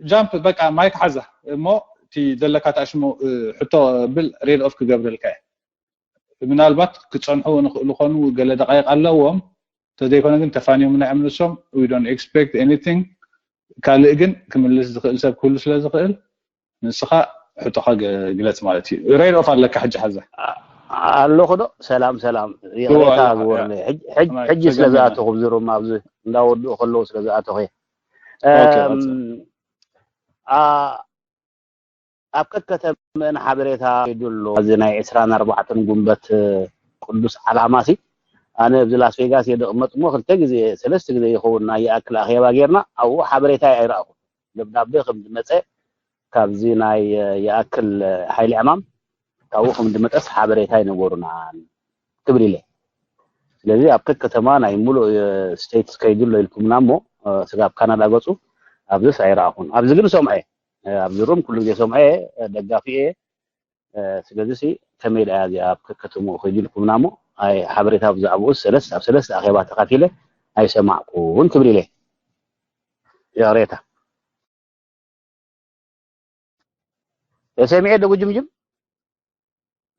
ጃምፕ በቃ ማይክ ሓዛ እሞ እቲ ዘለካ ታሽሙ ሕቶ ብል ሬድ ኦፍ ክገብረልካ እየ። ምናልባት ክፀንሑ ንኽእሉ ኮኑ ገለ ደቃይቅ ኣለዎም። እንተዘይኮነ ግን ተፋንዮም ናይ ዕምንሶም we don't expect anything። ካልእ ግን ክምልስ ዝኽእል ሰብ ክህሉ ስለ ዝኽእል ንስኻ ሕቶኻ ግለጽ ማለት እዩ። ሬድ ኦፍ ኣለካ ሕጂ ሓዛ ኣለኹ ዶ? ሰላም ሰላም፣ ይቕሬታ ግበሩለይ። ሕጂ ስለ ዝኣተኹ ኣብዚ ሩም ኣብዚ እንዳወድኡ ከለዉ ስለ ዝኣተኹ እየ። ኣብ ከከተመን ሓበሬታ ይዱ ኣሎ። እዚ ናይ ዕስራን ኣርባዕተን ጉንበት ቅዱስ ዓላማ ሲ ኣነ ኣብዚ ላስ ቬጋስ እየ ደቕመጥ እሞ ክልተ ግዜ ሰለስተ ግዜ ይኸውን ናይ ይኣክል ኣኼባ ጌርና ኣብኡ ሓበሬታ ኣይረኣኹ። ደብዳቤ ከም ዝመፀ ካብዚ ናይ ይኣክል ሓይሊ ዕማም ካብኡ ከም ዝመፀስ ሓበሬታ ይነገሩና ክብል ኢለ። ስለዚ ኣብ ከከተማ ናይ ሙሉእ ስቴትስ ከይዱ ኣሎ ኢልኩምና እሞ ስጋብ ካናዳ ገፁ ኣብዚስ ኣይረኣኹን። ኣብዚ ግን ሰምዐ ኣብዚ ሩም ኩሉ ግዜ ሰምዐ ደጋፊ እየ። ስለዚ ሲ ከመይ ደኣ እዚኣ ኣብ ከከተምኡ ከይዱ ኢልኩምና እሞ ኣይ ሓበሬታ ብዛዕባኡ ሰለስተ ኣብ ሰለስተ ኣኼባ ተኻፊለ ኣይሰማዕኩን ክብል ኢለ። ይቕሬታ ተሰሚዐ ዶ ጉጅምጅም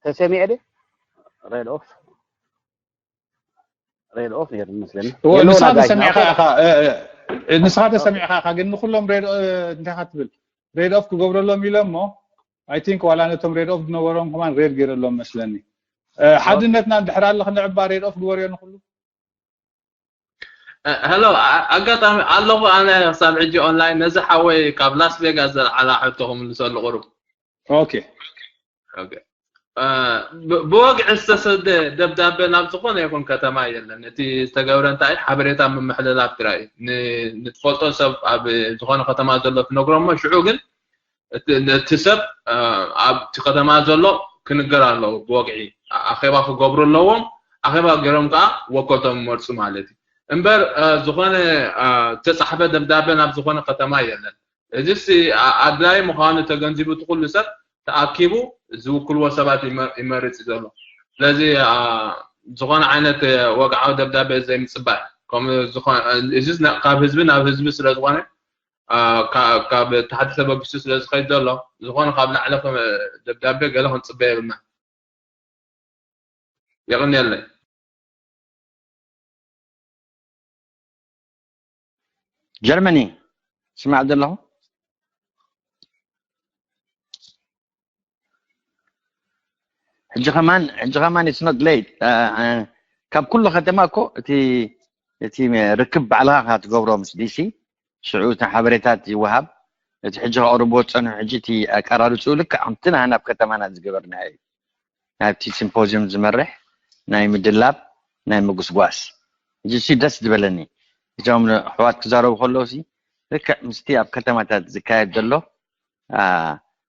ተሰሚዐ ዶ ሬድ ኦፍ ሬድ ኦፍ ነይሩ መስለኒ። እዎ፣ የለውን ንስኻ ኣጋይሽ ተሰሚዕካ ናውቲ። ኢኻ፣ እ፣ እ፣ ንስኻ ተሰሚዕካ ኢኻ፣ ግን ንኹሎም ሬድ፣ እ፣ እንታይ ኢኻ ትብል? ሬድ ኦፍ ክገብረሎም ኢለ እሞ፣ I think ዋላ ነቶም ሬድ ኦፍ ዝነበሮም ከማን ሬድ ገይረሎም መስለኒ። እ፣ ሓድነትና እንድሕር ኣሎ ክንዕባ ሬድ ኦፍ ግበርዮ ንኹሉ። ሄሎ፣ ኣ-፣ ኣጋጣሚ ኣለኹ ኣነ ክሳብ ሕጂ ኦንላይን። ነዚ ሓወይ ካብ ላስ ቬጋስ ዘልዓላ ሕቶ ክምልሰሉ ቁሩብ። ኦኬ። ኦኬ። እ፣ ብ-፣ ብወግዒ ዝተሰደ ደብዳቤ ናብ ዝኾነ ይኹን ከተማ የለን። እቲ ዝተገብረ እንታይ ሓበሬታ ምምሕልላፍ ጥራይ እዩ። ን-፣ ንትፈልጦ ሰብ ኣብ ዝኾነ ከተማ ዘሎ ትነግሮ እሞ ሽዑ ግን እቲ፣ እቲ ሰብ፣ እ፣ ኣብቲ ከተማ ዘሎ ክንገር ኣለዎ። ብወግዒ ኣ-፣ ኣኼባ ክገብሩ ኣለዎም። ኣኼባ ገይሮም ከዓ ወከልቶም ይመርፁ ማለት እዩ። እምበር፣ እ፣ ዝኾነ፣ እ፣ ዝተፃሕፈ ደብዳቤ ናብ ዝኾነ ከተማ የለን። እዚስ ኣ-፣ ኣድላዪ ምዃኑ ተገንዚቡ እቲ ኩሉ ሰብ ተኣኪቡ ዝውክልዎ ሰባት ይመ-፣ ይመርፅ እዩ ዘሎ። ስለዚ፣ እ፣ ዝኾነ ዓይነት፣ እ፣ ወግዓዊ ደብዳቤ ዘይምፅባይ፣ ከምኡ ዝኾነ፣ እዚስ ና-፣ ካብ ህዝቢ ናብ ህዝቢ ስለ ዝኾነ፣ እ፣ ካ-፣ ካብ ታሕቲ ተበጊሱ ስለ ዝኸይድ ዘሎ፣ ዝኾነ ካብ ላዕሊ ከ-፣ ደብዳቤ ገለ ክንፅበ የብልና። የቕንየለይ። ጀርመኒ ስማዕ ዘለኹ። ሕጂ ከማን፣ ሕጂ ከማን it's not late። እ፣ እ፣ ካብ ኩሉ ከተማ እኮ እቲ፣ እቲ ርክብ ባዕልኻ ኢኻ ትገብሮ ምስ ዲሲ። ሽዑ እቲ ሓበሬታት ይወሃብ። እቲ ሕጂ ከቕርብዎ ዝጸንሑ ሕጂ እቲ ኣቀራርጽኡ ልክዕ ከምቲ ናህና ኣብ ከተማና ዝገበርናዮ እዩ። ናብቲ ሲምፖዝዩም ዝመርሕ ናይ ምድላብ፣ ናይ ምጉስጓስ። ሕጂ እሱ ደስ ዝበለኒ። እዞም ኣሕዋት ክዛረቡ ከለዉ ሲ ልክዕ ምስቲ ኣብ ከተማታት ዝካየድ ዘሎ፣ አ፣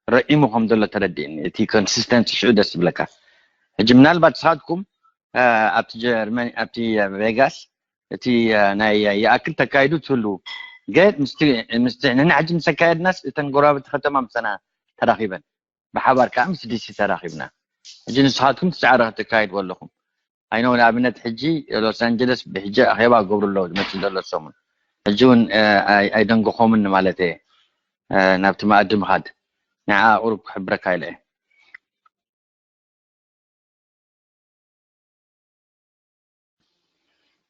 ረዒሙ ከም ዘሎ ተረዲእኒ። እቲ ኮንሲስተንሲ ሽዑ ደስ ዝብለካ። ሕጂ ምናልባት ንስኻትኩም፣ አ፣ ኣብቲ ጀርመን፣ ኣብቲ ቬጋስ እቲ፣ አ፣ ናይ ይኣክል ተካይዱ ትህልዉ። ግን ምስቲ፣ ምስቲ ንሕና ሕጂ ምስ ኣካየድናስ እተን ጎረባብቲ ከተማ ምሳና ተራኺበን። ብሓባር ከዓ ምስ ዲሲ ተራኺብና። ሕጂ ንስኻትኩም ትጻዕረ ከተካይድዎ ኣለኹም። I know ንኣብነት ሕጂ ሎስ ኣንጀለስ ብሕጂ ኣኼባ ክገብሩ ኣለዉ ዝመጽእ ዘሎ ሰሙን። ሕጂ እውን፣ እ፣ ኣይ-፣ ኣይደንገኾምን ማለት እየ፣ እ፣ ናብቲ መኣዲ ምኻድ። ንዓ ቁሩብ ክሕብረካ ኢለ እየ።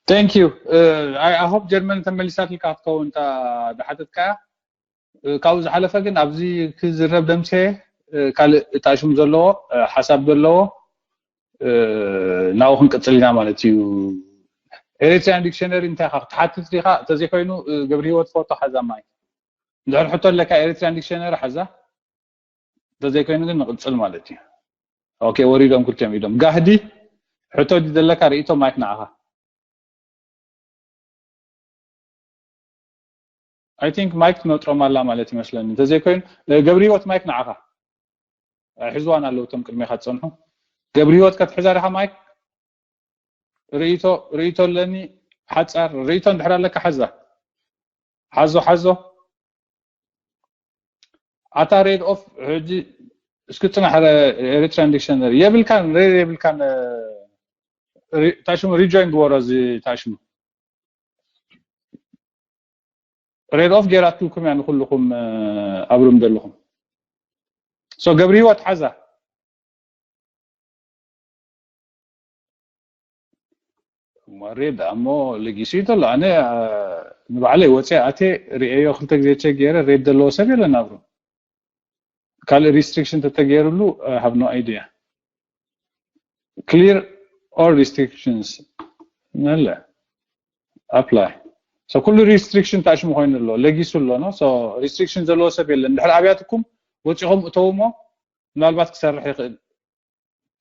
Thank you. እ፣ I፣ I hope ጀርመን ተመሊሳትልካ ክትከውን እታ ዝሓተትካያ። እ፣ ካብኡ ዝሓለፈ ግን ኣብዚ ክዝረብ ደምሴ፣ እ፣ ካልእ እታሽም ዘለዎ፣ እ፣ ሓሳብ ዘለዎ፣ እ፣ ናብኡ ክንቅጽል ኢና ማለት እዩ። ኤሪትሪያን ዲክሽነሪ እንታይ ኢኻ ክትሓትት ዲኻ? እንተዘይኮይኑ፣ እ፣ ገብረ ህይወት ፎቶ ሓዛ ማይ። እንድሕር ሕቶ ኣለካ ኤሪትሪያን ዲክሽነሪ ሓዛ። እንተዘይኮይኑ ግን ንቅጽል ማለት እዩ። ኦኬ፣ ወሪዶም ክልቲኦም ኢዶም። ጋህዲ፣ ሕቶ ድዩ ዘለካ? ርእይቶ ማይክ ንዓኻ። I think ማይክ ትነጥሮም ኣላ ማለት ይመስለኒ። እንተዘይኮይኑ፣ እ፣ ገብረ ህይወት ማይክ ንዓኻ። እ፣ ሒዝዋን ኣለዉ እቶም ቅድሜኻ ዝጸንሑ። ገብረ ህይወት ከትሕዛ ዲኻ ማይክ? ርእይቶ፣ ርእይቶ ኣለኒ። ሓጻር ርእይቶ እንድሕር ኣለካ ሓዛ። ሓዞ፣ ሓዞ። ኣታ ሬድ ኦፍ ሕጂ እስኪ ጽናሕ፣ ኤሪትራን ዲክሽነሪ የብልካን፣ ሬድ የብልካን። እ፣ ሪ-፣ ታሽሙ ሪጆይን ግበሮ እዚ ታሽሙ። ሬድ ኦፍ ጌራትኩም እያ ንኩልኩም ኣብሩም ዘለኹም። ሶ ገብሪ ህይወት ሓዛ ሬድ እሞ ለጊሱ እዩ ዘሎ። ኣነ ንባዕለይ ወፅየ ኣቴ ርእዮ ክልተ ግዜ ቸክ ገይረ ሬድ ዘለዎ ሰብ የለን ኣብሩ። ካልእ ሪስትሪክሽን ተተገይሩሉ ሃብ ኖ ኣይዲያ። Clear all restrictions ነለ ኣፕላይ። So ኩሉ ሪስትሪክሽን ታሽሙ ኮይኑ ኣሎ፣ ለጊሱ ኣሎ። ኖ ሪስትሪክሽን ዘለዎ ሰብ የለን። ድሕሪ ኣብያትኩም ወፂኹም እተውሞ ምናልባት ክሰርሕ ይኽእል።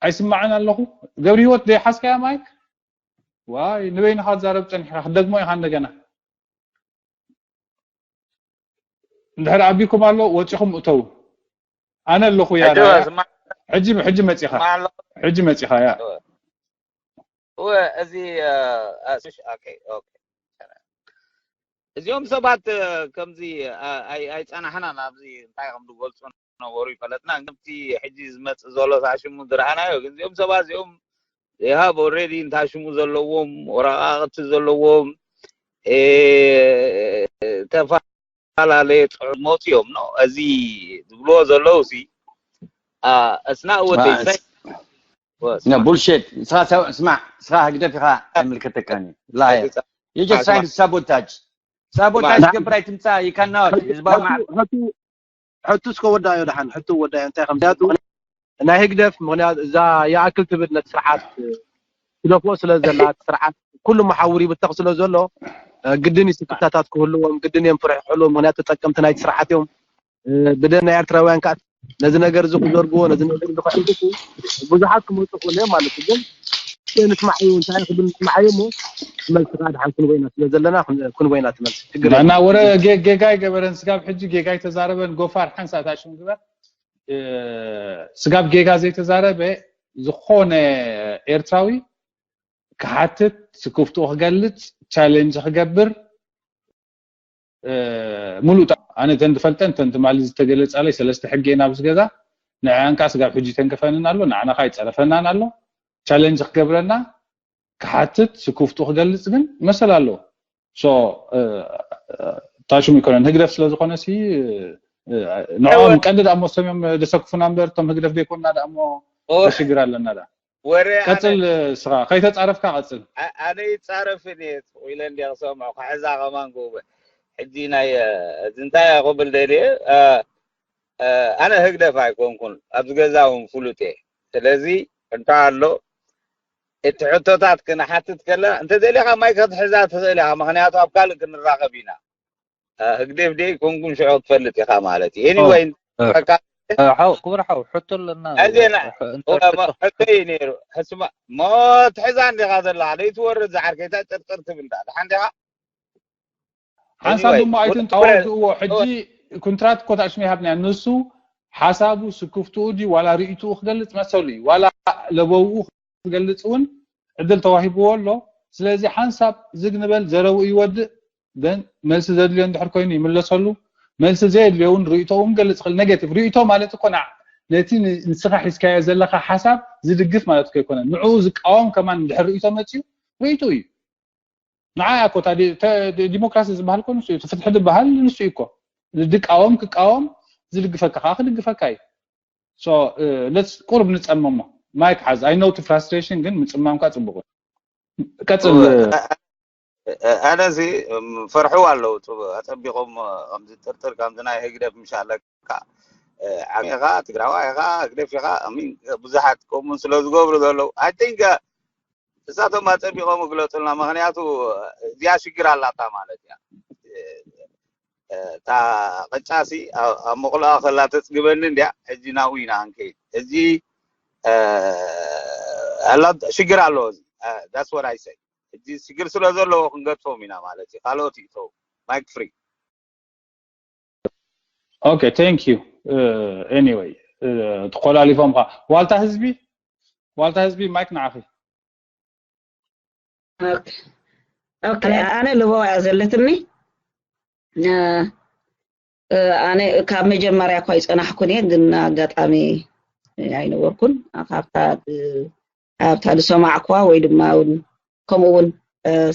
ኣይስማዕን ኣለኹ። ገብሪ ህይወት ደይሓዝካያ ማይክ? ዋይ ንበይንኻ ትዛረብ ፀኒሕካ ክትደግሞ ኢኻ እንደገና። እንድሕር ኣቢኩም ኣሎ ወፂኹም እተው። ኣነ ኣለኹ ያ ሕጂ ራያ። ስማ- ሕጂ ሕጂ መፂኻ ስማ ኣሎ። ሕጂ መፂኻ ያ። እወ፣ እዚ እ፣ እ፣ እሺ፣ ኦኬ፣ ኦኬ። እዚኦም ሰባት እ፣ ከምዚ እ፣ ኣይ- ኣይፀናሕናን ኣብዚ እንታይ ከም ዝገልፁ ነበሩ ይፈለጥና። ከምቲ ሕጂ ዝመፅእ ዘሎ ታሽሙ ዝረኣናዮ ግን እዚኦም ሰባት እዚኦም they have already እንታይ ሽሙ ዘለዎም ወረቃቅቲ ዘለዎም እ፣ ተፈላለየ ጥዑሞት እዮም ነው እዚ ዝብልዎ ዘለዉ ሲ it's not what they say. ቡልሽት። ስኻ ሰብ- ስማዕ፣ ስኻ ህግደፍ ኢኻ፣ ኣይምልከተካን እዩ። لا. You just trying to sabotage. ሳቦታጅ ትገብር ኣይትምፃእ። You cannot ህዝባዊ ማዕበል። ሕቱ እስከ ወዳዮ ደሓን ሕቱ ወዳዮ እንታይ ከም ምክንያቱ ናይ ህግደፍ ምክንያቱ እዛ ይኣክል ትብል ነቲ ስርዓት ትደፍኦ ስለ ዘላ እቲ ስርዓት ኩሉ መሓውር ይብተኽ ስለ ዘሎ እ፣ ግድን እዩ ስክፍታታት ክህልዎም ግድን እዮም ፍርሒ ክህልዎም ምክንያቱ ተጠቀምቲ ናይቲ ስርዓት እዮም እ፣ ብደን ናይ ኤርትራውያን ከዓ ነዚ ነገር እዚ ክዘርግዎ ነዚ ነገር እዚ ክሕልፉ ብዙሓት ክመፁ ክእሉ እዮም ማለት እዩ ግን እስኪ ንስማዓዮ እንታይ ክብል ንስማዓዮ እሞ መልስኻ ድሓን ክንበይና ስለ ዘለና ክንበይና ትመልስ ችግር የለን። እና ወረ ጌ- ጌጋ ኣይገበረን ስጋብ ሕጂ ጌጋ ኣይተዛረበን ጎፋር ሓንሳእ ታሽም ግበር እ፣ ስጋብ ጌጋ ዘይተዛረበ ዝኾነ ኤርትራዊ ክሓትት ስክፍትኡ ክገልፅ ቻሌንጅ ክገብር እ፣ ሙሉእ ጣ- ኣነ ተን ዝፈልጠን ተን ትማሊ ዝተገለፃለይ ሰለስተ ሕጊ እየን ኣብዚ ገዛ ንዕኣን ከዓ ስጋብ ሕጂ ተንከፈንን ኣሎ ንዓና ከዓ ይፀረፈናን ኣሎ ቻሌንጅ ክገብረና ክሓትት ስክፍቱ ክገልፅ ግን መሰል ኣለዎ so ታሽሙ ይኮነን ህግደፍ ስለዝኮነ ሲ ንዕኦም ቀንዲ ዳሞ ሰም እዮም ደሰክፉና እምበር እቶም ህግደፍ ዘይኮንና ዳሞ ሽግር ኣለና ዳ ወረ ቀፅል ስኻ ከይተፃረፍካ ቀፅል ኣነ ይፃረፍን እየ ኢለ እንዲ ክሰምዖ ክሕዛ ከማን ክውበ ሕጂ ናይ እዚ እንታይ ክብል ደልየ ኣነ ህግደፍ ኣይኮንኩን ኣብዚ ገዛ እውን ፍሉጥ እየ ስለዚ እንታይ ኣሎ እቲ ሕቶታት ክንሓትት ከለና እንተደሊኻ ማይ ክትሕዛ ትኽእል ኢኻ ምክንያቱ ኣብ ካልእ ክንራኸብ ኢና ህግደፍ ደይ ኮንኩም ሽዑ ክትፈልጥ ኢኻ ማለት እዩ anyway ሓው ክቡር ሓው ሕቶ ኣለና ኣዜና ሕቶይ ነይሩ ሕስማ ሞ ትሕዛ እንዲኻ ዘለኻ ለይትወርድ ዝዓርከይታ ጥርጥር ትብል ዳ ድሓን ዲኻ ሓንሳብ ድማ ኣይትን ተዋድእዎ ሕጂ ኩንትራት እኮ ታሽሚ ሃብና ንሱ ሓሳቡ ስክፍትኡ ድዩ ዋላ ርእይትኡ ክገልፅ መሰሉ እዩ ዋላ ለበውኡ ክገልፅ እውን ዕድል ተዋሂብዎ ኣሎ ስለዚ ሓንሳብ ዝግ ንበል ዘረብኡ ይወድእ ደን መልሲ ዘድልዮ እንድሕር ኮይኑ ይምለሰሉ መልሲ ዘየድልዮ እውን ርእይቶ እውን ገልፅ ክእል ኔጌቲቭ ርእይቶ ማለት እኮ ንዓ ነቲ ንስኻ ሒዝካዮ ዘለካ ሓሳብ ዝድግፍ ማለት እኮ ኣይኮነን ንዕኡ ዝቃወም ከማን እንድሕር ርእይቶ መፅኡ ርእይትኡ እዩ ንዓ እኮ እታ ዲ- ተ- ዲ- ዲሞክራሲ ዝበሃል እኮ ንሱ እዩ እቲ ፍትሒ ዝበሃል ንሱ እዩ እኮ ዝቃወም ክቃወም ዝድግፈካ ከዓ ክድግፈካ እዩ so let's ቁሩብ ንፀመሞ ማይክ ሓዝ I know እቲ frustration ግን ምፅማምካ ፅቡቅ እዩ ቀፅል ኣነዚ ፈርሕዋ ኣለዉ ኣፀቢቆም ከምዚ ጥርጥር ከምዚ ናይ ህግደፍ ምሻለካ ዓሚኻ ትግራዋ ኢኻ ህግደፍ ኢኻ ብዙሓት ከምኡን ስለ ዝገብሩ ዘለዉ I think እሳቶም ኣፀቢቆም ይግለፁልና ምክንያቱ እዚኣ ሽግር ኣላታ ማለት እያ እታ ቅጫሲ ኣብ መቁልኣ ከላ ተፅግበኒ እንድያ ሕጂ ናብኡ ኢና ክንከይድ እዚ ሽግር ኣለዎ እዚ that's what I say ሕጂ ሽግር ስለ ዘለዎ ክንገድፎም ኢና ማለት እዩ ካልኦት ይእተው ማይክ ፍሪ okay thank you anyway ተኮላሊፎም ካ ዋልታ ህዝቢ ዋልታ ህዝቢ ማይክ ንዓኺ ኦኬ ኣነ ልበዋ እያ ዘለትኒ ኣነ ካብ መጀመርያ እኳ ይፀናሕኩን እየ ግን ኣጋጣሚ ኣይነበርኩን ካብታ ኣብታ ዝሰማዕኩዋ ወይ ድማ እውን ከምኡ እውን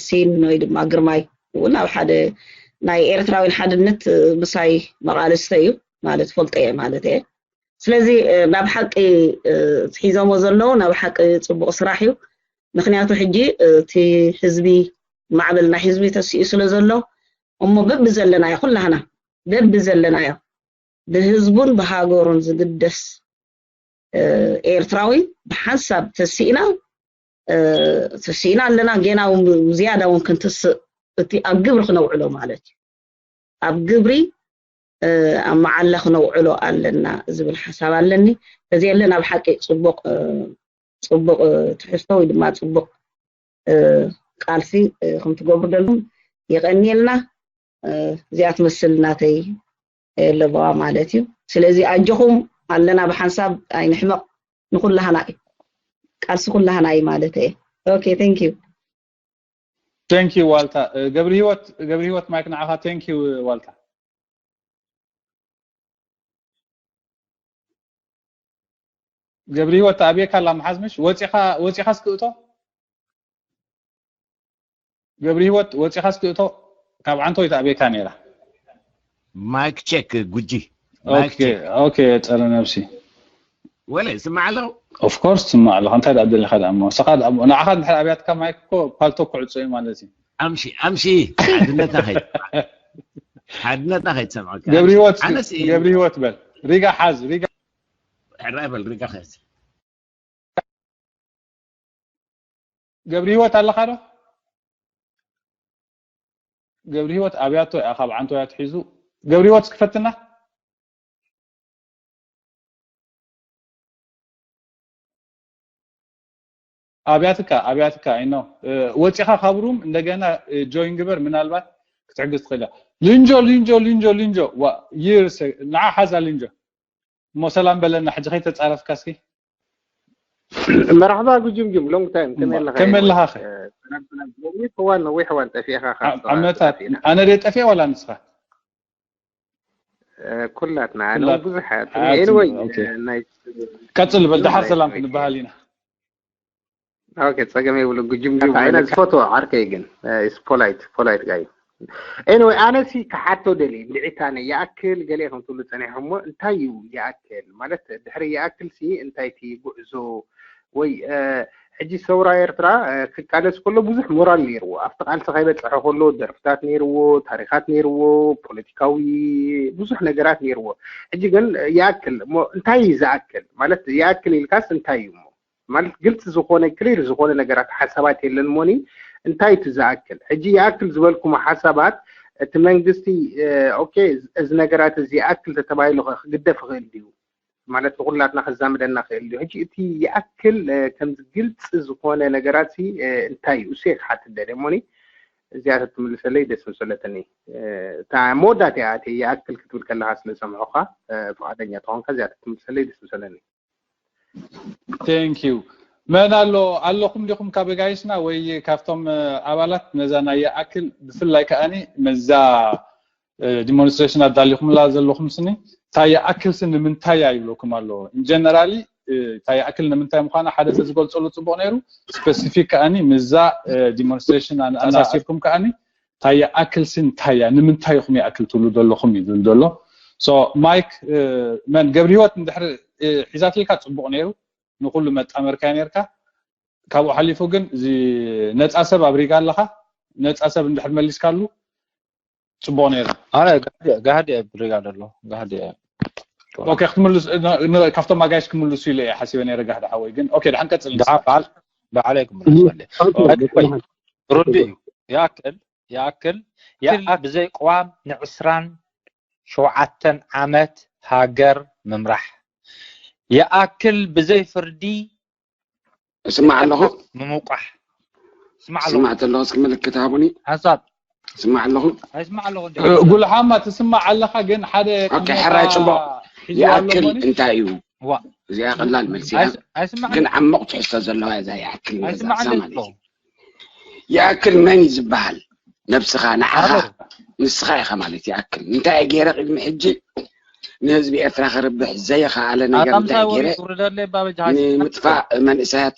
ሲን ወይ ድማ ግርማይ እውን ኣብ ሓደ ናይ ኤርትራውያን ሓድነት ምሳይ መቓልስተ እዩ ማለት ፈልጠ እየ ማለት እየ። ስለዚ ናብ ሓቂ ሒዞሞ ዘለዉ ናብ ሓቂ ፅቡቕ ስራሕ እዩ። ምክንያቱ ሕጂ እቲ ህዝቢ ማዕበል ናይ ህዝቢ ተሲኡ ስለ ዘሎ እሞ በቢ ዘለናዮ ኩላህና በቢ ዘለናዮ ብህዝቡን ብሃገሩን ዝግደስ ኤርትራዊ ብሓንሳብ ተሲእና ተሲእና ኣለና። ጌና እውን ዝያዳ እውን ክንትስእ እቲ ኣብ ግብሪ ክነውዕሎ ማለት እዩ። ኣብ ግብሪ ኣብ መዓላ ክነውዕሎ ኣለና ዝብል ሓሳብ ኣለኒ። እዚ የለ ናብ ሓቂ ፅቡቕ ፅቡቕ ትሕዝቶ ወይ ድማ ፅቡቕ ቃልሲ ከም ትገብሩ ዘለኹም የቐንየልና። እዚኣ ትመስል ናተይ ለበዋ ማለት እዩ። ስለዚ ኣጆኹም ኣለና ብሓንሳብ ኣይንሕመቕ። ንኩላህና እዩ ቃልሲ ኩላህና እዩ ማለት እየ። Okay, thank you። Thank you ዋልታ። ገብሪ ህይወት ገብሪ ህይወት ማይክ ንዓኻ። Thank you ዋልታ። ገብሪ ህይወት ተኣብየካ ኣላ መሓዝ ምሽ ወፂኻ ወፂኻ እስክእቶ ገብሪ ህይወት ወፂኻ እስክእቶ ካብ ዓንቶ ይተኣብየካ ነይራ። Mic check ጉጂ። Okay okay ፀረ ነብሲ ወለ ስማዕ ኣለኹ። Of course ትስማዕ ኣለኻ። እንታይ ደኣ ደሊኻ ደኣ እሞ ንስኻ ደኣ ንዓኻ እንድሕር ኣብያትካ ማይክ እኮ ፓልቶክ ክዕጾ እዩ ማለት እዩ። ኣምሺ ኣምሺ ሓድነትና ከይድ ሓድነትና ከይትሰምዐካ። ገብሪ ህይወት ኣነስ ገብሪ ህይወት በል ሪጋ ሓዝ ሪጋ ሕራይ በል ሪጋ ከይድ ገብሪ ህይወት ኣለኻ ዶ? ገብሪ ህይወት ኣብያቶ እያ ካብ ዓንቶ እያ ትሒዙ። ገብሪ ህይወት እስኪ ፈትና። ኣብያትካ ኣብያትካ I know ወፂኻ ካብ ሩም እንደገና join ግበር ምናልባት ክትሕግዝ ትኽእል እያ። ሊንጆ ሊንጆ ሊንጆ ሊንጆ ዋ years ንዓ ሓዛ ሊንጆ እሞ ሰላም በለና ሕጂ ከይተፃረፍካ እስኪ። መርሓባ ጉጅምጅም long time ከመይ ኣለኻ? ከመይ ኣለኻ? ነዊሕ እዋን ነዊሕ እዋን ጠፊእኻ ዓመታት ኣነ ደ ጠፊአ ዋላ ንስኻ? ኩላትና ኩላት- ብዙሓት ኣት- anyway okay። ናይ ቀፅል በል ደሓር ሰላም ክንበሃል ኢና። ኦኬ ጸገም የብሉ። ጉጅምጅም ኣይነ ዝፈትዎ ዓርከይ ግን is polite polite guy። Anyway ኣነ ሲ ክሓቶ ደሊ እንድዒታ ነ ይኣክል ገለ ከም ትብሉ ጸኒሕኩሞ እንታይ እዩ ይኣክል ማለት ድሕሪ ይኣክል ሲ እንታይ እቲ ጉዕዞ ወይ ሕጂ ሰውራ ኤርትራ ክቃለስ ከሎ ብዙሕ ሞራል ነይርዎ ኣብቲ ቃልሲ ከይበጽሐ ከሎ ደርፍታት ነይርዎ ታሪኻት ነይርዎ ፖለቲካዊ ብዙሕ ነገራት ነይርዎ ሕጂ ግን ይኣክል እሞ እንታይ እዩ ዝኣክል ማለት ይኣክል ኢልካስ እንታይ እዩ እሞ ማለት ግልፂ ዝኾነ ክሊር ዝኾነ ነገራት ሓሳባት የለን ሞኒ እንታይ እቲ ዝኣክል ሕጂ ይኣክል ዝበልኩሞ ሓሳባት እቲ መንግስቲ ኦኬ እዚ ነገራት እዚ ይኣክል ተተባሂሉ ክግደፍ ይኽእል ድዩ ማለት ንኩላትና ከዛምደና ክእል ድዩ ሕጂ እቲ ይኣክል ከምዚ ግልፂ ዝኾነ ነገራት ሲ እንታይ እዩ እሱ ክሓትት ደልየ ሞኒ እዚኣ ተትምልሰለይ ደስ ምሰለትኒ እታ መወዳእታ እያ እቲ ይኣክል ክትብል ከለካ ስለ ዝሰምዑካ ፍቃደኛ ተኾንካ እዚኣ ተትምልሰለይ ደስ ምሰለኒ Thank you መን ኣሎ ኣለኹም ዲኹም ካብ ጋይስና ወይ ካብቶም ኣባላት ነዛ ናይ ይኣክል ብፍላይ ከኣኒ መዛ demonstration ኣዳሊኹምላ ዘለኹም ስኒ እንታይ ይኣክል ሲ ንምንታይ ይብለኩም ኣሎ generally እንታይ ይኣክል ንምንታይ ምዃና ሓደ ተዝገልፀሉ ፅቡቕ ነይሩ specific ከኣኒ ምዛ demonstration ኣሳሲርኩም ከኣኒ እንታይ ይኣክል ሲ እንታይ እያ ንምንታይ ኢኹም ይኣክል ትብሉ ዘለኹም እዩ ዝብል ዘሎ so ማይክ መን ገብሪ ህይወት እንድሕር ሒዛትልካ ፅቡቕ ነይሩ ንኩሉ መጣመርካዮ ነርካ ካብኡ ሓሊፉ ግን እዚ ነፃ ሰብ ኣብ ሪጋ ኣለካ ነፃ ሰብ እንድሕር መሊስካሉ ፅቡቕ ነይሩ ጋህዲ ኣብ ሪጋ ዘሎ ጋህዲ ኦኬ ክትምልስ ካብቶም ኣጋይሽ ክምልሱ ኢለ እየ ሓሲበ ነይረ ጋህዲ ሓወይ ግን ኦኬ ድሓን ቀፅል በዓለይ ክምልስ ሩዲ እዩ ይኣክል ይኣክል ይኣክል ብዘይ ቅዋም ንዕስራን ሸውዓተን ዓመት ሃገር ምምራሕ ይኣክል ብዘይ ፍርዲ እስማዕ ኣለኹ ምሙቋሕ እስማዕ ኣለኹ ስማዕ ተለኹ እስኪ ምልክት ሃቡኒ ሓንሳብ ስማዕ ኣለኹ ኣይስማዕ ኣለኹ እንዲ ጉልሓማ ትስማዕ ኣለኻ ግን ሓደ ኦኬ ሕራይ ጽቡቕ ሒዝዋ ኣሎ ይኣክል ሞኒ እንታይ እዩ ዋ እዚኣ ቀላል መልሲ እያ ኣይስ- ኣይስማዕ ግን ዓሞቕ ትሕዝቶ ዘለዋ እያ እዛ ይኣክል ንገዛ ኣይስማዕን ማለት ኣለኹ እዩ ይኣክል መን እዩ ዝበሃል ነብስኻ ንዓኻ ኣበው ንስኻ ኢኻ ማለት ይኣክል እንታይ እየ ገይረ ቅድሚ ሕጂ ንህዝቢ ኤርትራ ክርብሕ ዘይኸኣለ ነገር እንታይ ኣምሳይ እየ ገይረ ወሪድ ውርደለይ ባበጃሃ ንምጥፋእ መንእሰያት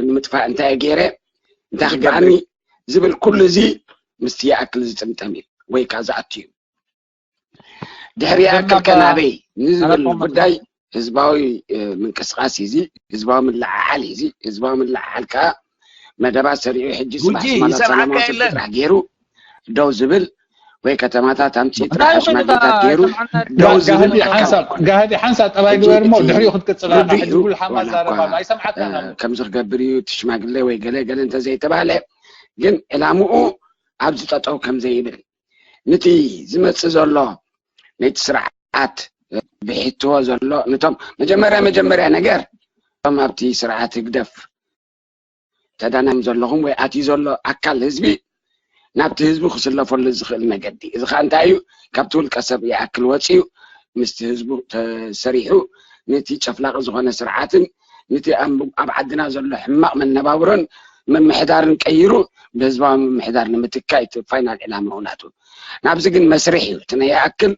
ንምጥፋእ እንታይ እየ ገይረ እንታይ ክገኣኒ ዝብል ኩሉ እዚ ምስቲ ይኣክል ዝጥምጠም እዩ ወይ ከዓ ዝኣቱ እዩ። ድሕሪ ይኣክል ከ ናበይ ንዝብል ጉዳይ ህዝባዊ ምንቅስቃስ እዩ። ህዝባዊ ምልዕዓል እዩ። ህዝባዊ ምልዕዓል ከዓ መደባት ሰሪዑ ሕጂ ስራሕ ሰላማዊ ሰልፊ ጥራሕ ገይሩ ደው ዝብል ወይ ከተማታት ኣምፂኡ ጥራሕ ሽማግሌታት ገይሩ ደው ዝብል ጋህዲ ሓንሳብ ጠባይ ግበር እሞ ድሕሪኡ ክትቅፅል ሕጂ ጉልሓማ ዛረባ ኣይሰምዓካ ከምዚ ክገብር እዩ እቲ ሽማግሌ ወይ ገለ ገለ እንተዘይተባህለ ግን ዕላምኡ ኣብዚ ጠጠው ከምዘይብል ነቲ ዝመፅእ ዘሎ ነቲ ስርዓት ብሕትዎ ዘሎ ነቶም መጀመርያ መጀመርያ ነገር እቶም ኣብቲ ስርዓት ህግደፍ ተዳናዮም ዘለኹም ወይ ኣትዩ ዘሎ ኣካል ህዝቢ ናብቲ ህዝቢ ክስለፈሉ ዝኽእል መገዲ እዚ ከዓ እንታይ እዩ ካብቲ ውልቀ ሰብ ይኣክል ወፂኡ ምስቲ ህዝቡ ተሰሪሑ ነቲ ጨፍላቂ ዝኾነ ስርዓትን ነቲ ኣብ ዓድና ዘሎ ሕማቕ መነባብሮን ምምሕዳርን ቀይሩ ብህዝባዊ ምምሕዳር ንምትካእ እቲ ፋይናል ዕላማ ውናቱ ናብዚ ግን መስርሕ እዩ እቲ ነይኣክል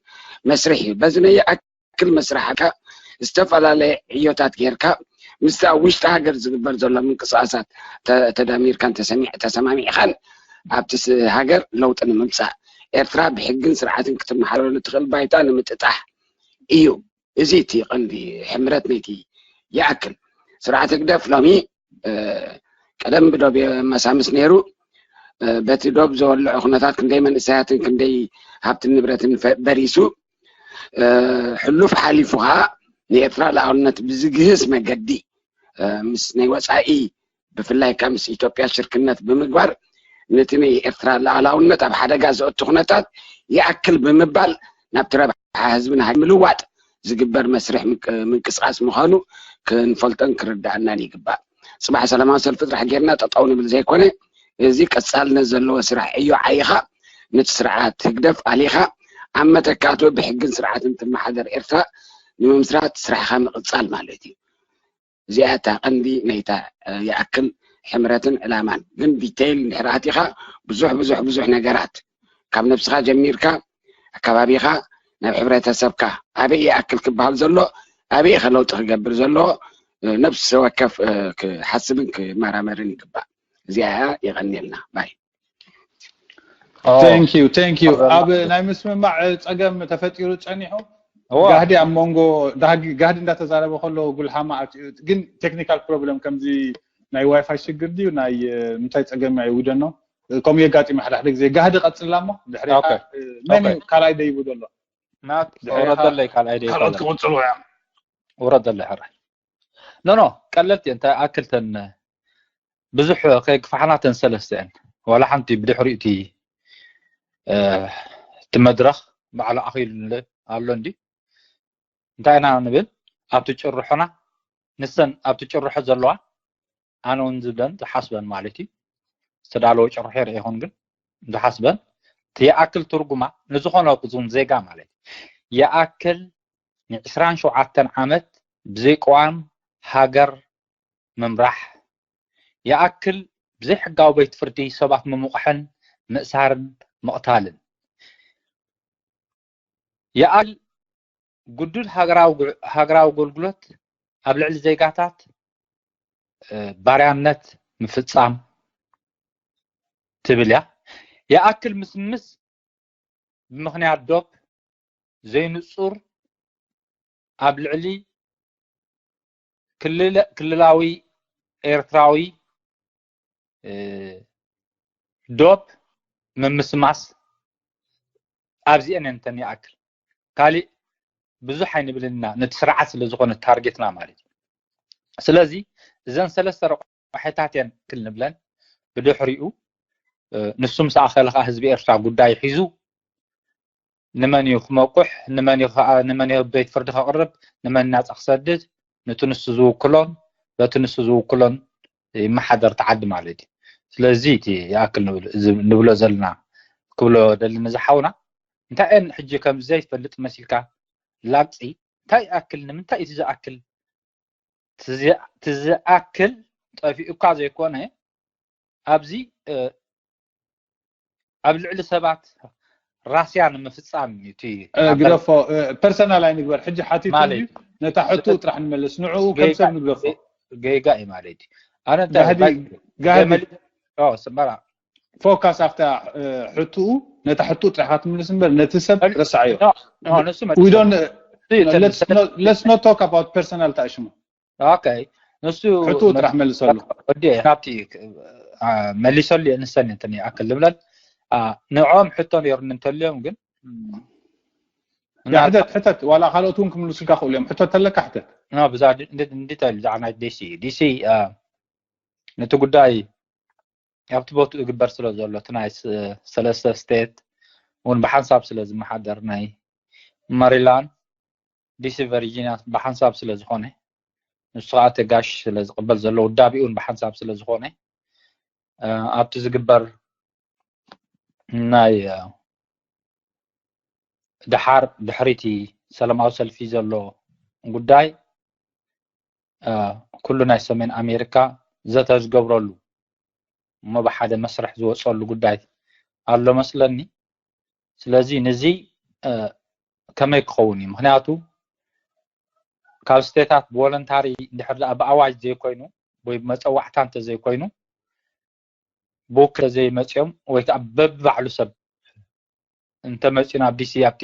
መስርሕ እዩ በዚ ነይኣክል መስርሓካ ዝተፈላለየ ዕዮታት ጌርካ ምስቲ ኣብ ውሽጢ ሃገር ዝግበር ዘሎ ምንቅስቃሳት ተዳሚርካን ተሰማሚዕካን ኣብቲ ሃገር ለውጢ ንምምፃእ ኤርትራ ብሕግን ስርዓትን ክትመሓረሉ ትኽእል ባይታ ንምጥጣሕ እዩ እዚ እቲ ቀንዲ ሕምረት ነይቲ ይኣክል ስርዓት ህግደፍ ሎሚ ቀደም ብዶብ የመሳምስ ነይሩ በቲ ዶብ ዘወልዖ ኩነታት ክንደይ መንእሰያትን ክንደይ ሃብትን ንብረትን በሪሱ ሕሉፍ ሓሊፉ ከዓ ንኤርትራ ልኣውነት ብዝግህስ መገዲ ምስ ናይ ወፃኢ ብፍላይ ካብ ምስ ኢትዮጵያ ሽርክነት ብምግባር ነቲ ናይ ኤርትራ ልኣላውነት ኣብ ሓደጋ ዘእቱ ኩነታት ይኣክል ብምባል ናብቲ ረብሓ ህዝብና ምልዋጥ ዝግበር መስርሕ ምንቅስቃስ ምዃኑ ክንፈልጦን ክርዳእናን ይግባእ። ፅባሕ ሰላማዊ ሰልፊ ጥራሕ ጌርና ጠጠው ንብል ዘይኮነ እዚ ቀፃልነት ዘለዎ ስራሕ ዕዮ ዓይኻ ነቲ ስርዓት ህግደፍ ኣሊኻ ኣብ መተካቱ ብሕግን ስርዓትን ትመሓደር ኤርትራ ንምምስራት ስራሕኻ ምቕፃል ማለት እዩ። እዚኣ እታ ቀንዲ ናይታ ይኣክል ሕምረትን ዕላማን ግን ዲተይል እንድሕር ኣቲኻ ብዙሕ ብዙሕ ብዙሕ ነገራት ካብ ነብስኻ ጀሚርካ ኣከባቢኻ ናብ ሕብረተሰብካ ኣበይ ይኣክል ክበሃል ዘሎ ኣበይ ኢኻ ለውጢ ክገብር ዘለዎ ነብሲ ወከፍ ክሓስብን ክመራመርን ይግባእ። እዚኣ እያ የቐንየልና ባይ Thank you, thank you. ኣብ ናይ ምስምማዕ ፀገም ተፈጢሩ ፀኒሑ ጋህዲ ኣብ መንጎ ጋህዲ እንዳተዛረበ ከሎ ጉልሓማ ኣትኡ ግን ቴክኒካል ፕሮብለም ከምዚ ናይ ዋይፋይ ሽግር ድዩ ናይ ምንታይ ፀገም ይውደኖ ከምኡ የጋጢም ሓደ ሓደ ግዜ ጋህዲ ቀፅላ እሞ ድሕሪ መን እዩ ካልኣይ ደይቡ ዘሎ ወረደለይ ካልኣይ ደይ ካልኦት ክቕፅሉ እያ ወረደለይ ሕራይ ኖ ኖ ቀለልቲ እንታይ ኣክልተን ብዙሕ ከይግፋሕና ተን ሰለስተ እየን ዋላ ሓንቲ ብድሕሪኡ እቲ እቲ መድረኽ ባዕሉ ኣኺሉ ኣሎ እንዲ እንታይ ኢና ንብል ኣብቲ ጭርሖና ንሰን ኣብቲ ጭርሖ ዘለዋ ኣነ እውን ዝብለን ዝሓስበን ማለት እዩ ዝተዳለወ ጭርሖ ይርአ ይኹን ግን ዝሓስበን እቲ ይኣክል ትርጉማ ንዝኾነ ቁዙም ዜጋ ማለት ይኣክል ንዕስራን ሸውዓተን ዓመት ብዘይ ቅዋም ሃገር ምምራሕ ይኣክል ብዘይ ሕጋዊ ቤት ፍርዲ ሰባት ምምቑሕን ምእሳርን ምቕታልን ይኣክል ግዱድ ሃገራዊ ኣገልግሎት ኣብ ልዕሊ ዜጋታት ባርያነት ምፍፃም ትብል እያ። ይኣክል ምስምስ ብምኽንያት ዶብ ዘይንፁር ኣብ ልዕሊ ክልላዊ ኤርትራዊ ዶብ ምምስማስ ኣብዚአን እንተን ይኣክል ካሊእ ብዙሕ ኣይንብልን ኢና ነቲ ስርዓት ስለ ዝኾነ ታርጌትና ማለት እዩ ስለዚ እዘን ሰለስተ ረቋሒታት እየን ክል ንብለን ብድሕሪኡ ንሱ ምስ ኣኸለ ከዓ ህዝቢ ኤርትራ ጉዳይ ሒዙ ንመን እዩ ክመቁሕ ንመን እዩ ከዓ ንመን እዩ ቤት ፍርዲ ከቅርብ ንመን ናፃ ክሰድድ ነቲ ንሱ ዝውክሎን በቲ ንሱ ዝውክሎን ይመሓደር ተዓዲ ማለት እዩ ስለዚ እቲ ይኣክል ንብሎ ዘለና ክብሎ ደሊ ንዝሓውና እንታይ እየን ሕጂ ከም ዘይፈልጥ መሲልካ ላግፂ እንታይ ይኣክል ንምንታይ እቲ ዝኣክል ትዝኣክል ጠፊኡ እኳ ዘይኮነ ኣብዚ ኣብ ልዕሊ ሰባት ራስያ ንምፍፃም እዩ እቲ ግደፎ ፐርሰናል ኣይንግበር ሕጂ ሓቲቱ ነታ ሕቱ ጥራሕ ንመልስ ንዕኡ ከም ሰብ ንግደፎ ገይጋ እዩ ማለት እዩ ኣነ እንታይ ጋህዲ ስመራ ፎካስ ኣብታ ሕትኡ ነታ ሕቱ ጥራሕ ክትምልስ እምበር ነቲ ሰብ ረሳዓዮ። No, no, ንሱ We don't መልሰሉ። let's not let's not talk about personal ታሽሙ Okay፣ ንሱ ሕቱ ጥራሕ መልሰሉ። ወዲ ናብቲ አ፣ መሊሰሉ እየ። ንሰን እንትን ይኣክል ልብለን አ፣ ንዕኦም ሕቶ ነይሩኒ እንተልዮም ግን ሕተት ሕተት ዋላ ካልኦት እውን ክምልሱልካ ክእሉ እዮም። ሕቶ ተለካ ሕተት። ኖ ብዛ እንዲታይ ብዛዕባ ናይ ዲሲ ዲሲ አ፣ ነቲ ጉዳይ ኣብቲ ቦቱ እግበር ስለ ዘሎ እቲ ናይ ስ- ሰለስተ ስቴት እውን ብሓንሳብ ስለ ዝመሓደር ናይ ማሪላንድ ዲሲ ቨርጂኒያ ብሓንሳብ ስለ ዝኾነ ንሱ ከዓ ተጋሽ ስለ ዝቕበል ዘሎ ውዳቢኡ እውን ብሓንሳብ ስለ ዝኾነ አ፣ ኣብቲ ዝግበር ናይ አ፣ ደሓር ድሕሪቲ ሰላማዊ ሰልፊ ዘሎ ጉዳይ አ፣ ኩሉ ናይ ሰሜን ኣሜሪካ ዘተ ዝገብረሉ እሞ ብሓደ መስርሕ ዝወፀሉ ጉዳይ ኣሎ መስለኒ። ስለዚ ንዚ አ፣ ከመይ ክኸውን እዩ? ምክንያቱ ካብ ስቴታት ብቮለንታሪ እንድሕር ደኣ ብኣዋጅ ዘይኮይኑ ወይ ብመፀዋዕታ እንተዘይኮይኑ ብውክል ዘይመፅኦም ወይ ከዓ በብባዕሉ ሰብ እንተመፅኡ ናብ ዲሲ ኣብቲ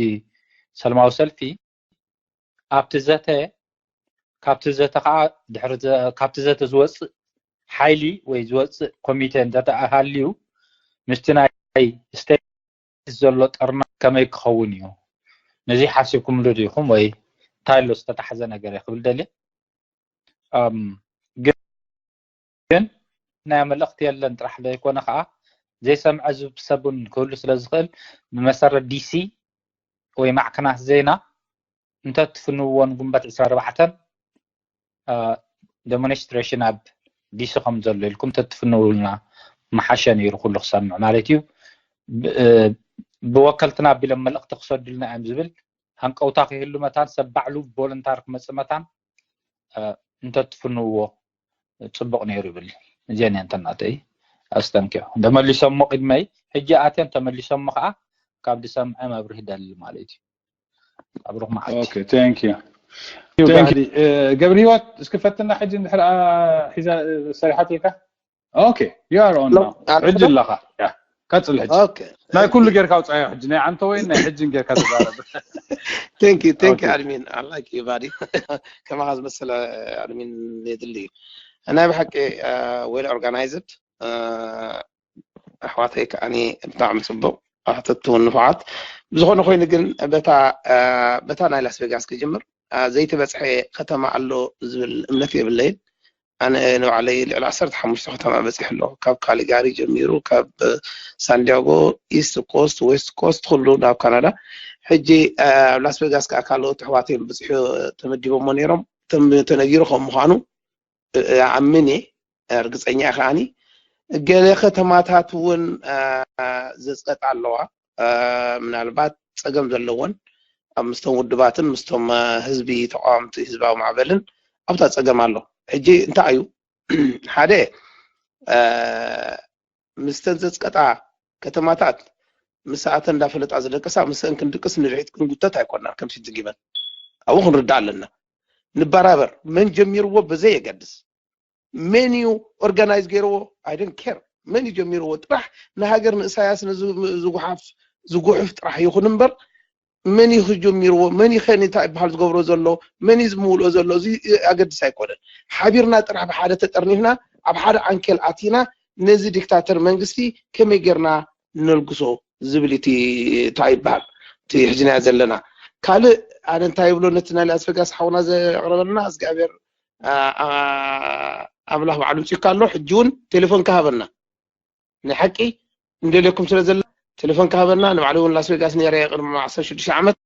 ሰላማዊ ሰልፊ ኣብቲ ዘተ ካብቲ ዘተ ከዓ ድሕሪ ዘ- ካብቲ ዘተ ዝወፅእ ሓይሊ ወይ ዝወፅእ ኮሚቴ እንተተሃልዩ ምስቲ ናይ ስቴት ዘሎ ጥርና ከመይ ክኸውን እዩ? ነዚ ሓሲብኩምሉ ዲኹም ወይ እንታይ ኣሎ ዝተታሕዘ ነገር እየ ክብል ደልየ። ኣም፣ ግን ግን ናይ መልእኽቲ የለን ጥራሕ ዘይኮነ ከዓ ዘይሰምዐ ዝብ ሰብን ክህሉ ስለ ዝኽእል ብመሰረት ዲሲ ወይ ማዕከናት ዜና እንተትፍንውዎ ንግንቦት ዕስራን ኣርባዕተን አ፣ ዴሞንስትሬሽን ኣብ ዲሲ ከም ዘሎ ኢልኩም ተትፍንውልና መሓሸ ነይሩ ኩሉ ክሰምዕ ማለት እዩ። ብ- እ፣ ብወከልትና ኣቢሎም መልእኽቲ ክሰዱልና እዮም ዝብል ሃንቀውታ ክህሉ መታን ሰብ ባዕሉ ቮለንታር ክመፅእ መታን አ፣ እንተትፍንውዎ ፅቡቕ ነይሩ ይብል። እዚአን እየን ተናተይ ኣስተንኪዮ ተመሊሶሞ ቅድመይ ሕጂ ኣትየን ተመሊሶሞ ከዓ ካብ ዝሰምዐ መብርህ ደሊ ማለት እዩ። ኣብሩኽ መዓልቲ Okay, thank you. Thank you. እ፣ ገብረ ህይወት እስኪ ፈትና ሕጂ እንድሕር ኣ፣ ሒዛ እ፣ ሰሪሓትልካ። Okay, you are on now. ሕጂ ኣለኻ። ያ፣ ቀጽል ሕጂ። ናይ ኩሉ ጌርካ ኣውጻዮ ሕጂ፣ ናይ ዓንተ ወይ ናይ ሕጂን ጌርካ ተዛረብ። Thank you, thank you Okay. ኣድሚን። I like you buddy. ከማኻ ዝመሰለ ኣድሚን የድሊ እዩ። ናይ ብሓቂ well organized ኣሕዋተይ ከዓኒ ብጣዕሚ ጽቡቕ ኣሕተትቲ እውን ንፉዓት። ብዝኾነ ኮይኑ ግን በታ በታ ናይ ላስ ቬጋስ ክጅምር ዘይተበጽሐ ከተማ ኣሎ ዝብል እምነት የብለይን። ኣነ ንባዕለይ ልዕሊ ዓሰርተ ሓሙሽተ ከተማ በጺሐ ኣለኹ። ካብ ካሊጋሪ ጀሚሩ፣ ካብ ሳንዲያጎ፣ ኢስት ኮስት፣ ዌስት ኮስት፣ ኩሉ ናብ ካናዳ። ሕጂ ኣብ ላስ ቬጋስ ከዓ ካልኦት ኣሕዋተይ ብጽሑ ተመዲቦሞ ነይሮም። ተም- ተነጊሩ ከም ምዃኑ ኣምን እየ፣ ርግጸኛ እየ ከዓኒ። ገለ ከተማታት እውን ዘጽቀጣ ኣለዋ፣ ምናልባት ጸገም ዘለወን ኣብ ምስቶም ውድባትን ምስቶም ህዝቢ ተቃወምቲ ህዝባዊ ማዕበልን ኣብታ ጸገም ኣሎ። ሕጂ እንታይ እዩ ሓደ ምስተን ዘጽቀጣ ከተማታት ምስኣተን እንዳፈለጣ ዝደቅሳ ምስአን ክንድቅስ ንድሕሪት ክንጉተት ኣይኮናን ከም ሲቲ ጊበን ኣብኡ ክንርዳእ ኣለና። ንበራበር መን ጀሚርዎ ብዘይ የገድስ መን እዩ organize ገይርዎ I don't care መን እዩ ጀሚርዎ ጥራሕ ንሃገር ንእሳያስ ዝጉሓፍ ዝጉሕፍ ጥራሕ ይኹን እምበር መን እዩ ጀሚርዎ መን እዩ ከ እንታይ ይበሃል ዝገብሮ ዘሎ መን እዩ ዝምውልኦ ዘሎ እዚ ኣገድስ ኣይኮነን። ሓቢርና ጥራሕ ብሓደ ተጠርኒፍና ኣብ ሓደ ዓንኬል ኣቲና ነዚ ዲክታተር መንግስቲ ከመይ ጌርና ነልግሶ ዝብል እቲ እንታይ ይበሃል እቲ ሕጂ ናያ ዘለና ካልእ ኣነ እንታይ ይብሎ ነቲ ናይ ላስ ቬጋስ ሓውና ዘቕረበልና እግዚኣብሔር ኣምላኽ ባዕሉ ምፅኡካ ኣሎ ሕጂ እውን ቴሌፎን ክሃበና ናይ ሓቂ እንደልየኩም ስለ ዘለ ቴሌፎን ክሃበና ንባዕሉ እውን ላስ ቬጋስ ነረ ቅድሚ ዓሰርተ ሽዱሽተ ዓመት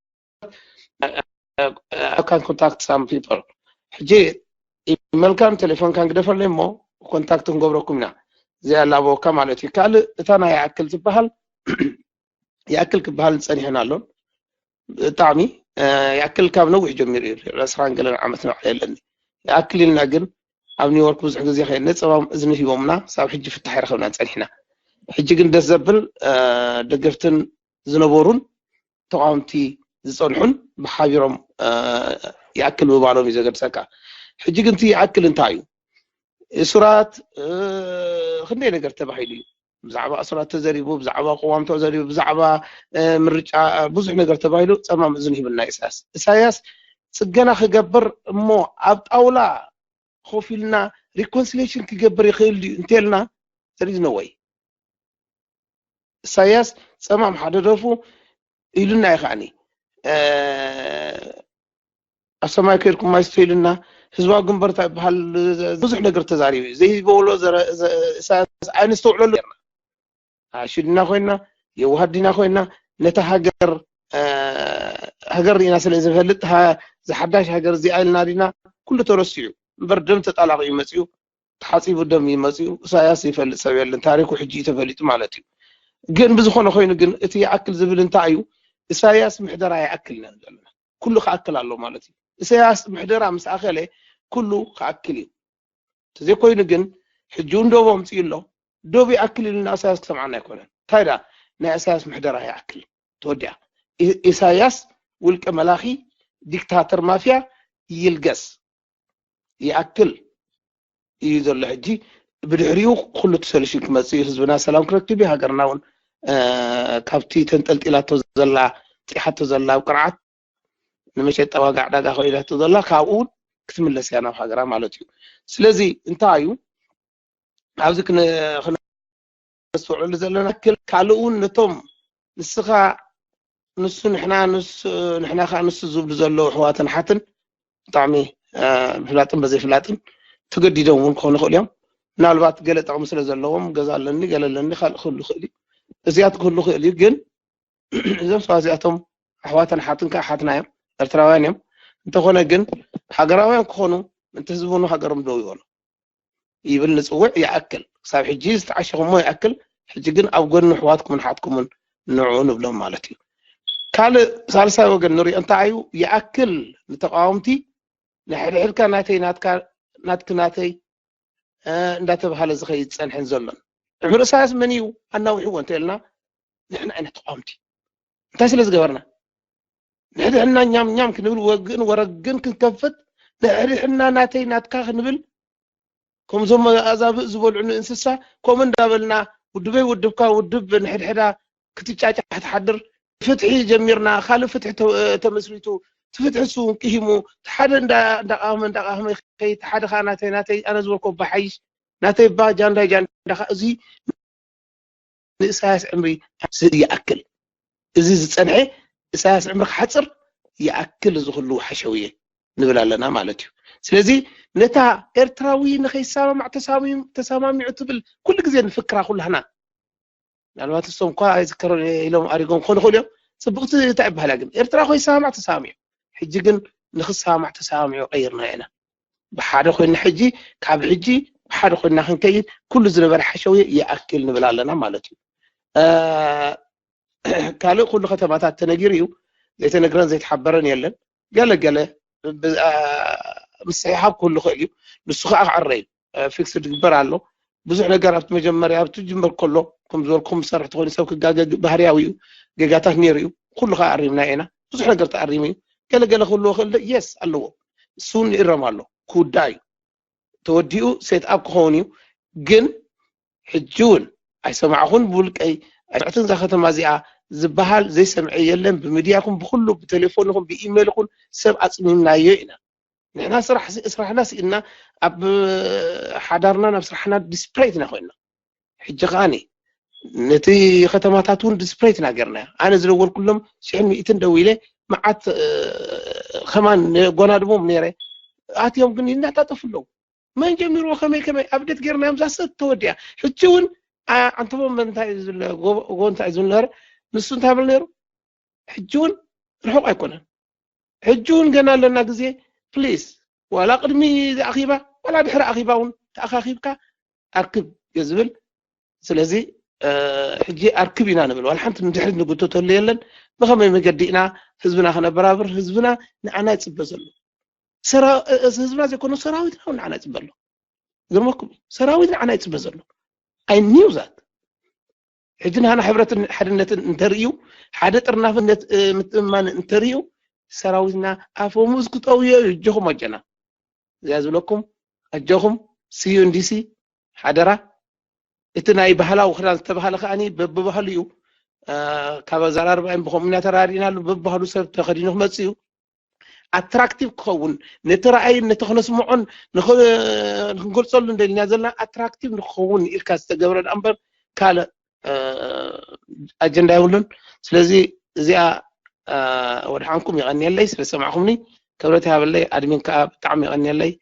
I can contact some people ሕጂ ኢመልካን ቴሌፎንካን ግደፈለይ እሞ ኮንታክት ክንገብረኩም ኢና እዚኣ ላበወካ ማለት እዩ ካልእ እታ ናይ ይኣክል ዝበሃል ይኣክል ክበሃል ዝፀኒሐን ኣሎን ብጣዕሚ ይኣክል ካብ ነዊሕ ጀሚሩ እዩ ዕስራን ገለን ዓመት ንባዕሉ የለኒ ይኣክል ኢልና ግን ኣብ ኒውዮርክ ብዙሕ ግዜ ከየነ ፀባም እዝኒ ሂቦምና ሳብ ሕጂ ፍታሕ ይረኸብና ፀኒሕና ሕጂ ግን ደስ ዘብል ደገፍትን ዝነበሩን ተቃወምቲ ዝፀንሑን ብሓቢሮም ይኣክል ምባሎም እዩ ዘገድሰካ ሕጂ ግን እቲ ይኣክል እንታይ እዩ እሱራት ክንደይ ነገር ተባሂሉ እዩ ብዛዕባ ኣስራት ተዘሪቡ፣ ብዛዕባ ቅዋም ተዘሪቡ፣ ብዛዕባ ምርጫ ብዙሕ ነገር ተባሂሉ ጸማም እዝኒ ሂብና ኢሳያስ። ኢሳያስ ጽገና ክገብር እሞ ኣብ ጣውላ ኮፍ ኢልና ሪኮንሲሌሽን ክገብር ይኽእል ድዩ እንተልና፣ there is no way። ኢሳያስ ጸማም ሓደ ደርፉ ኢሉና ይኸዓኒ ኣብ ሰማይ ከይድኩም ማይ ስቶ ኢሉና። ህዝባዊ ግንባር እንታይ ይበሃል? ብዙሕ ነገር ተዛሪቡ እዩ። ዘይበሎ ኢሳያስ ኣይነስተውዕለሉ ርና ኣሽድና ኮይና፣ የዋሃዲና ኮይና፣ ነታ ሃገር ሃገር ርኢና ስለ ዝፈልጥ ዝሓዳሽ ሃገር እዚኣ ኢልና ዲና? ኩሉ ተረሲዑ እምበር ደም ተጣላቂ እዩ መፅኡ። ተሓፂቡ ደም ይመፅኡ። ኢሳያስ ይፈልጥ ሰብ የለን። ታሪኩ ሕጂ እዩ ተፈሊጡ ማለት እዩ። ግን ብዝኾነ ኮይኑ ግን እቲ ይኣክል ዝብል እንታይ እዩ? ኢሳያስ ምሕደራ ይኣክል ኢና ዘለና። ኩሉ ክኣክል ኣሎ ማለት እዩ። ኢሳያስ ምሕደራ ምስ ኣኸለ ኩሉ ክኣክል እዩ። ተዘይኮይኑ ግን ሕጂ እውን ዶብ ኣምፅኡ ኣሎ። ዶብ ይኣክል ኢሉ ንኢሳያስ ክሰምዓና ኣይኮነን። እንታይ ዳ ናይ ኢሳያስ ምሕደራ ይኣክል ተወዲኣ። ኢሳያስ ውልቀ መላኺ ዲክታተር ማፍያ ይልገስ ይኣክል እዩ ዘሎ። ሕጂ ብድሕሪኡ ኩሉ እቲ ሶሉሽን ክመፅእ እዩ። ህዝብና ሰላም ክረክብ እዩ። ሃገርና እውን ካብቲ ተንጠልጢላቶ ዘላ ፅሓቶ ዘላ ኣብ ቅርዓት ንመሸጣ ዋጋ ዕዳጋ ከይዳቶ ዘላ ካብኡ እውን ክትምለስ እያ ናብ ሃገራ ማለት እዩ። ስለዚ እንታይ እዩ ኣብዚ ክነስተውዕሉ ዘለና ክል ካልእ እውን ነቶም ንስኻ ንሱ ንሕና ንሕና ከዓ ንሱ ዝብሉ ዘለዉ ኣሕዋትን ሓትን ብጣዕሚ ብፍላጥን በዘይፍላጥን ተገዲዶም እውን ክኾኑ ይኽእሉ እዮም። ምናልባት ገለ ጠቕሚ ስለ ዘለዎም ገዛ ኣለኒ ገለ ኣለኒ ካልእ ክህሉ ይኽእል እዩ። እዚኣት ክህሉ ይኽእል እዩ። ግን እዞም ሰባት እዚኣቶም ኣሕዋትን ሓትን ከዓ ሓትና እዮም፣ ኤርትራውያን እዮም። እንተኾነ ግን ሃገራውያን ክኾኑ ምእንቲ ህዝቦም ሃገሮም ደው ይበሉ ይብል ንፅውዕ ይኣክል። ክሳብ ሕጂ ዝተዓሸኹሞ ይኣክል። ሕጂ ግን ኣብ ጎኒ ኣሕዋትኩምን ሓትኩምን ንዑ ንብሎም ማለት እዩ። ካልእ ሳልሳይ ወገን ንሪኦ እንታይ እዩ? ይኣክል ንተቃወምቲ ንሕድሕድካ ናተይ ናትካ ናትኪ ናተይ እንዳተባሃለ ዝኸይድ ዝፀንሐን ዘሎን። ዕምሪ ኢሳያስ መን እዩ ኣናዊሕዎ እንተልና ንሕና ኢና ተቃወምቲ። እንታይ ስለ ዝገበርና? ንሕድሕድና ኛም ኛም ክንብል ወግእን ወረግን ክንከፍት ንሕድሕድና ናተይ ናትካ ክንብል ከምዞም ኣዛብእ ዝበልዑ ንእንስሳ ከምኡ እንዳበልና ውድበይ ውድብካ ውድብ ንሕድሕዳ ክትጫጫሕ ትሓድር። ፍትሒ ጀሚርና ካልእ ፍትሒ ተመስሪቱ እቲ ፍትሒ እሱ እውን ቅሂሙ ሓደ እንዳቃመ እንዳቃመ ከይ ሓደ ከዓ ናተይ ናተይ ኣነ ዝበልኮ ባሓይሽ ናተይ ባ ጃንዳይ ጃንዳኻ እዚ ንእሳያስ ዕምሪ ይኣክል እዚ ዝፀንሐ እሳያስ ዕምሪ ክሓፅር ይኣክል እዚ ኩሉ ሓሸውየ ንብል ኣለና ማለት እዩ። ስለዚ ነታ ኤርትራዊ ንኸይሰማማዕ ተሰማሚዑ ትብል ኩሉ ግዜ ንፍክራ ኩላህና ምናልባት እሶም እኳ ኣይዝከሮ ኢሎም ኣሪጎም ክኾኑ ይኽእሉ እዮም። ፅብቅቲ እንታይ ይበሃላ ግን ኤርትራ ኮይሰማማዕ ተሰማሚዑ ሕጂ ግን ንክሰማማዕ ተሰማሚዑ ቀይርና ኢና። ብሓደ ኮይና ሕጂ ካብ ሕጂ ብሓደ ኮይና ክንከይድ ኩሉ ዝነበረ ሓሸውየ ይኣክል ንብል ኣለና ማለት እዩ። ካልእ ኩሉ ከተማታት ተነጊሩ እዩ። ዘይተነግረን ዘይተሓበረን የለን። ገለ ገለ ምስሕሓብ ክህሉ ይኽእል እዩ። ንሱ ከዓ ክዕረ እዩ። ፊክስ ድግበር ኣሎ። ብዙሕ ነገር ኣብቲ መጀመርያ ኣብቲ ጅምበር ከሎ ከም ዝበልኩም ዝሰርሕ ተኾይኑ ሰብ ክጋገ ባህርያዊ እዩ። ጌጋታት ነይሩ እዩ። ኩሉ ከዓ ኣሪምና ኢና። ብዙሕ ነገር ተኣሪሙ እዩ። ገለ ገለ ክህልዎ ክእል የስ ኣለዎ። እሱ እውን ይእረም ኣሎ። ክውዳእ እዩ። ተወዲኡ ሴት ኣፕ ክኸውን እዩ። ግን ሕጂ እውን ኣይሰማዕኹን ብውልቀይ ኣይሰምዕትን እዛ ከተማ እዚኣ ዝበሃል ዘይሰምዐ የለን። ብሚድያኹም ብኩሉ ብቴሌፎንኹም ብኢሜይልኹም ሰብ ኣፅሚምናዮ ኢና። ንሕና ስራሕ ስራሕና ስኢንና ኣብ ሓዳርና ናብ ስራሕና ዲስፕሬት ኢና ኮይንና። ሕጂ ከዓኒ ነቲ ከተማታት እውን ዲስፕሬት ኢና ገርና። ኣነ ዝደወልኩሎም ሽሕን ሚእትን ደዊለ መዓት ከማን ጎናድቦም ነይረ። ኣትዮም ግን ይናጣጠፉ ኣለዉ። መን ጀሚርዎ ከመይ ከመይ ኣብደት ገርናዮም ዛሰት ተወዲያ። ሕጂ እውን ኣንተቦም እንታይ እዩ ዝለ ጎ እንታይ እዩ ዝነበረ ንሱ እንታይ ብል ነይሩ ሕጂ እውን ርሑቕ ኣይኮነን። ሕጂ እውን ገና ኣለና ግዜ። ፕሊስ ዋላ ቅድሚ ኣኺባ ዋላ ድሕሪ ኣኺባ እውን ተኣኻኺብካ ኣርክብ እየ ዝብል። ስለዚ ሕጂ ኣርክብ ኢና ንብል። ዋላ ሓንቲ ንድሕሪት ንጉተተሉ የለን። ብኸመይ መገዲ ኢና ህዝብና ክነበራብር? ህዝብና ንዓና ይፅበ ዘሎ። ህዝብና ዘይኮነ ሰራዊትና እውን ንዓና ይፅበ ኣሎ። ዝገርመኩም ሰራዊት ንዓና ይፅበ ዘሎ። ኣይ ኒው ዛት ሕጂ ንሃና ሕብረትን ሓድነትን እንተርእዩ ሓደ ጥርናፍነት ምትእማን እንተርእዩ ሰራዊትና ኣፈሙዝ ክጠውዮ እዩ። እጆኹም ኣጀና እዚኣ ዝብለኩም ኣጆኹም ስዩ እንዲሲ ሓደራ እቲ ናይ ባህላዊ ክዳን ዝተባሃለ ከዓኒ በብባህሉ እዩ። ካብ ኣዘራርባዮም ብኸምኡ ኢና ተራዲእናሉ። በብባህሉ ሰብ ተኸዲኑ ክመጽእ እዩ። ኣትራክቲቭ ክኸውን፣ ነቲ ረኣይን ነቲ ክነስምዖን ንኽንገልጸሉ እንደልና ዘለና ኣትራክቲቭ ንክኸውን ኢልካ ዝተገብረ ደኣ እምበር ካልእ ኣጀንዳ የብሉን። ስለዚ እዚኣ ወድሓንኩም፣ የቐንየለይ ስለሰማዕኹምኒ። ክብረት ይሃበለይ። ኣድሚን ከዓ ብጣዕሚ የቐንየለይ።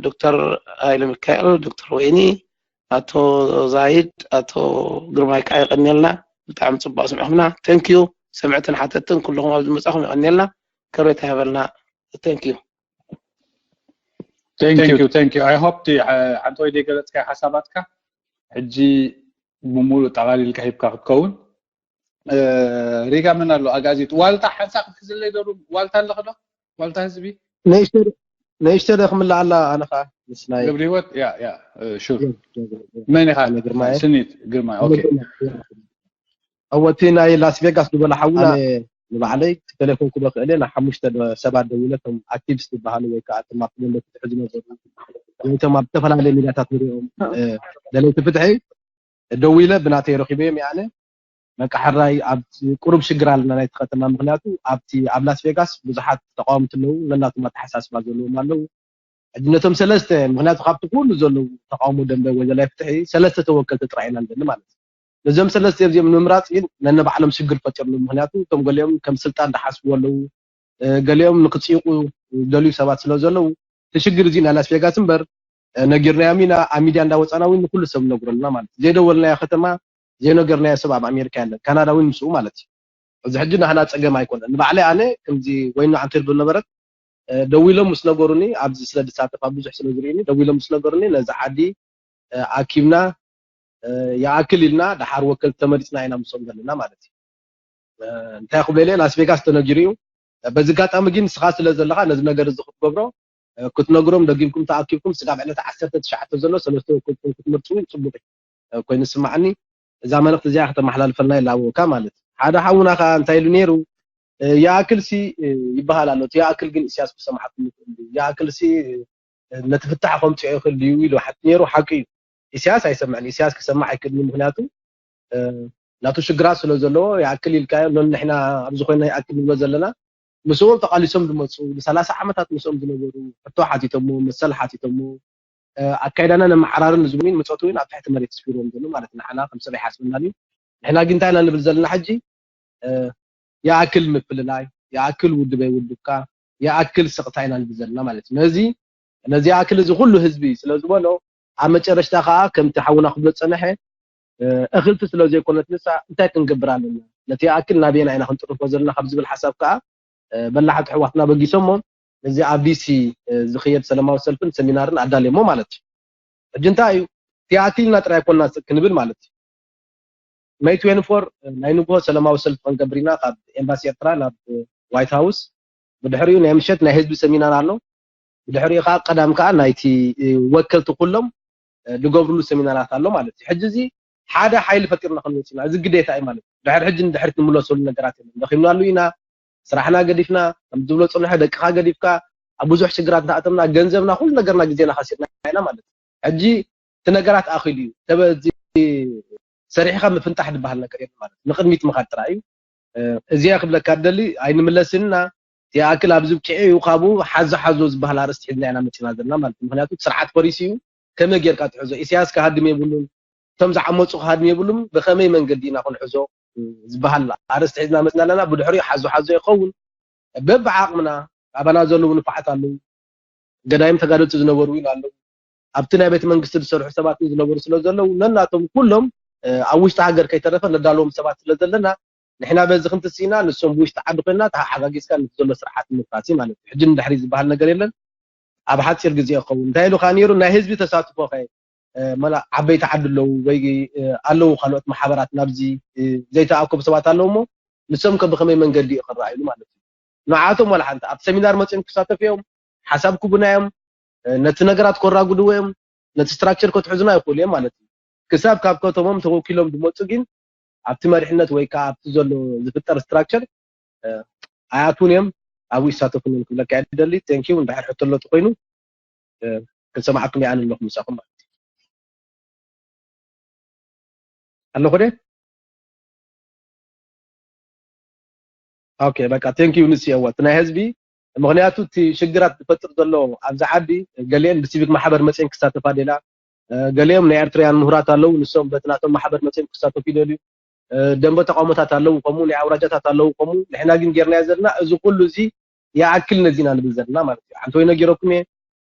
ዶክተር ሃይለ ሚካኤል፣ ዶክተር ወይኒ፣ ኣቶ ዛይድ፣ ኣቶ ግርማይ ከዓ የቐንየልና። ብጣዕሚ ፅቡቅ ስምዕኹምና። Thank you። ሰምዕትን ሓተትን ኩልኹም ኣብዚ መጻኹም የቐንየልና። ክብረት ይሃበልና። Thank you። Thank you, thank you. I hope ሓንቲ ወይ ደይ ገለጽካዮ ሓሳባትካ ሕጂ ብምሉእ ጠቓሊልካ ሂብካ ክትከውን። ሪጋ፣ መን ኣሎ ኣጋዚት ዋልታ ሓንሳ ክትሕዝለይ ዶ? ዋልታ ኣለኽ ዶ? ዋልታ ህዝቢ ነይሽተ ደ ክምልኣላ ኣነ ከዓ ምስ ናይ ገብረ ህይወት። ያ ያ ሹር። መን ኢኻ? ግርማይ። ስኒት ግርማይ። ኦኬ። እወ እቲ ናይ ላስ ቬጋስ ዝበሎ ሓውና፣ ኣነ ንባዕለይ ቴሌፎን ክዶ ክእለ ናብ ሓሙሽተ ሰባት ደዊለ፣ እቶም ኣክቲቪስት ዝበሃሉ ወይ ከዓ እቶም ኣብቲ ደንበ ፍትሒ ዝነበሩ ወይ እቶም ኣብ ዝተፈላለዩ ሚዲያታት ንሪኦም ደለይቲ ፍትሒ ደዊለ ብናተይ ረኪበዮም። ኣነ በቃ ሕራይ ኣብ ቁሩብ ሽግር ኣለና ናይቲ ከተማ፣ ምክንያቱ ኣብቲ ኣብ ላስ ቬጋስ ብዙሓት ተቃወምቲ ኣለዉ፣ ነናቶም ኣተሓሳስባ ዘለዎም ኣለዉ። ሕጂ ነቶም ሰለስተ፣ ምክንያቱ ካብቲ ኩሉ ዘለዉ ተቃውሞ ደንበ ወይ ደላይ ፍትሒ ሰለስተ ተወከልቲ ጥራይ ኢና ንደሊ ማለት እዩ። ነዞም ሰለስተ እዚኦም ንምምራፅ ግን ነንባዕሎም ሽግር ፈጢርሉ። ምክንያቱ እቶም ገሊኦም ከም ስልጣን ዝሓስቡ ኣለዉ፣ ገሊኦም ንክፅይቁ ዝደልዩ ሰባት ስለ ዘለዉ፣ እቲ ሽግር እዚ ናይ ላስ ቬጋስ እምበር ነጊርናዮም ኢና። ኣብ ሚድያ እንዳወፃና እውን ንኩሉ ሰብ ንነግሮ ኣለና ማለት እዩ። ዘይደወልናዮ ከተማ፣ ዘይነገርናዮ ሰብ ኣብ ኣሜሪካ የለን፣ ካናዳ እውን ምስኡ ማለት እዩ። እዚ ሕጂ ናህና ፀገም ኣይኮነን። ንባዕለይ ኣነ ከምዚ ወይኑ ዓንተር ዝነበረት ደዊሎም ምስ ነገሩኒ፣ ኣብዚ ስለ ዝሳተፍ ኣብ ብዙሕ ስለ ዝርእኒ፣ ደዊሎም ምስ ነገሩኒ ነዚ ዓዲ ኣኪብና ይኣክል ኢልና ደሓር ወከልቲ ተመሪፅና ኢና ምስኦም ዘለና ማለት እዩ። እንታይ ክብለለ ላስ ቬጋስ ተነጊሩ እዩ። በዚ ኣጋጣሚ ግን ንስኻ ስለ ዘለኻ ነዚ ነገር እዚ ክትገብሮ ክትነግሮም ደጊምኩም ተኣኪብኩም ስጋብ ዕለት ዓሰርተ ትሽዓተ ዘሎ ሰለስተ ወከልትኩም ክትመርፁ እውን ፅቡቅ ኮይኑ ዝስማዓኒ። እዛ መልእክቲ እዚኣ ከተመሓላልፈልና ይላበወካ ማለት እዩ። ሓደ ሓውና ከዓ እንታይ ኢሉ ነይሩ? ይኣክል ሲ ይበሃል ኣሎ። እቲ ይኣክል ግን ኢሳያስ ክሰምዓኩም ይኽእል ድዩ? ይኣክል ሲ ነቲ ፍታሕ ከምፅኦ ይኽእል ድዩ ኢሉ ሓቲ ነይሩ። ሓቂ እዩ። ኢሳያስ ኣይሰምዕን። ኢሳያስ ክሰምዕ ኣይክእልን። ምክንያቱ ናቱ ሽግራት ስለ ዘለዎ ይኣክል ኢልካዮ። ኖን ንሕና ኣብዚ ኮይና ይኣክል ንብሎ ዘለና። ምስኦም ተቓሊሶም ዝመፁ፣ ንሰላሳ ዓመታት ምስኦም ዝነበሩ፣ ሕቶ ሓቲቶሞ፣ መሰል ሓቲቶሞ፣ ኣካይዳና ነመዓራርን ንዝብሉን ምፀቱ እውን ኣብ ትሕቲ መሬት ስፊሮም ዘሎ ማለት ንዓና ከም ሰብ ኣይሓስበናን እዩ። ንሕና ግን እንታይ ኢና ንብል ዘለና ሕጂ? ይኣክል ምፍልላይ፣ ይኣክል ውድበይ ውድብካ፣ ይኣክል ስቕታ ኢና ንብል ዘለና ማለት እዩ። ነዚ ነዚ ይኣክል እዚ ኩሉ ህዝቢ ስለ ዝበሎ ኣብ መጨረሽታ ከዓ ከምቲ ሓውና ክብሎ ዝፀንሐ እኽልቲ ስለ ዘይኮነት ንሳ እንታይ ክንገብር ኣለና፣ ነቲ ይኣክል ናበየና ኢና ክንጥርንፎ ዘለና ካብ ዝብል ሓሳብ ከዓ በላሕቲ ኣሕዋትና በጊሶሞ እዚ ኣብ ዲሲ ዝኽየድ ሰላማዊ ሰልፍን ሰሚናርን ኣዳልየሞ ማለት እዩ። ሕጂ እንታይ እዩ እቲ ይኣክል ኢልና ጥራይ ኮና ክንብል ማለት እዩ። ሜይ ትዌንቲ ፎር ናይ ንግሆ ሰላማዊ ሰልፊ ክንገብር ኢና ካብ ኤምባሲ ኤርትራ ናብ ዋይት ሃውስ። ብድሕሪኡ ናይ ምሸት ናይ ህዝቢ ሰሚናር ኣሎ። ብድሕሪኡ ከዓ ቀዳም ከዓ ናይቲ ወከልቲ ኩሎም ዝገብርሉ ሰሚናራት ኣሎ ማለት እዩ። ሕጂ እዚ ሓደ ሓይሊ ፈጢርና ክንወፅእ ኢና። እዚ ግዴታ እዩ ማለት እዩ። ድሕሪ ሕጂ ንድሕሪት ንምለሰሉ ነገራት የለን። ደኺምናሉ ኢና፣ ስራሕና ገዲፍና፣ ከም ዝብሎ ፅንሐ ደቅኻ ገዲፍካ ኣብ ብዙሕ ሽግራት እናኣተምና ገንዘብና ኩሉ ነገርና ግዜና ከሲርና ኢና ማለት እዩ። ሕጂ እቲ ነገራት ኣኺሉ እዩ። ሰሪሕኻ ምፍንጣሕ ዝበሃል ነገር የለን ማለት እዩ። ንቅድሚት ምኻድ ጥራይ እዩ። እዚኣ ክብለካ ደሊ ኣይንምለስን ኢና። ይኣክል ኣብዚ ብቂዕ እዩ። ካብኡ ሓዞ ሓዞ ዝበሃል ኣርእስቲ ሒዝና ኢና መፂና ዘለና ማለት እዩ። ምክንያቱ ስርዓት ፈሪሱ እዩ። ከመይ ጌርካ ትሕዞ? ኢሳያስ ክሃድም የብሉን፣ እቶም ዝዓመፁ ክሃድም የብሉም። ብከመይ መንገዲ ኢና ክንሕዞ ዝበሃል ኣርእስቲ ሒዝና መፅና ኣለና። ብድሕሪኡ ሓዞ ሓዞ ይኸውን። በብዓቕምና ኣባና ዘለዉ ንፋዓት ኣለዉ፣ ገዳይም ተጋደልቲ ዝነበሩ እውን ኣለዉ። ኣብቲ ናይ ቤተ መንግስቲ ዝሰርሑ ሰባት እውን ዝነበሩ ስለ ዘለዉ ነናቶም ኩሎም ኣብ ውሽጢ ሃገር ከይተረፈ ነዳለዎም ሰባት ስለ ዘለና ንሕና በዚ ክንትስኢና ንሶም ብውሽጢ ዓዲ ኮይና ተሓጋጊዝካ ነቲ ዘሎ ስርዓት ንምፍራስ እዩ ማለት እዩ። ሕጂ ንድሕሪ ዝበሃል ነገር የለን። ኣብ ሓፂር ግዜ ይኸውን እንታይ ኢሉ ከዓ ነይሩ ናይ ህዝቢ ተሳትፎ ከ መላ ዓበይቲ ዓዲ ኣለዉ ወይ ኣለዉ ካልኦት ማሕበራት ናብዚ ዘይተኣከቡ ሰባት ኣለዉ እሞ ንሶም ከ ብከመይ መንገዲ እዩ ክረኣይሉ ማለት እዩ። ንዓቶም ዋላ ሓንቲ ኣብ ሰሚናር መፅኦም ክሳተፉ እዮም፣ ሓሳብ ክቡና እዮም፣ ነቲ ነገራት ከራጉድዎ እዮም፣ ነቲ ስትራክቸር ከትሕዙና ይኽእሉ እዮም ማለት እዩ። ክሳብ ካብ ከተሞም ተወኪሎም ዝመፁ ግን ኣብቲ መሪሕነት ወይ ከዓ ኣብቲ ዘሎ ዝፍጠር ስትራክቸር ኣይኣትውን እዮም፣ ኣብኡ ይሳተፉን እዮም ክብለካ እየ ደሊ። ቴንኪው እንድሕር ሕቶ ኣሎ ተኮይኑ ክንሰማዓኩም ይኣል ኣለኹ ምሳኹም ማለት እዩ። ኣለኹ ደ ኦኬ በቃ thank you ንስየዋ እቲ ናይ ህዝቢ ምክንያቱ እቲ ሽግራት ዝፈጥር ዘሎ ኣብዚ ዓዲ ገሊአን ብሲቪክ ማሕበር መፅአን ክሳተፋ ደላ ገሊኦም ናይ ኤርትራውያን ምሁራት ኣለዉ ንሶም በቲ ናቶም ማሕበር መፅኦም ክሳተፉ ይደልዩ ደንበ ተቃውሞታት ኣለዉ ከምኡ ናይ ኣውራጃታት ኣለዉ ከምኡ ንሕና ግን ጌርናዮ ዘለና እዚ ኩሉ እዚ ይኣክል ነዚና ንብል ዘለና ማለት እዩ ሓንቲ ወይ ነጊረኩም እየ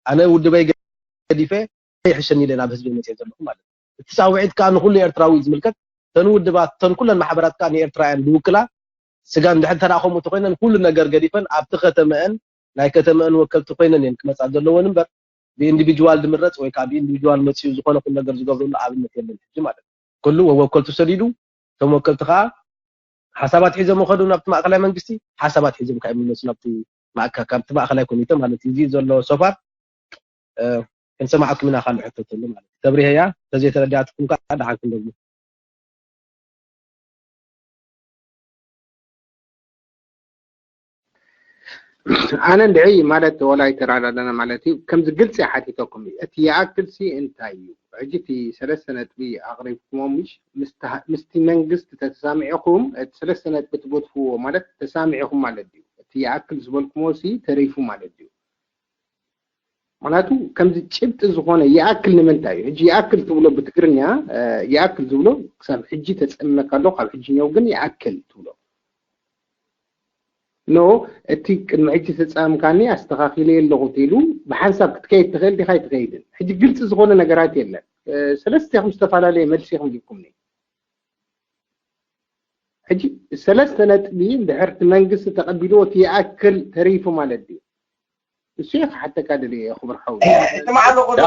ኣነ ውድበይ ገዲፈ ይሕሸኒ ኢለ ናብ ህዝቢ መፅአ ዘለኹ ማለት እዩ እቲ ፃውዒት ከዓ ንኩሉ ኤርትራዊ ዝምልከት ተን ውድባት ተን ኩለን ማሕበራት ከዓ ንኤርትራውያን ዝውክላ ስጋ እንድሕር ተራኸሙ ተኮይነን ኩሉ ነገር ገዲፈን ኣብቲ ከተመአን ናይ ከተመአን ወከልቲ ኮይነን እየን ክመፃ ዘለወን እምበር ብኢንዲቪጁዋል ዝምረፅ ወይ ከዓ ብኢንዲቪጁዋል መፅኡ ዝኮነ ኩሉ ነገር ዝገብረሉ ኣብነት የለን ሕጂ ማለት እዩ ኩሉ ወወከልቱ ሰዲዱ እቶም ወከልቲ ከዓ ሓሳባት ሒዞም ከዱ ናብቲ ማእከላይ መንግስቲ ሓሳባት ሒዞም ከዓ ይምለሱ ናብቲ ማእከ ካብቲ ማእከላይ ኮሚተ ማለት እዩ እዚ ዘሎ ሶፋር ክንሰማዓኩም ኢና ካልእ ሕቶ ተሎ ማለት እዩ ተብሪሀያ ተዘይተረዳእትኩም ከዓ ደሓንኩም ደግሞ ኣነ እንድዒ ማለት ወላ ይተራዳዳና ማለት እዩ ከምዚ ግልፂ ሓቲተኩም እዩ እቲ ይኣክል ሲ እንታይ እዩ ሕጂ እቲ ሰለስተ ነጥቢ ኣቕሪብኩሞ ምሽ ምስቲ መንግስቲ ተተሳሚዕኹም እቲ ሰለስተ ነጥቢ ትገድፍዎ ማለት ተሳሚዕኹም ማለት እዩ እቲ ይኣክል ዝበልኩሞ ሲ ተሪፉ ማለት እዩ ምክንያቱ ከምዚ ጭብጢ ዝኾነ ይኣክል ንምንታይ እዩ ሕጂ ይኣክል ትብሎ ብትግርኛ ይኣክል ዝብሎ ክሳብ ሕጂ ተፀመካ ኣሎ ካብ ሕጂ ኛው ግን ይኣክል ትብሎ ኖ እቲ ቅድሚ ሕጂ ተፃምካኒ ኣስተኻኺለ ኣለኹ ኢሉ ብሓንሳብ ክትከይድ ትኽእል ዲኻ ኣይትኸይድን ሕጂ ግልፂ ዝኾነ ነገራት የለን ሰለስቲኹም ዝተፈላለየ መልሲ ኢኹም ሂብኩምኒ ሕጂ ሰለስተ ነጥቢ እንድሕር እቲ መንግስቲ ተቐቢልዎ እቲ ይኣክል ተሪፉ ማለት ድዩ እሱ እየ ክሓተካ ደልየ ክቡር ሓው ይስማዕ ኣለኹ ዶ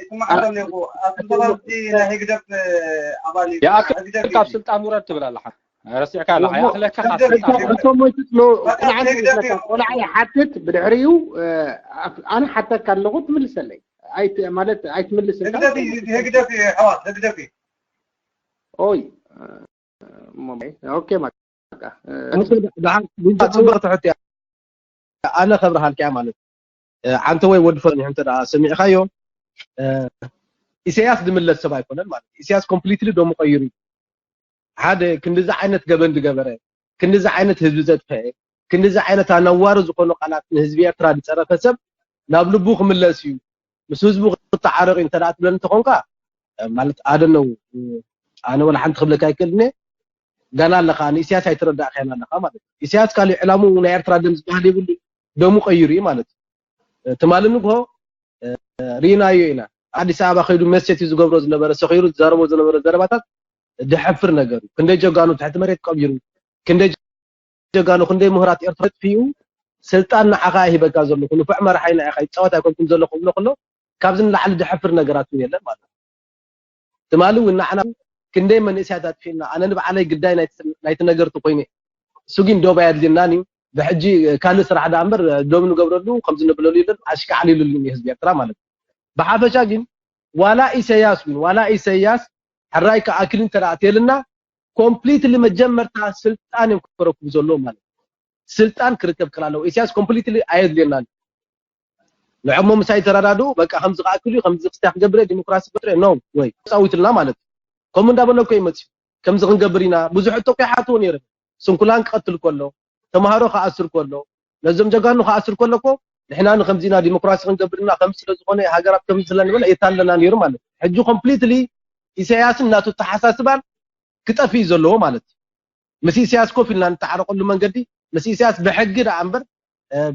ይስማዕ ኣሎ ኣለኹ ኣብ ተባብቲ ናይ ህግደፍ ኣባል እዩ ይኣክል ካብ ስልጣን ውረድ ትብል ኣለኻ ረሲዕካ ኣለኻ ይኣኽለካ ካብ ስልጣን ውረድ እቶም ወይ ትጥሎ ቆልዓ ይሓትት ብድሕሪኡ ኣነ ሓተካ ኣለኹ ትምልሰለይ ማለት ኣይትምልስ ህግደፍ እዩ ሕዋት ህግደፍ እዩ ኦይ ኦኬ ጽቡቅ ትሕት ኣነ ከብርሃልካ ማለት ሓንተ ወይ ወዲ ፈኒ እንተ ሰሚዕካዮ ኢሳያስ ዝምለስ ሰብ ኣይኮነን ማለት ኢሳያስ ኮምፕሊትሊ ደሞ ቀይሩ ሓደ ክንዲዚ ዓይነት ገበን ዝገበረ ክንዲዚ ዓይነት ህዝቢ ዘጥፈአ ክንዲዚ ዓይነት ኣነዋሪ ዝኾኑ ቃላት ንህዝቢ ኤርትራ ዝፀረፈ ሰብ ናብ ልቡ ክምለስ እዩ ምስ ህዝቡ ክተዓረቕ እዩ እንተ ትብለኒ እንተኾንካ ማለት ኣደነው ኣነ ወላ ሓንቲ ክብለካ ኣይክእልን ጋና ኣለኻ ንኢሳያስ ኣይተረዳእካያን ኣለኻ ማለት እዩ ኢሳያስ ካሊእ ዕላሙ ናይ ኤርትራ ደም ዝበሃል የብሉ ደሙ ቀይሩ እዩ ማለት እዩ ትማሊ ንግሆ ርኢናዮ ኢና ኣዲስ ኣበባ ከይዱ መሴት እዩ ዝገብሮ ዝነበረ ሰኺሩ ዝዛረቦ ዝነበረ ዘረባታት ድሕፍር ነገር እዩ ክንደይ ጀጋኑ ትሕቲ መሬት ቀቢሩ ክንደይ ጀጋኑ ክንደይ ምሁራት ኤርትራ ጥፊኡ ስልጣን ንዓኻ ሂበካ ዘለኹ ንፉዕ መራሓይ ንዓኻ ይፃወት ኣይኮንኩም ዘለኹ ክብሎ ከሎ ካብዚ ንላዕሊ ድሕፍር ነገራት እውን የለን ማለት እዩ ትማሊ እውን ንዓና ክንደይ መንእሰያት ኣጥፊእና ኣነ ንባዕለይ ግዳይ ናይቲ ነገር ተኮይነ እሱ ግን ዶብ ኣየድልየናን እዩ ብሕጂ ካልእ ስራሕ ዳ እምበር ዶብ ንገብረሉ ከምዚ ንብለሉ የለን ኣሽካዕሊሉሉ ህዝቢ ኤርትራ ማለት እዩ ብሓፈሻ ግን ዋላ ኢሰያስ እውን ዋላ ኢሰያስ ሕራይ ክኣክል እንተ ኣትየልና ኮምፕሊትሊ መጀመርታ ስልጣን እዮም ክረክቡ ዘለዎ ማለት ስልጣን ክርከብ ክላለዎ ኢሳያስ ኮምፕሊትሊ ኣየድልየናን ንዕሞ ምሳይ ተረዳድኡ በቃ ከምዚ ክኣክል እዩ ከምዚ ክስታይ ክገብር ዲሞክራሲ ክፈጥር ኖ ወይ ተፃዊትልና ማለት እዩ ከምኡ እንዳበለኮ ይመፅዩ ከምዚ ክንገብር ኢና ብዙሕ እቶ ኮ ይሓትዎ ነይረ ስንኩላን ክቐትል ከሎ ተምሃሮ ክኣስር ከሎ ነዞም ጀጋኑ ክኣስር ከሎ ኮ ንሕና ንከምዚና ዲሞክራሲ ክንገብር ኢና ከም ስለ ዝኾነ ሃገራት ከም ስለ ንበለ የታለና ነይሩ ማለት እዩ ሕጂ ኮምፕሊትሊ ኢሳያስን ናቱ ተሓሳስባን ክጠፍእ እዩ ዘለዎ ማለት እዩ ምስ ኢሳያስ ኮፍ ኢልና ንተዓረቀሉ መንገዲ ምስ ኢሳያስ ብሕጊ ደኣ እምበር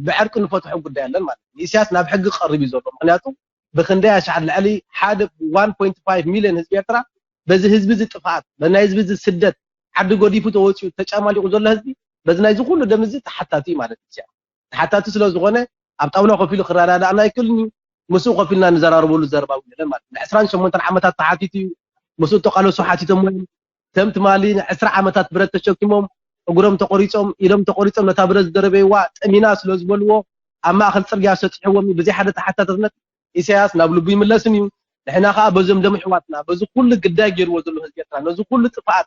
ብዕርቂ ንፈትሖ ጉዳይ ኣለን ማለት እዩ ኢሳያስ ናብ ሕጊ ቀርብ እዩ ዘሎ ምክንያቱ ብክንደይ ኣሽሓት ልዕሊ ሓደ ሚልዮን ህዝቢ ኤርትራ በዚ ህዝቢ እዚ ጥፍኣት በናይ ህዝቢ እዚ ስደት ዓዲ ጎዲፉ ተወፂኡ ተጫማሊቁ ዘሎ ህዝቢ በዚ ናይዚ ኩሉ ደም እዚ ተሓታቲ እዩ ማለት እዩ ኢሳያስ ተሓታቲ ስለ ዝኾነ ኣብ ጣውላ ኮፍ ኢሉ ክረዳዳእና ኣይክእልን እዩ ምስኡ ኮፍ ኢልና ንዘራርበሉ ዘረባ እውን የለን ማለት እዩ ን28 ዓመታት ተሓቲቱ እዩ ምስኡ ተቃለሱ ሓቲቶም እዮም ከም ትማሊ ን20 ዓመታት ብረት ተሸኪሞም እግሮም ተቆሪጾም ኢዶም ተቆሪጾም ነታ ብረት ዝደረበይዋ ጠሚና ስለ ዝበልዎ ኣብ ማእከል ጽርግያ ሰጢሕዎም እዩ ብዘይ ሓደ ተሓታትነት ኢሳያስ ናብ ልቡ ይምለስን እዩ ንሕና ከዓ በዞም ደም ኣሕዋትና በዚ ኩሉ ግዳይ ገይርዎ ዘሎ ህዝቢ ኤርትራ ነዚ ኩሉ ጥፍኣት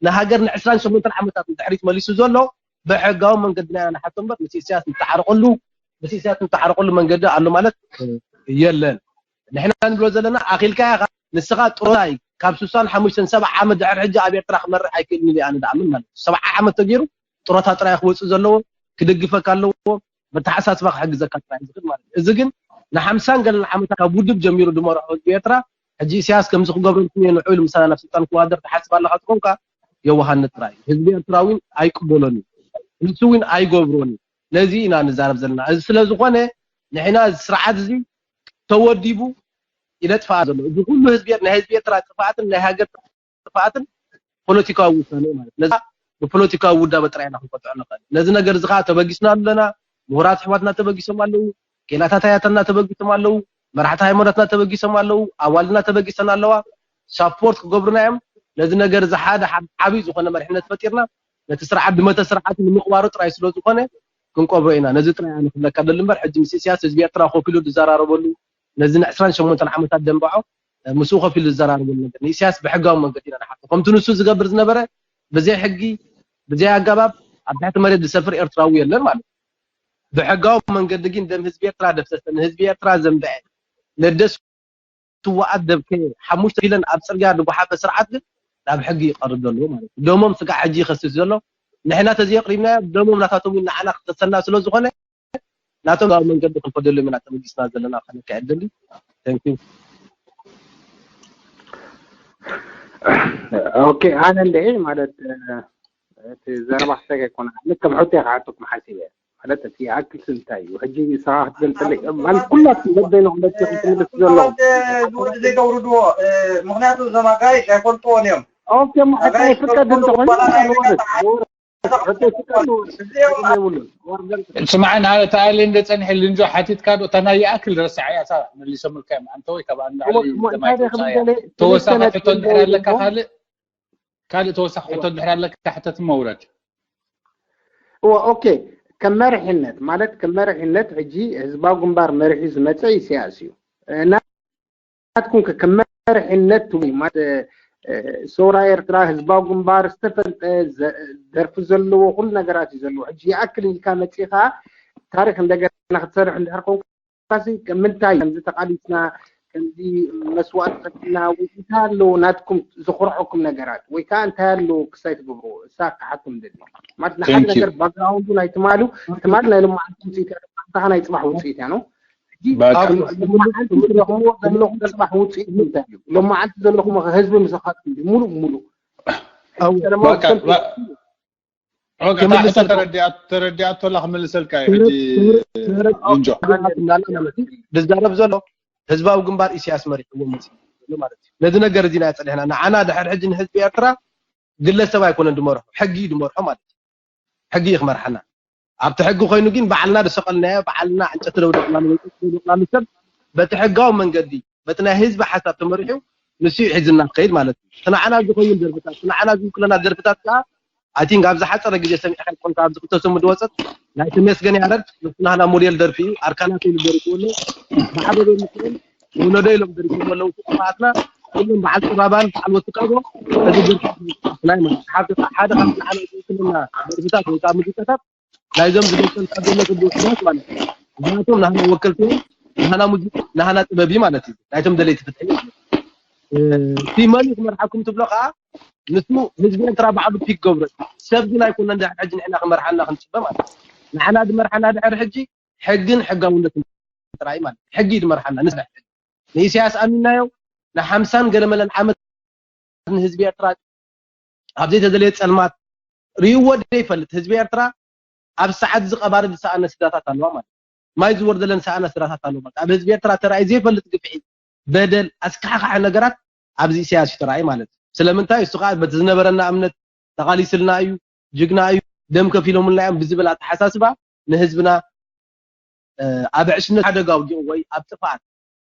ንሃገር ን28 ዓመታት ንድሕሪት መሊሱ ዘሎ ብሕጋዊ መንገድና ኢና ንሓቶ እምበር ምስ ኢሳያስ ንተዓረቀሉ ምስ ኢሳያስ ንተዓረቀሉ መንገዲ ኣሎ ማለት የለን ንሕና ንብሎ ዘለና ኣኺልካ ኢኻ ንስኻ ጥሮታ እዩ ካብ ስሳን ሓሙሽተን ሰብዓ ዓመት ድሕሪ ሕጂ ኣብ ኤርትራ ክመርሕ ኣይክእልን ኢለ ኣነ ድኣምን ማለት እዩ። ሰብዓ ዓመት ተገይሩ ጥሮታ ጥራይ ክወፅእ ዘለዎ ክድግፈካ ኣለዎ መተሓሳስባ ክሕግዘካ ጥራይ ዝኽእል ማለት እዩ። እዚ ግን ንሓምሳን ገለን ዓመታት ካብ ውድብ ጀሚሩ ድመርሖ ህዝቢ ኤርትራ ሕጂ ኢሳያስ ከምዚ ክገብረልኩም እየ ንዑ ኢሉ ምሳና ናብ ስልጣን ክዋደር ትሓስብ ኣለኻ ትኾንካ የዋሃነት ጥራይ እዩ። ህዝቢ ኤርትራ እውን ኣይቅበሎን እዩ። ንሱ እውን ኣይገብሮን እዩ። ነዚ ኢና ንዛረብ ዘለና። እዚ ስለ ዝኾነ ንሕና እዚ ስርዓት እዚ ተወዲቡ ይነጥፋ ዘሎ። እዚ ኩሉ ህዝቢ ናይ ህዝቢ ኤርትራ ጥፍኣትን ናይ ሃገር ጥፍኣትን ፖለቲካዊ ውሳነ ማለት ነዛ ብፖለቲካዊ ውዳበ ጥራይ ኢና ክንቆጥዖ ንኽእል። ነዚ ነገር እዚ ከዓ ተበጊስና ኣለና። ምሁራት ኣሕዋትና ተበጊሶም ኣለዉ። ኬላታት ኣያታትና ተበጊሶም ኣለዉ። መራሕቲ ሃይማኖትና ተበጊሶም ኣለዉ። ኣዋልድና ተበጊሰን ኣለዋ። ሳፖርት ክገብሩና እዮም። ነዚ ነገር እዚ ሓደ ሓደ ዓብዪ ዝኾነ መሪሕነት ፈጢርና ነቲ ስርዓት ብመተ ስርዓት ንምቕባሩ ጥራይ ስለ ዝኾነ ክንቀብሮ ኢና። ነዚ ጥራይ ኣነ ክብለካ ደሊ እምበር ሕጂ ምስ ኢሳያስ ህዝቢ ኤርትራ ኮፍ ኢሉ ዝዘራረበሉ ነዚ ንዕስራን ሸሞንተን ዓመታት ደንበዖ ምስኡ ኮፍ ኢሉ ዝዘራረበሉ ነገር ንኢሳያስ ብሕጋዊ መንገዲ ኢና ንሓቶ። ከምቲ ንሱ ዝገብር ዝነበረ ብዘይ ሕጊ ብዘይ ኣገባብ ኣብ ትሕቲ መሬት ዝሰፍር ኤርትራዊ የለን ማለት እዩ። ብሕጋዊ መንገዲ ግን ደም ህዝቢ ኤርትራ ደፍሰሰ፣ ንህዝቢ ኤርትራ ዘንብዐ፣ ነደስ ስዋኣት ደብከየ፣ ሓሙሽተ ቢለን ኣብ ጽርግያ ዝጓሓፈ ስርዓት ግን ናብ ሕጊ ይቐርብ ዘሎ ማለት እዩ። ደሞም ስጋዕ ሕጂ ይኸስስ ዘሎ። ንሕና ተዘየቕሪብናዮ ደሞም ናታቶም እዩ ንዓና ክኸሰና ስለ ዝኾነ ናቶም ናብ መንገዲ ክንፈደሎም ኢና ተበጊስና ዘለና ከነካየድ ደሊ። Thank you። ኦኬ ኣነ እንደ ማለት እቲ ዘረባ ክሰገ ይኮነ ኣነ ከም ሕቶ ክሓተኩም ሓሲበ ማለት እቲ ይኣክል እንታይ እዩ ሕጂ ንስኻ ክትገልጸለይ ማለት ኩላትኩም በበይንኹም በቲ ክትምልስ ዘለኹም ወዲ ዘይተውርድዎ ምክንያቱ እዞም ኣጋይሽ ኣይፈልጥዎን እዮም ኦኬ እሞ ሕቶ ይፍቀድ እንተኾይኑ ሕቶ ይፍቀድ የብሉን ስማዕ ንዓለ ተኣሊ እንደ ጸኒሐ ልንጆ ሓቲትካ ዶ እታ ናይ ይኣክል ረሳዕ እያ እሳ መሊሶምልካ እዮም ኣንተ ወይ ካብ ኣንዳ ዓሊ እሞ እንታይ ደ ክብል ደለ ተወሳኺ ሕቶ እንድሕር ኣለካ ካልእ ካልእ ተወሳኺ ሕቶ እንድሕር ኣለካ ሕተት እሞ ውረድ እወ ኦኬ ከም መሪሕነት ማለት ከም መሪሕነት ሕጂ ህዝባዊ ግንባር መሪሑ ዝመፀ ኢሳያስ እዩ ናትኩም ከም መሪሕነት ትብሉ ማለት ሰውራ ኤርትራ ህዝባዊ ግንባር ዝተፈልጠ ዘርፊ ዘለዎ ኩሉ ነገራት እዩ ዘለዎ ሕጂ ይኣክል ኢልካ መፂኻ ታሪክ እንደገና ክትሰርሕ እንድሕር ኮንካ ሲ ምንታይ ከምዚ ተቃሊስና ከምዚ መስዋእቲ ከፊልና ወይ እንታይ ኣለዎ ናትኩም ዘኹርዐኩም ነገራት ወይ ከዓ እንታይ ኣለዎ ክሳይ ትገብርዎ እሳ ክሓቶም ደሊ ማለት ንሓደ ነገር ባክግራውንዱ ናይ ትማሉ ትማል ናይ ሎማዓንቲ ውፅኢት እያ ሎማዓንትኻ ናይ ፅባሕ ውፅኢት እያ ነው ሎማዓንቲ ትረኽብዎ ዘለኹም ፅባሕ ውፅኢት እንታይ እዩ ሎማዓንቲ ዘለኹም ህዝቢ ምሰኻትኩም ሙሉእ ሙሉእ ተረዲኣቶ ኣላ ክምልሰልካ እዩ ሕጂ ልንጆ ዝዛረብ ዘሎ ህዝባዊ ግንባር ኢሳያስ መሪሕዎ መፅእ ዘሎ ማለት እዩ ነዚ ነገር እዚ ኢና ፀኒሕና ንዓና ድሕር ሕጂ ንህዝቢ ኤርትራ ግለሰብ ኣይኮነን ድመርሖ ሕጊ እዩ ድመርሖ ማለት እዩ ሕጊ እዩ ክመርሓና ኣብቲ ሕጊ ኮይኑ ግን ባዕልና ዝሰቐልናዮ ባዕልና ዕንጨቲ ደውደቕናሉ ወይ ደውደቕናሉ ሰብ በቲ ሕጋዊ መንገዲ በቲ ናይ ህዝቢ ሓሳብ ተመሪሑ ንሱ እዩ ሒዝና ክኸይድ ማለት እዩ እቲ ንዓና ዝኸውን ደርፍታት እቲ ንዓና ዝውክለና ደርፍታት ከዓ I think ኣብ ዝሓፀረ ግዜ ሰሚዕካ ይኮንካ ኣብዚ ክልተ ሰሙን ዝወፀት ናይ ተመስገን ያረድ ንሱ ናህና ሞዴል ደርፊ እዩ ኣርካና ተይሉ ደሪፍዎ ኣሎ ማዕበል የምስል ውለዶ ኢሎም ደሪፎም ኣለዉ ስብሓትና ኩሎም በዓል ጥባባን በዓል ወትቃቦ እዚ ደርፊ ናይ ማለት ሓደ ሓደ ካብ ንዓና ዝውክለና ደርፍታት ወይ ከዓ ሙዚቃታት ናይዞም ዝገልፀልካ ዘሎ ቅዱስ ማለት ምክንያቱም ናህና ወከልቲ ናህና ሙዚቃ ናህና ጥበብ ማለት እዩ ናይቶም ደለይቲ ፍትሒ እቲ መን ክመርሓኩም ትብሎ ከዓ ንሱ ህዝቢ ኤርትራ ባዕሉ ፒክ ገብሮ ሰብ ግን ኣይኮነን ድሕር ሕጂ ንሕና ክመርሓና ክንፅበ ማለት ንዓና ዝመርሓና ድሕር ሕጂ ሕግን ሕጋውነትን ጥራይ ማለት ሕጊ ዝመርሓና ንስራሕ ንኢሳያስ ኣሚናዮ ንሓምሳን ገለመለን ዓመት ንህዝቢ ኤርትራ ኣብ ዘይተደለየ ጸልማት ርእይዎ ዘይፈልጥ ህዝቢ ኤርትራ ኣብ ሰዓት እዚ ቀባሪ ዝሰኣነ ስድራታት ኣለዋ ማለት ማይ ዝወርደለን ሰኣነ ስድራታት ኣለዋ ማለት ኣብ ህዝቢ ኤርትራ ተራእዩ ዘይፈልጥ ግፍዒ በደል ኣስካሕካሒ ነገራት ኣብዚ ኢሳያስ እዩ ተራእዩ ማለት ስለምንታይ እሱ ከዓ በቲ ዝነበረና እምነት ተቃሊስልና እዩ ጅግና እዩ ደም ከፊሎምልና እዮም ብዝብል ኣተሓሳስባ ንህዝብና ኣብ ዕሽነት ሓደጋ ኣውዲቑ ወይ ኣብ ጥፍኣት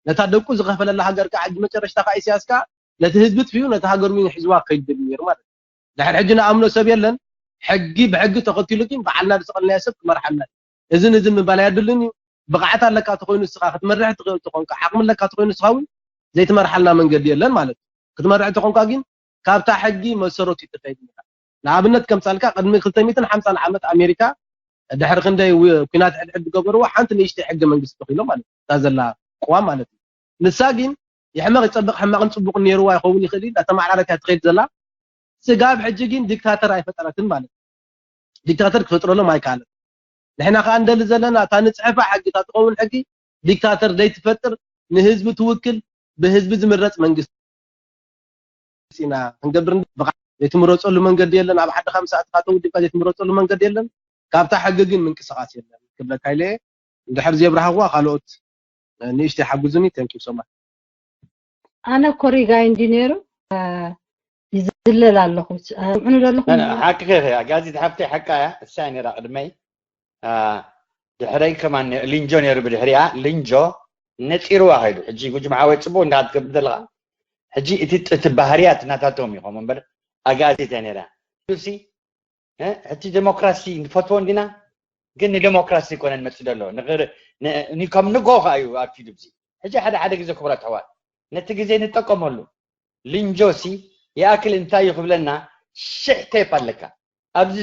ነታ ደቁ ዝኸፈለላ ሃገር ከዓ ሕጂ መጨረሽታ ከዓ ኢሳያስ ከዓ ነቲ ህዝቢ ጥፊኡ ነቲ ሃገር እውን ሒዝዋ ክኸይድ ደልዩ ነይሩ ማለት እዩ። ድሕር ሕጂ ንኣምኖ ሰብ የለን። ሕጊ ብሕጊ ተኸቲሉ ግን በዓልና ዝሰቐልናዮ ሰብ ክመርሓና እዩ። እዝን እዝን ምባል ኣየድልን እዩ። ብቕዓት ኣለካ ተኾይኑ ንስኻ ክትመርሕ ትኽእል ተኾንካ ዓቕሚ ኣለካ ተኾይኑ ንስኻ እውን ዘይትመርሓልና መንገዲ የለን ማለት እዩ። ክትመርሕ ተኾንካ ግን ካብታ ሕጊ መሰረቱ እዩ ትኸይድ ኢኻ። ንኣብነት ከምጻልካ ቅድሚ ክልተ ሚእትን ሓምሳን ዓመት ኣሜሪካ ድሕሪ ክንደይ ኩናት ሕድሕድ ዝገበርዎ ሓንቲ ንእሽተይ ሕገ መንግስቲ ተኺሎም ማለት እታ ዘላ ቅዋም ማለት እዩ ንሳ ግን ይሕመቕ ይጸብቕ፣ ሕማቕን ጽቡቕን ነይርዋ ይኸውን ይኽእል እዩ፣ እናተመዓራረከ እያ ትኸይድ ዘላ። ስጋብ ሕጂ ግን ዲክታተር ኣይፈጠረትን ማለት እዩ። ዲክታተር ክፈጥረሎም ኣይከኣለን። ንሕና ከኣ እንደሊ ዘለና እታ ንጽሕፋ ሕጊ፣ እታ ትኸውን ሕጊ፣ ዲክታተር ዘይትፈጥር፣ ንህዝቢ ትውክል፣ ብህዝቢ ዝምረጽ መንግስቲ ኢና ክንገብር። ዘይትምረጸሉ መንገዲ የለን። ኣብ ዓድኻ ምስ ኣትኻ ተውዲብካ ዘይትምረጸሉ መንገዲ የለን። ካብታ ሕጊ ግን ምንቅስቓስ የለን ክብለካ ኢለ እየ። እንድሕር ዘየብራህዋ ካልኦት ንእሽተይ ሓግዙኒ። Thank you so much። ኣነ ኮሪጋይ እንዲ ነይሩ ይዝለል ኣለኹ። ምዕኑ ዘለኹ ሓቂ ኣጋዚት ሓፍተይ ሓቃ እያ። እሳ ነራ ቅድመይ ድሕረይ ከማን ሊንጆ ነይሩ። ብድሕሪያ ሊንጆ ነፂርዋ ከይዱ። ሕጂ ጉጅምዓ ወይ ፅቡቅ እንዳትገብር ዘለካ ሕጂ እቲ እቲ ባህርያት እናታቶም ይኸም እምበር ኣጋዚት እያ ነይራ። ሲ ሕጂ ዴሞክራሲ ንፈትዎ እንዲና፣ ግን ንዴሞክራሲ ይኮነ ንመፅእ ዘሎ። ከም ንጎ ከዓ እዩ ኣብቲ ድብዚ። ሕጂ ሓደ ሓደ ግዜ ክቡራት ኣሕዋት ነቲ ግዜ ንጠቀመሉ። ሊንጆሲ ይኣክል እንታይ እዩ ክብለና ሽሕ ቴፕ ኣለካ። ኣብዚ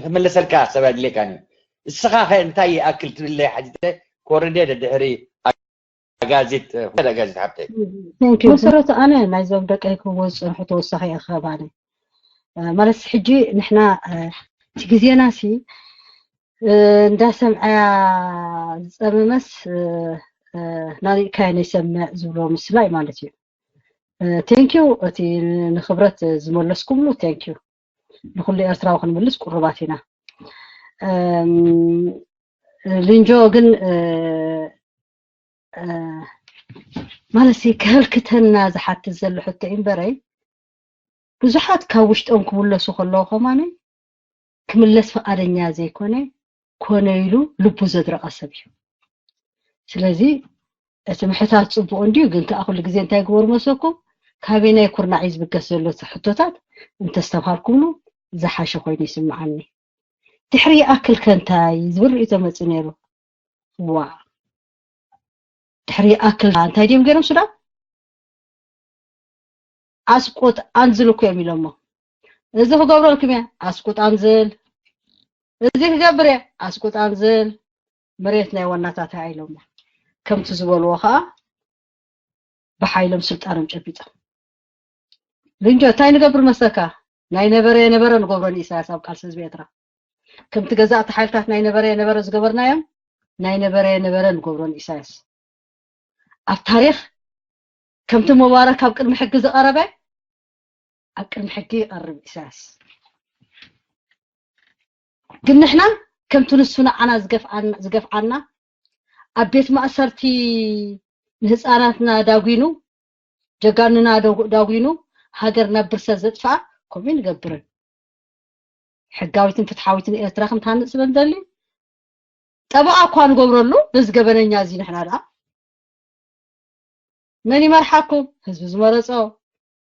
ክመለሰልካ ሰብ ኣድልየካን እዩ። እስኻ ከ እንታይ ይኣክል ትብለይ ሓቲተ ክወርድ እየ ደድሕሪ ኣጋዚት ኣጋዚት ሓብተይ። መሰረቱ ኣነ ናይዞም ደቀይ ክወፁ ተወሳኺ እየ ክህብ ኣነ ማለት ሕጂ ንሕና እቲ ግዜና ሲ እንዳሰምዐያ ዝፀመመስ ናሪእካዮ ነይሰምዕ ዝብሎ ምስላ እዩ ማለት እዩ። Thank you እቲ ንክብረት ዝመለስኩምሉ thank you። ንኩሉ ኤርትራዊ ክንምልስ ቁሩባት ኢና። ሊንጆ ግን ማለት ከህልክተና ዝሓትት ዘሎ ሕቶ እዩ እምበረይ ብዙሓት ካብ ውሽጦም ክምለሱ ከለዉ ከማነ ክምለስ ፈቃደኛ ዘይኮነ ኮነ ኢሉ ልቡ ዘድረቐ ሰብ እዩ። ስለዚ እቲ ምሕታት ፅቡቅ እንድዩ፣ ግን ከዓ ኩሉ ግዜ እንታይ ግበሩ መስለኩም? ካበየናይ ኩርናዕ እዩ ዝብገስ ዘሎ እቲ ሕቶታት እንተስተብሃልኩምሉ ዝሓሸ ኮይኑ ይስምዓኒ። ድሕሪ ይኣክል ከ እንታይ ዝብል ርእይቶ መፅእ ነይሩ? ዋ ድሕሪ ይኣክል እንታይ ድዮም ገይሮም ሱዳን? ኣስቁጥ ኣንዝል እኮ እዮም ኢሎሞ። እዚ ክገብረልኩም እየ ኣስቁጥ ኣንዝል፣ እዚ ክገብር እየ ኣስቁጥ ኣንዝል፣ መሬት ናይ ዋናታታ ኢሎሞ። ከምቲ ዝበልዎ ከዓ ብሓይሎም ስልጣኖም ጨቢጦም። ልንጆ እንታይ ንገብር መሰካ? ናይ ነበረ የነበረ ንገብሮ ንኢሳያስ ኣብ ቃልሲ ህዝቢ ኤርትራ ከምቲ ገዛእቲ ሓይልታት ናይ ነበረ የነበረ ዝገበርናዮም ናይ ነበረ የነበረ ንገብሮ ንኢሳያስ። ኣብ ታሪኽ ከምቲ ሙባረክ ኣብ ቅድሚ ሕጊ ዝቐረበ ኣብ ቅድሚ ሕጊ ይቐርብ ኢሳያስ። ግን ንሕና ከምቲ ንሱ ንዓና ዝገፍዓና ኣብ ቤት ማእሰርቲ ንህፃናትና ዳጒኑ ጀጋንና ዳጒኑ ሃገር ናብ ብርሰት ዘጥፍኣ ከምኡ ንገብርን ሕጋዊትን ፍትሓዊትን ኤርትራ ክንትሃንፅ ስለ ንደሊ ጠበቓ እኳ ንገብረሉ ነዚ ገበነኛ እዚ ንሕና ደኣ መን ይመርሓኩም? ህዝቢ ዝመረፆ።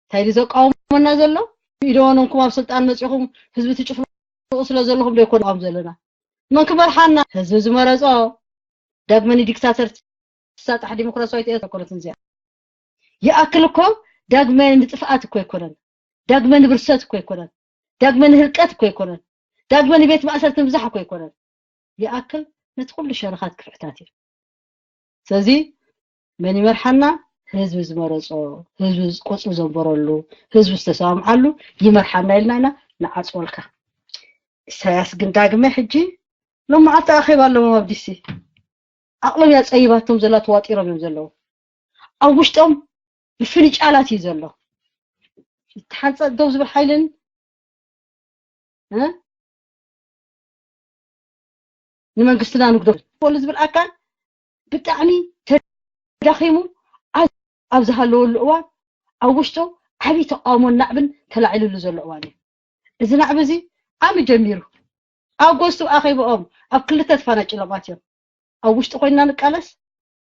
እንታይ ድዩ ዘቃውመና ዘሎ? ኢደወነንኩም ኣብ ስልጣን መፂኹም ህዝቢ ትጭፍልቑ ስለ ዘለኹም ዶ ይኮን ንቃወም ዘለና? መን ክመርሓና? ህዝቢ ዝመረፆ። ዳግመ ንዲክታተር ትሳጣሕ ዲሞክራሲያዊት ኤርትራ ኣይኮነትን እዚኣ። ይኣክል እኮ ዳግመ ንጥፍኣት እኮ ኣይኮነን። ዳግመ ንብርሰት እኮ ኣይኮነን። ዳግመ ንህልቀት እኮ ኣይኮነን። ዳግመ ንቤት ማእሰርቲ ምብዛሕ እኮ ኣይኮነን። ይኣክል ነቲ ኩሉ ሸነኻት ክፍዕታት እዩ። ስለዚ መን ይመርሓና? ህዝቢ ዝመረፆ፣ ህዝቢ ቆፅሊ ዘንበረሉ፣ ህዝቢ ዝተሰማምዓሉ ይመርሓና ኢልና ኢና ንዓፅወልካ። ኢሳያስ ግን ዳግመ ሕጂ ሎማዓልቲ ኣኼባ ኣለዎም ኣብ ዲሲ። ዓቕሎም እያ ፀይባቶም ዘላ ተዋጢሮም እዮም ዘለዉ። ኣብ ውሽጦም ምፍንጫላት እዩ ዘሎ። ተሓንፀ ደው ዝብል ሓይልን እ ንመንግስትና ንግደፈሉ ዝብል ኣካል ብጣዕሚ ተዳኺሙ ኣብ ዝሃለወሉ እዋን ኣብ ውሽጡ ዓብዪ ተቃውሞን ናዕብን ተላዒልሉ ዘሎ እዋን እዩ። እዚ ናዕቢ እዚ ዓሚ ጀሚሩ ኣብ ጎስቱ ኣኼብኦም ኣብ ክልተ ተፋናጭሎም ኣትዮም ኣብ ውሽጢ ኮይንና ንቃለስ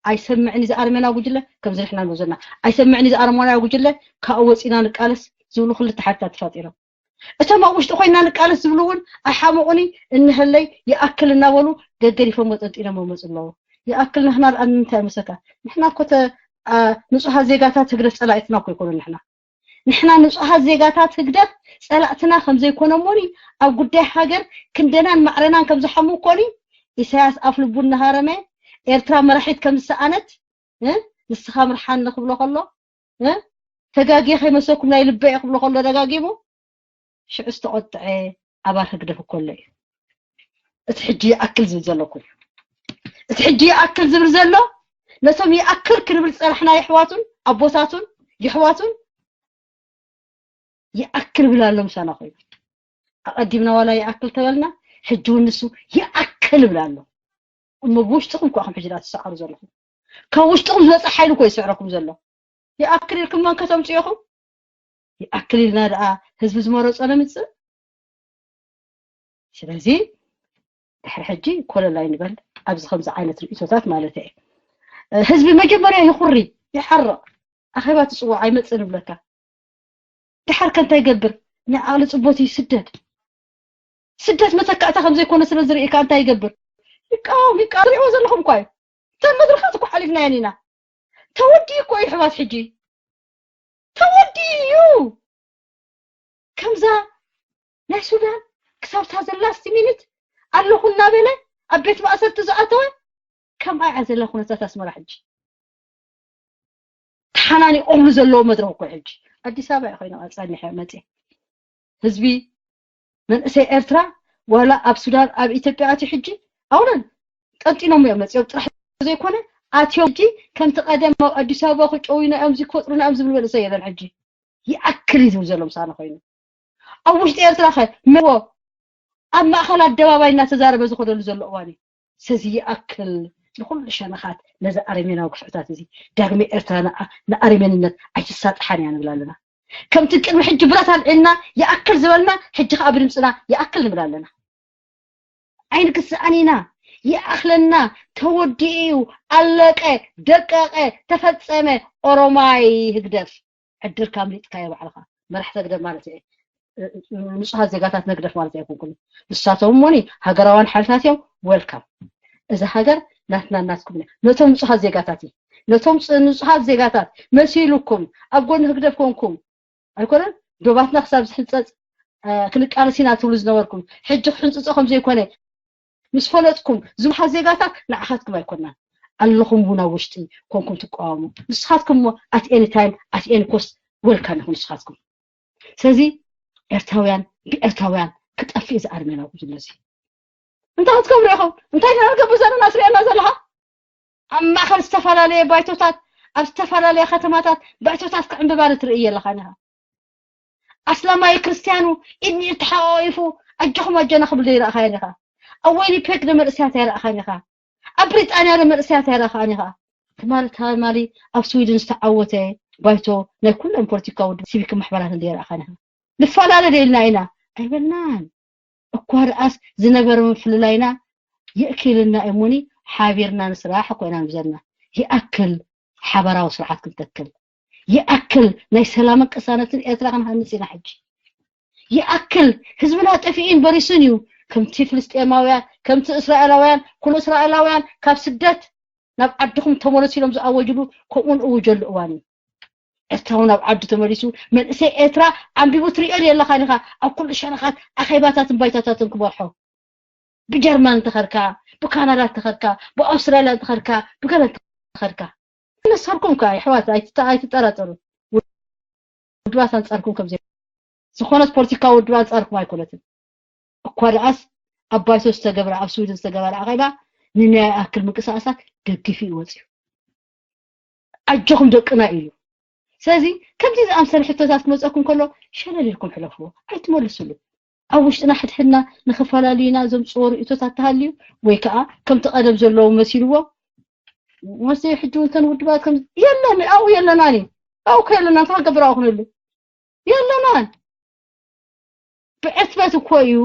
ኣይሰምዕን እዚ ኣርሜና ጉጅለ ከምዚ ንሕና ንብሎ ዘለና ኣይሰምዕን እዚ ኣርሜና ጉጅለ ካብኡ ወፂና ንቃለስ ዝብሉ ክልተ ሓይልታት ተፋጢሮም እቶም ኣብ ውሽጢ ኮይንና ንቃለስ ዝብሉ እውን ኣይሓመቑኒ እንሀለይ ይኣክል እናበሉ ገገዲፎም ወጠንጢኖም መመፁ ኣለዉ ይኣክል ንሕና ደኣ ንምንታይ መሰካ ንሕና እኮ ንፁሃት ዜጋታት ህግደፍ ፀላኢትና እኮ ይኮኑ ንሕና ንሕና ንፁሃት ዜጋታት ህግደፍ ፀላእትና ከምዘይኮነ እሞኒ ኣብ ጉዳይ ሃገር ክንደናን ማዕረናን ከምዝሓሙ እኮኒ ኢሳያስ ኣፍ ልቡ እናሃረመ ኤርትራ መራሒት ከምዝሰኣነት ንስኻ ምርሓኒ ክብሎ ከሎ እ? ተጋግየ ከይመሰኩም ናይ ልበ እየ ክብሎ ከሎ ደጋጊሙ ሽዑ ዝተቆጥዐ ኣባል ህግደፍ እኮ ኣሎ እዩ። እቲ ሕጂ ይኣክል ዝብል ዘለኩም እቲ ሕጂ ይኣክል ዝብል ዘሎ ነቶም ይኣክል ክንብል ዝፀናሕና የሕዋቱን ኣቦታቱን የሕዋቱን ይኣክል ይብል ኣሎ ምሳና ኮይኑ ኣቐዲምና ዋላ ይኣክል ተበልና ሕጂ እውን ንሱ ይኣክል ይብል ኣሎ። እሞ ብውሽጥኹም እኳ ከም ሕጂ ትሰዓሩ ዘለኹም ካብ ውሽጥኹም ዝመፅእ ሓይሊ እኮ ይስዕረኩም ዘሎ። ይኣክል ኢልኩም መን ከተምፅኡ ኢኹም? ይኣክል ኢልና ደኣ ህዝቢ ዝመረፆ ነምፅእ? ስለዚ ድሕሪ ሕጂ ኮለል ኣይንበል ኣብዚ ከምዚ ዓይነት ርእቶታት ማለት እየ። ህዝቢ መጀመርያ ይኹሪ፣ ይሓርቕ፣ ኣኼባ ትፅዋዕ ኣይመፅእን ይብለካ። ድሓር ከ እንታይ ይገብር? ናይ ዓቕሊ ፅቦት እዩ ይስደድ። ስደት መተካእታ ከም ዘይኮነ ስለ ዝርኢ ከ እንታይ ይገብር? ይቃወም፣ ይቃወም። ትሪእዎ ዘለኹም እኳ እዩ። እተን መድረኻት እኮ ሓሊፍናየን ኢና። ተወዲኡ እኮ እዩ ኣሕዋት ሕጂ። ተወዲኡ እዩ። ከምዛ ናይ ሱዳን ክሳብ እታ ዘላስቲ ሚኒት ኣለኹ እናበለ ኣብ ቤት ማእሰርቲ ዝኣተወ ከምኣ እያ ዘላ ኩነታት ኣስመራ ሕጂ። ተሓናኒቆምሉ ዘለዎ መድረኽ እኮ ሕጂ ኣዲስ ኣበባ እየ ኮይነ ጸኒሐ መፅየ ህዝቢ መንእሰይ ኤርትራ ዋላ ኣብ ሱዳን ኣብ ኢትዮጵያ ኣትዩ ሕጂ ኣውለን ጠንጢኖም እዮም መፅዮም ጥራሕ ዘይኮነ ኣትዮም ሕጂ ከምቲ ቀደም ኣብ ኣዲስ ኣበባ ክጨውዩና እዮም ዝክፈጥሩና እዮም ዝብል መንእሰይ የለን ሕጂ ይኣክል እዩ ዝብል ዘሎ ምሳና ኮይኑ ኣብ ውሽጢ ኤርትራ ከ መዎ ኣብ ማእኸል ኣደባባይ እናተዛረበ ዝኸደሉ ዘሎ እዋን እዩ ሰዚ ይኣክል ንኹሉ ሸነኻት ነዚ ኣረሜናዊ ግፍዕታት እዚ ዳግመ ኤርትራ ንኣረሜንነት ኣይትሳጥሓን እያ ንብል ኣለና ከምቲ ቅድሚ ሕጂ ብረት ኣልዒልና ይኣክል ዝበልና ሕጂ ከዓ ብድምፅና ይኣክል ንብል ኣለና ኣይንግስኣን ኢና ይኣኽለና ተወዲኡ እዩ ኣለቀ ደቀቀ ተፈፀመ ኦሮማይ ህግደፍ ዕድልካ ኣምሊጥካዮ ባዕልኻ መራሕቲ ህግደፍ ማለት እየ ንፁሃት ዜጋታት ነግደፍ ማለት ኣይኮንኩን ንሳቶም እሞኒ ሃገራውያን ሓይልታት እዮም ወልካም እዛ ሃገር ናትና ናትኩም ነቶም ንፁሃት ዜጋታት እዩ ነቶም ንፁሃት ዜጋታት መሲሉኩም ኣብ ጎኒ ህግደፍ ኮንኩም ኣይኮነን ዶባትና ክሳብ ዝሕንፀፅ ክንቃለስ ኢና ትብሉ ዝነበርኩም ሕጂ ክሕንፅፆ ከም ዘይኮነ ምስ ፈለጥኩም ዝምሓ ዜጋታት ንዓኻትኩም ኣይኮናን ኣለኹም እውን ኣብ ውሽጢ ኮንኩም ትቃወሙ ንስኻትኩም ሞ at any time at any cost welcome ኢኹም ንስኻትኩም ስለዚ ኤርትራውያን ብኤርትራውያን ክጠፍእ እዚ ኣርሜናዊ ዘሎ እዚ እንታይ ክትገብሩ ኢኹም እንታይ ኢና ንገብር ዘለና ትሪኤና ዘለኻ ኣብ ማእኸል ዝተፈላለየ ባይቶታት ኣብ ዝተፈላለያ ከተማታት ባይቶታት ክዕምብባ ንትርኢ ኣለኻ ኢኻ ኣስላማይ ክርስትያኑ ኢድ ንኢድ ተሓቋቒፉ ኣጆኹም ኣጆና ክብል ዘይረኣኻያን ኢኻ ኣብ ወይኒፔግ ዶ መንእሰያት ኣይረኣኻን ኢኻ ኣብ ብሪጣንያ ዶ መንእሰያት ኣይረኣኻን ኢኻ ትማሊ ትማሊ ኣብ ስዊድን ዝተዓወተ ባይቶ ናይ ኩለን ፖለቲካዊ ውድብ ሲቪክ ማሕበራት እንደ ኣይረኣኻን ኢኻ ንፈላለ ደልና ኢና ኣይበልናን እኳ ደኣስ ዝነበረ ምፍልላይና የእክልና እሙኒ ሓቢርና ንስራሕ እኮ ኢና ንብዘልና ይኣክል ሓበራዊ ስርዓት ክንተክል ይኣክል ናይ ሰላምን ቅሳነትን ኤርትራ ክንሃንፅ ኢና ሕጂ ይኣክል ህዝብና ጠፊእን በሪሱን እዩ ከምቲ ፍልስጤማውያን ከምቲ እስራኤላውያን ኩሉ እስራኤላውያን ካብ ስደት ናብ ዓድኹም ተመለሱ ኢሎም ዝኣወጅሉ ከምኡን እውጀሉ እዋን እዩ ኤርትራዊ ናብ ዓዱ ተመሊሱ መንእሰይ ኤርትራ ዓንቢቡ ትሪኦ ኣለኻ ዲኻ ኣብ ኩሉ ሸነኻት ኣኼባታትን ባይታታትን ክመርሖ ብጀርመን እንተኸድካ ብካናዳ እንተኸድካ ብኣውስትራልያ እንተኸድካ ብገለ እንተኸድካ ነሰርኩም ከ ኣሕዋት ኣይትጠራጠሩ ውድባት ኣንጻርኩም ከም ዝኾነት ፖለቲካዊ ውድብ ኣንጻርኩም ኣይኮነትን እኳ ደኣስ ኣብ ባይቶ ዝተገብረ ኣብ ስዊድን ዝተገበረ ኣኼባ ንናይ ኣክል ምንቅስቃሳት ደጊፉ እዩ ወፂኡ ኣጆኹም ደቅና ኢሉ ስለዚ ከምዚ ዝኣምሰለ ሕቶታት ክመፀኩም ከሎ ሸለል ኢልኩም ሕለፍዎ ኣይትመልስሉ ኣብ ውሽጥና ሕድሕድና ንኽፈላልዩና ዘምፅዎ ርእቶታት ተሃልዩ ወይ ከዓ ከምቲ ቀደም ዘለዉ መሲልዎ መስ ሕጂ እውን ተን ውድባት ከም የለን ኣብኡ የለናን እዩ ኣብኡ ከየለና እንታይ ክገብር ኣብኡ ክንህሉ የለናን ብዕትበት እኮ እዩ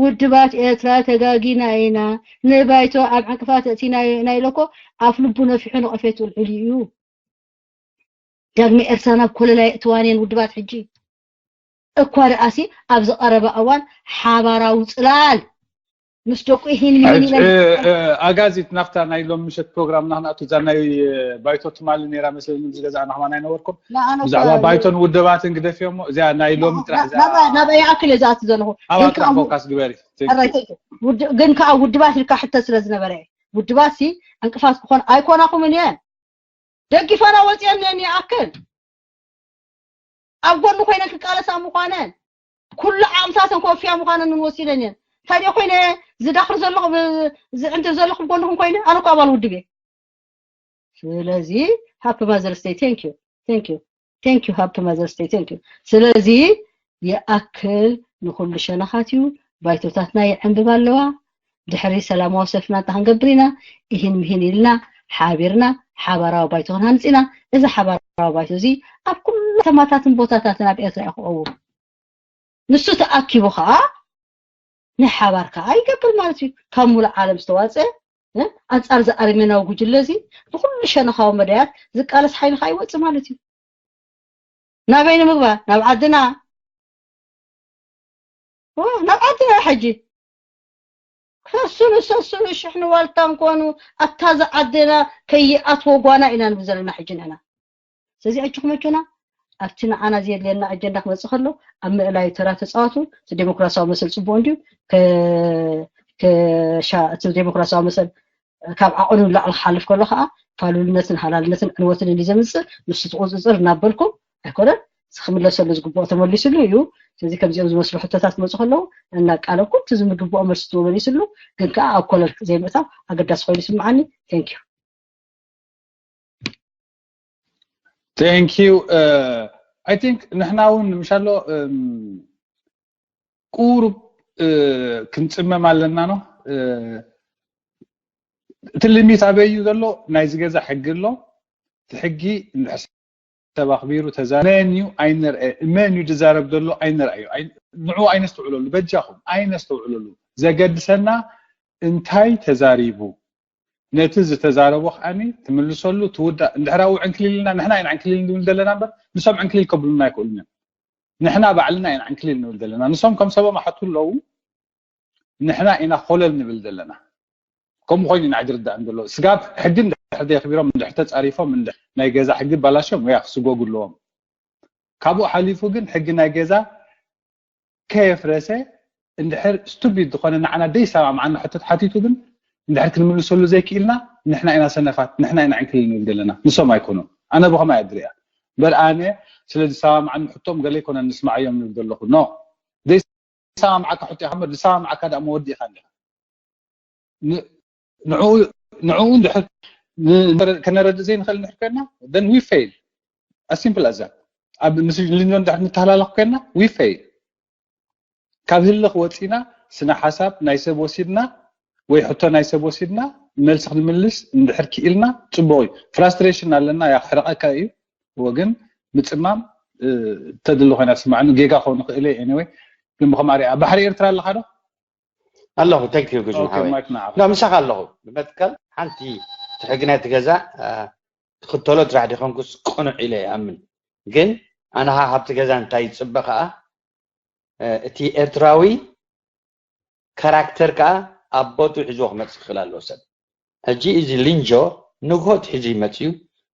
ውድባት ኤርትራ ተጋጊና ኢና ንባይቶ ኣብ ዕንቅፋት እቲና ኢና ኢለ እኮ ኣፍ ልቡ ነፊሑ ነቐፌት ውልዕል እዩ ዳግመ ኤርትራ ናብ ኮለላ የእትዋን እየን ውድባት ሕጂ እኳ ደኣሲ ኣብ ዝቐረበ እዋን ሓባራዊ ጽላል ምስ ደቁ ይሂን ምሂን ኢለን ኣጋዚት ናፍታ ናይ ሎም ምሸት ፕሮግራምና ክንኣቱ እዛ ናይ ባይቶ ትማሊ ነራ መስለኒ ዝገዛእና ከማን ኣይነበርኩም ብዛዕባ ባይቶን ውደባትን ግደፍዮ እሞ እዚኣ ናይ ሎም ጥራሕ ናብ ይኣክል እየ ዝኣቱ ዘለኹ ኣባጥራሕ ፎካስ ግበሪ ግን ከዓ ውድባት ኢልካ ሕተ ስለ ዝነበረ ውድባት ሲ ዕንቅፋት ክኾን ኣይኮናኹምን እየን ደጊፋና ወፅየን እየን ይኣክል ኣብ ጎኒ ኮይነን ክቃለሳ ምዃነን ኩሉ ዓቕምታተን ከወፍያ ምዃነን እውን ወሲደን እየን። እንታይ ደኣ ኮይነ ዝዳኽር ዘለኹ ዝዕንድር ዘለኹ ኣብ ጎንኹም ኮይነ ኣነ እኮ ኣባል ውድብ እየ። ስለዚ ሃፒ ማዘርስ ደይ። Thank you, thank you, thank you። ሃፒ ማዘርስ ደይ። Thank you። ስለዚ ይኣክል ንኹሉ ሸነኻት እዩ። ባይቶታትና ይዕንብብ ኣለዋ። ድሕሪ ሰላማዊ ሰልፍና እንታይ ክንገብር ኢና? ኢሂን ምሂን ኢልና ሓቢርና ሓባራዊ ባይቶ ክንሃንጽ ኢና። እዚ ሓባራዊ ባይቶ እዚ ኣብ ኩሉ ከተማታትን ቦታታትን ኣብ ኤርትራ እዩ ክቐውም። ንሱ ተኣኪቡ ከዓ ናይ ሓባር ከዓ ይገብር ማለት እዩ። ካብ ሙሉእ ዓለም ዝተዋፀ ኣንፃር እዚ ኣረሜናዊ ጉጅለ እዚ ብኩሉ ሸነኻዊ መዳያት ዝቃለስ ሓይሊ ከዓ ይወፅእ ማለት እዩ። ናበይ ንምግባር? ናብ ዓድና። ናብ ዓድና ሕጂ ከስኑ ሰስኑ ሽሕኒ ዋልታ እንኮኑ ኣብታ ዝዓደና ከይኣትዎ ጓና ኢና ንብል ዘለና ሕጂ ንሕና። ስለዚ ኣጆኹም ኣጆና ኣብቲ ንዓና ዘየድልየና ኣጀንዳ ክመፅእ ከሎ ኣብ ምእላዩ ተራ ተፃወቱ። እቲ ዴሞክራሲያዊ መሰል ፅቡቅ እንድዩ። እቲ ዴሞክራሲያዊ መሰል ካብ ዓቐኑ ንላዕሊ ክሓልፍ ከሎ ከዓ ፋሉልነትን ሃላልነትን ዕንወትን እንዲ ዘምፅእ ንሱ ትቁፅፅር እናበልኩም ኣይኮነን ክምለሰሉ ዝግብኦ ተመሊስሉ እዩ። ስለዚ ከምዚኦም ዝመስሉ ሕቶታት ክመፁ ከለዉ እናቃለብኩም እቲ ዝምግብኦ መልሲ ትመሊስሉ ግን ከዓ ኣብ ኮለል ዘይምእታው ኣገዳሲ ኮይኑ ይስምዓኒ። Thank you። Thank you። I think ንሕና እውን ምሻሎ ቁሩብ ክንፅመም ኣለና ነው። እቲ ሊሚት ኣበይ እዩ ዘሎ? ናይ ዝገዛ ሕጊ ኣሎ። እቲ ሕጊ እንድሕር ሰብ ኣኽቢሩ ተዛረበ መን እዩ ኣይንርአ፣ መን እዩ ዝዛረብ ዘሎ ኣይንርኣዮ። ንዑ ኣይነስተውዕለሉ፣ በጃኹም ኣይነስተውዕለሉ። ዘገድሰና እንታይ ተዛሪቡ፣ ነቲ ዝተዛረቦ ከዓኒ ትምልሰሉ፣ ትውዳእ። እንድሕር ኣብኡ ዕንክሊል ኢልና ንሕና ኢና ዕንክሊል ንብል ዘለና እምበር ንሶም ዕንክሊል ከብሉና ኣይክእሉን እዮም። ንሕና ባዕልና ኢና ዕንክሊል ንብል ዘለና። ንሶም ከም ሰቦም ኣሓቱ ኣለዉ፣ ንሕና ኢና ኮለል ንብል ዘለና። ከምኡ ኮይኑ ኢና ሕጂ ርዳእን ዘሎ። ስጋብ ሕጊ እንድሕር ደየኽቢሮም፣ እንድሕር ተፃሪፎም፣ እንድሕር ናይ ገዛ ሕጊ ባላሽዮም፣ ወያ ክስጎጉ ኣለዎም። ካብኡ ሓሊፉ ግን ሕጊ ናይ ገዛ ከየፍረሰ እንድሕር ስቱፒድ ዝኾነ ንዓና ደይሰማምዓና ሕቶት ሓቲቱ ግን እንድሕር ክንምልሰሉ ዘይክኢልና ንሕና ኢና ሰነፋት፣ ንሕና ኢና ዕንክሊል ንብል ዘለና፣ ንሶም ኣይኮኑን። ኣነ ብኸማይ እየ ዝሪኣ። እምበር ኣነ ስለ ዝሰማምዓኒ ሕቶም ገለ ኣይኮነን ንስማዓዮም ንብል ዘለኹ። ኖ። ዘይሰማምዓካ ሕቶ ኢኻ እምበር ዝሰማምዓካ ደኣ መወዲ ኢኻ እንዲኻ። ንዕኡ እንድሕር ከነረድእ ዘይንኽእል እንድሕር ኮይና then we fail። As simple as that። ኣብ ምስ ሊንጆ እንድሕር ንተሃላለኽ ኮይና we fail። ካብ ህልኽ ወፂና ስነ ሓሳብ ናይ ሰብ ወሲድና ወይ ሕቶ ናይ ሰብ ወሲድና መልሲ ክንምልስ እንድሕር ክኢልና ፅቡቕ እዩ። ፍራስትሬሽን ኣለና ያሕርቐካ እዩ። ወግን ምፅማም ተድሊ ኮይና ትስማዕኒ። ጌጋ ክኸውን ይኽእል እየ። Anyway ግን ብኸምኣ ሪኣ ባሕሪ ኤርትራ ኣለኻ ዶ? ኣለኹ። Thank you ግዙ ሓወይ። ኖ ምሳኻ ኣለኹ። ብመትከል ሓንቲ እቲ ሕጊ ናይቲ ገዛ ትኽተሎ ጥራሕ ዲኾንኩስ ቅኑዕ ኢለ ይኣምን። ግን ኣነ ሃብቲ ገዛ እንታይ ይፅበ ከዓ እቲ ኤርትራዊ ካራክተር ከዓ ኣብ ቦትኡ ሒዝዎ ክመፅእ ክኽእል ኣለዎ ሰብ። ሕጂ እዚ ሊንጆ ንግሆ ትሒዙ ይመፅዩ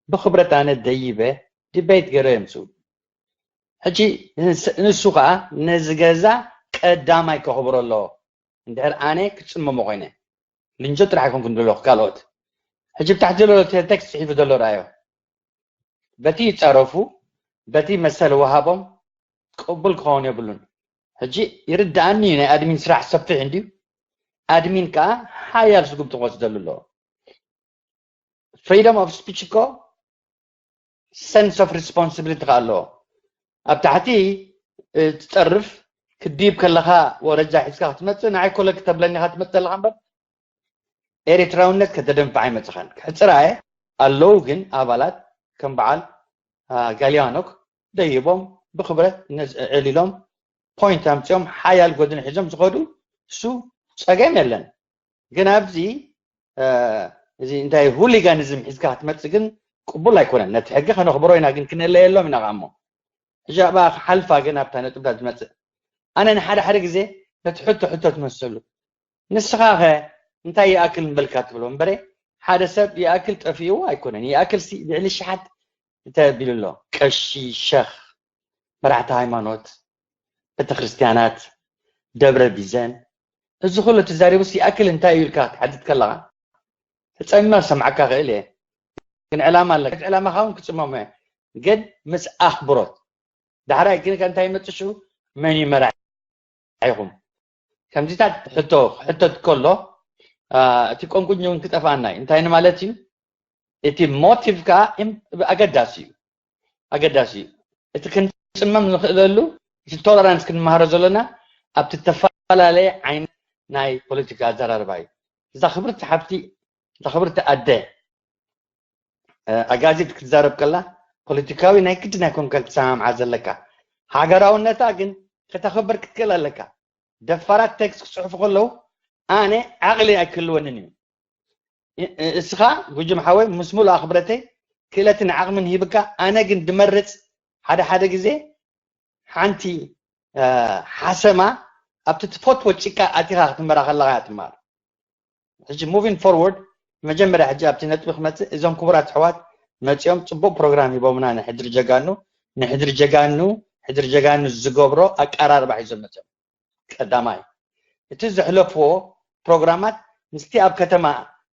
ብክብረት ኣነ ደይበ ዲቤት ገይረ የምፅኡ። ሕጂ ንሱ ከዓ ነዚ ገዛ ቀዳማይ ከኽብሮ ኣለዎ። እንድሕር ኣነ ክፅመሞ ኮይነ ሊንጆ ጥራሕ ኣይኮንኩን ዘለኹ ካልኦት ሕጂ ብታሕቲ ዘሎ ቴክስት ፅሒፉ ዘሎ ረኣዮ። በቲ ይፃረፉ በቲ መሰል ወሃቦም ቅቡል ክኸውን የብሉን። ሕጂ ይርድኣኒ እዩ ናይ ኣድሚን ስራሕ ሰፊሕ እንድዩ። ኣድሚን ከዓ ሓያል ስጉምቲ ክወስደሉ ኣለዎ። ፍሪደም ኦፍ ስፒች እኮ ሰንስ ኦፍ ሪስፖንሲቢሊቲ ከዓ ኣለዎ። ኣብ ታሕቲ ትፀርፍ ክድይብ ከለካ ወረጃ ሒዝካ ክትመፅእ ንዓይ ኮለል ክተብለኒ ኢካ ትመፅእ ዘለካ እምበር ኤሪትራውነት ከተደንፍዕ ኣይመፅኻን። ሕፅራየ ኣለዉ ግን ኣባላት ከም በዓል ጋሊያኖክ ደይቦም ብክብረት ዕሊሎም ፖይንት ኣምፅኦም ሓያል ጎድኒ ሒዞም ዝኸዱ እሱ ፀገም የለን። ግን ኣብዚ እዚ እንታይ ሁሊጋኒዝም ሒዝካ ክትመፅእ ግን ቅቡል ኣይኮነን። ነቲ ሕጊ ከነኽብሮ ኢና ግን ክነለየሎም ኢና ከኣሞ ሕጂ ኣብኣ ክሓልፋ ግን ኣብታ ነጥብታት ዝመፅእ ኣነ ንሓደ ሓደ ግዜ ነቲ ሕቶ ሕቶ ትመስሉ ንስኻ ኸ እንታይ ይኣክል ምበልካ ትብሎ እምበረ ሓደ ሰብ ይኣክል ጠፊእዎ ኣይኮነን ይኣክል ሲ ልዕሊ ሸሓት እንተ ቢሉ ኣሎ ቀሺ ሸኽ መራሕቲ ሃይማኖት ቤተክርስትያናት ደብረ ቢዘን እዚ ኩሉ ትዛሪቡስ ይኣክል እንታይ እዩ ኢልካ ክትሓትት ከለኻ ተፀሚመ ክሰምዓካ ክእል እየ ግን ዕላማ ኣለካ ዕላማኻ እውን ክፅመሞ እየ ግን ምስ ኣኽብሮት ዳሕራይ ግን ከ እንታይ ይመጽእ ሽዑ? መን እዩ መራሒኹም? ከምዚታት ሕቶ ሕተት ከሎ እቲ ቆንቁኝ እውን ክጠፍኣና እዩ። እንታይ ማለት እዩ? እቲ ሞቲቭ ከዓ ኣገዳሲ እዩ። ኣገዳሲ እዩ። እቲ ክንፅመም ንኽእለሉ እቲ ቶለራንስ ክንመሃሮ ዘለና ኣብቲ ዝተፈላለየ ዓይነት ናይ ፖለቲካ ኣዘራርባ እዩ። እዛ ክብርቲ ሓፍቲ፣ እዛ ክብርቲ ኣደ ኣጋዚት ክትዛረብ ከላ ፖለቲካዊ ናይ ግድን ኣይኮንካን ክትሰማምዓ ዘለካ። ሃገራውነታ ግን ከተኽብር ክትክእል ኣለካ። ደፋራት ቴክስት ክፅሕፉ ከለዉ ኣነ ዓቕሊ ኣይክህልወንን እዩ። እስኻ ጉጅም ሓወይ ምስ ሙሉእ ኣኽብረተይ ክእለትን ዓቕምን ሂብካ፣ ኣነ ግን ድመርፅ ሓደ ሓደ ግዜ ሓንቲ ሓሰማ ኣብቲ ትፈትዎ ጭቃ ኣቲኻ ክትመራ ከለኻ እያ ትመሃር። ሕጂ ሙቪንግ ፎርወርድ መጀመርያ ሕጂ ኣብቲ ነጥቢ ክመፅእ እዞም ክቡራት ኣሕዋት መፂኦም ፅቡቅ ፕሮግራም ሂቦምና ንሕድሪ ጀጋኑ ንሕድሪ ጀጋኑ ሕድሪ ጀጋኑ ዝገብሮ ኣቀራርባ ሒዞም መፂኦም። ቀዳማይ እቲ ዘሕለፍዎ ፕሮግራማት ምስቲ ኣብ ከተማ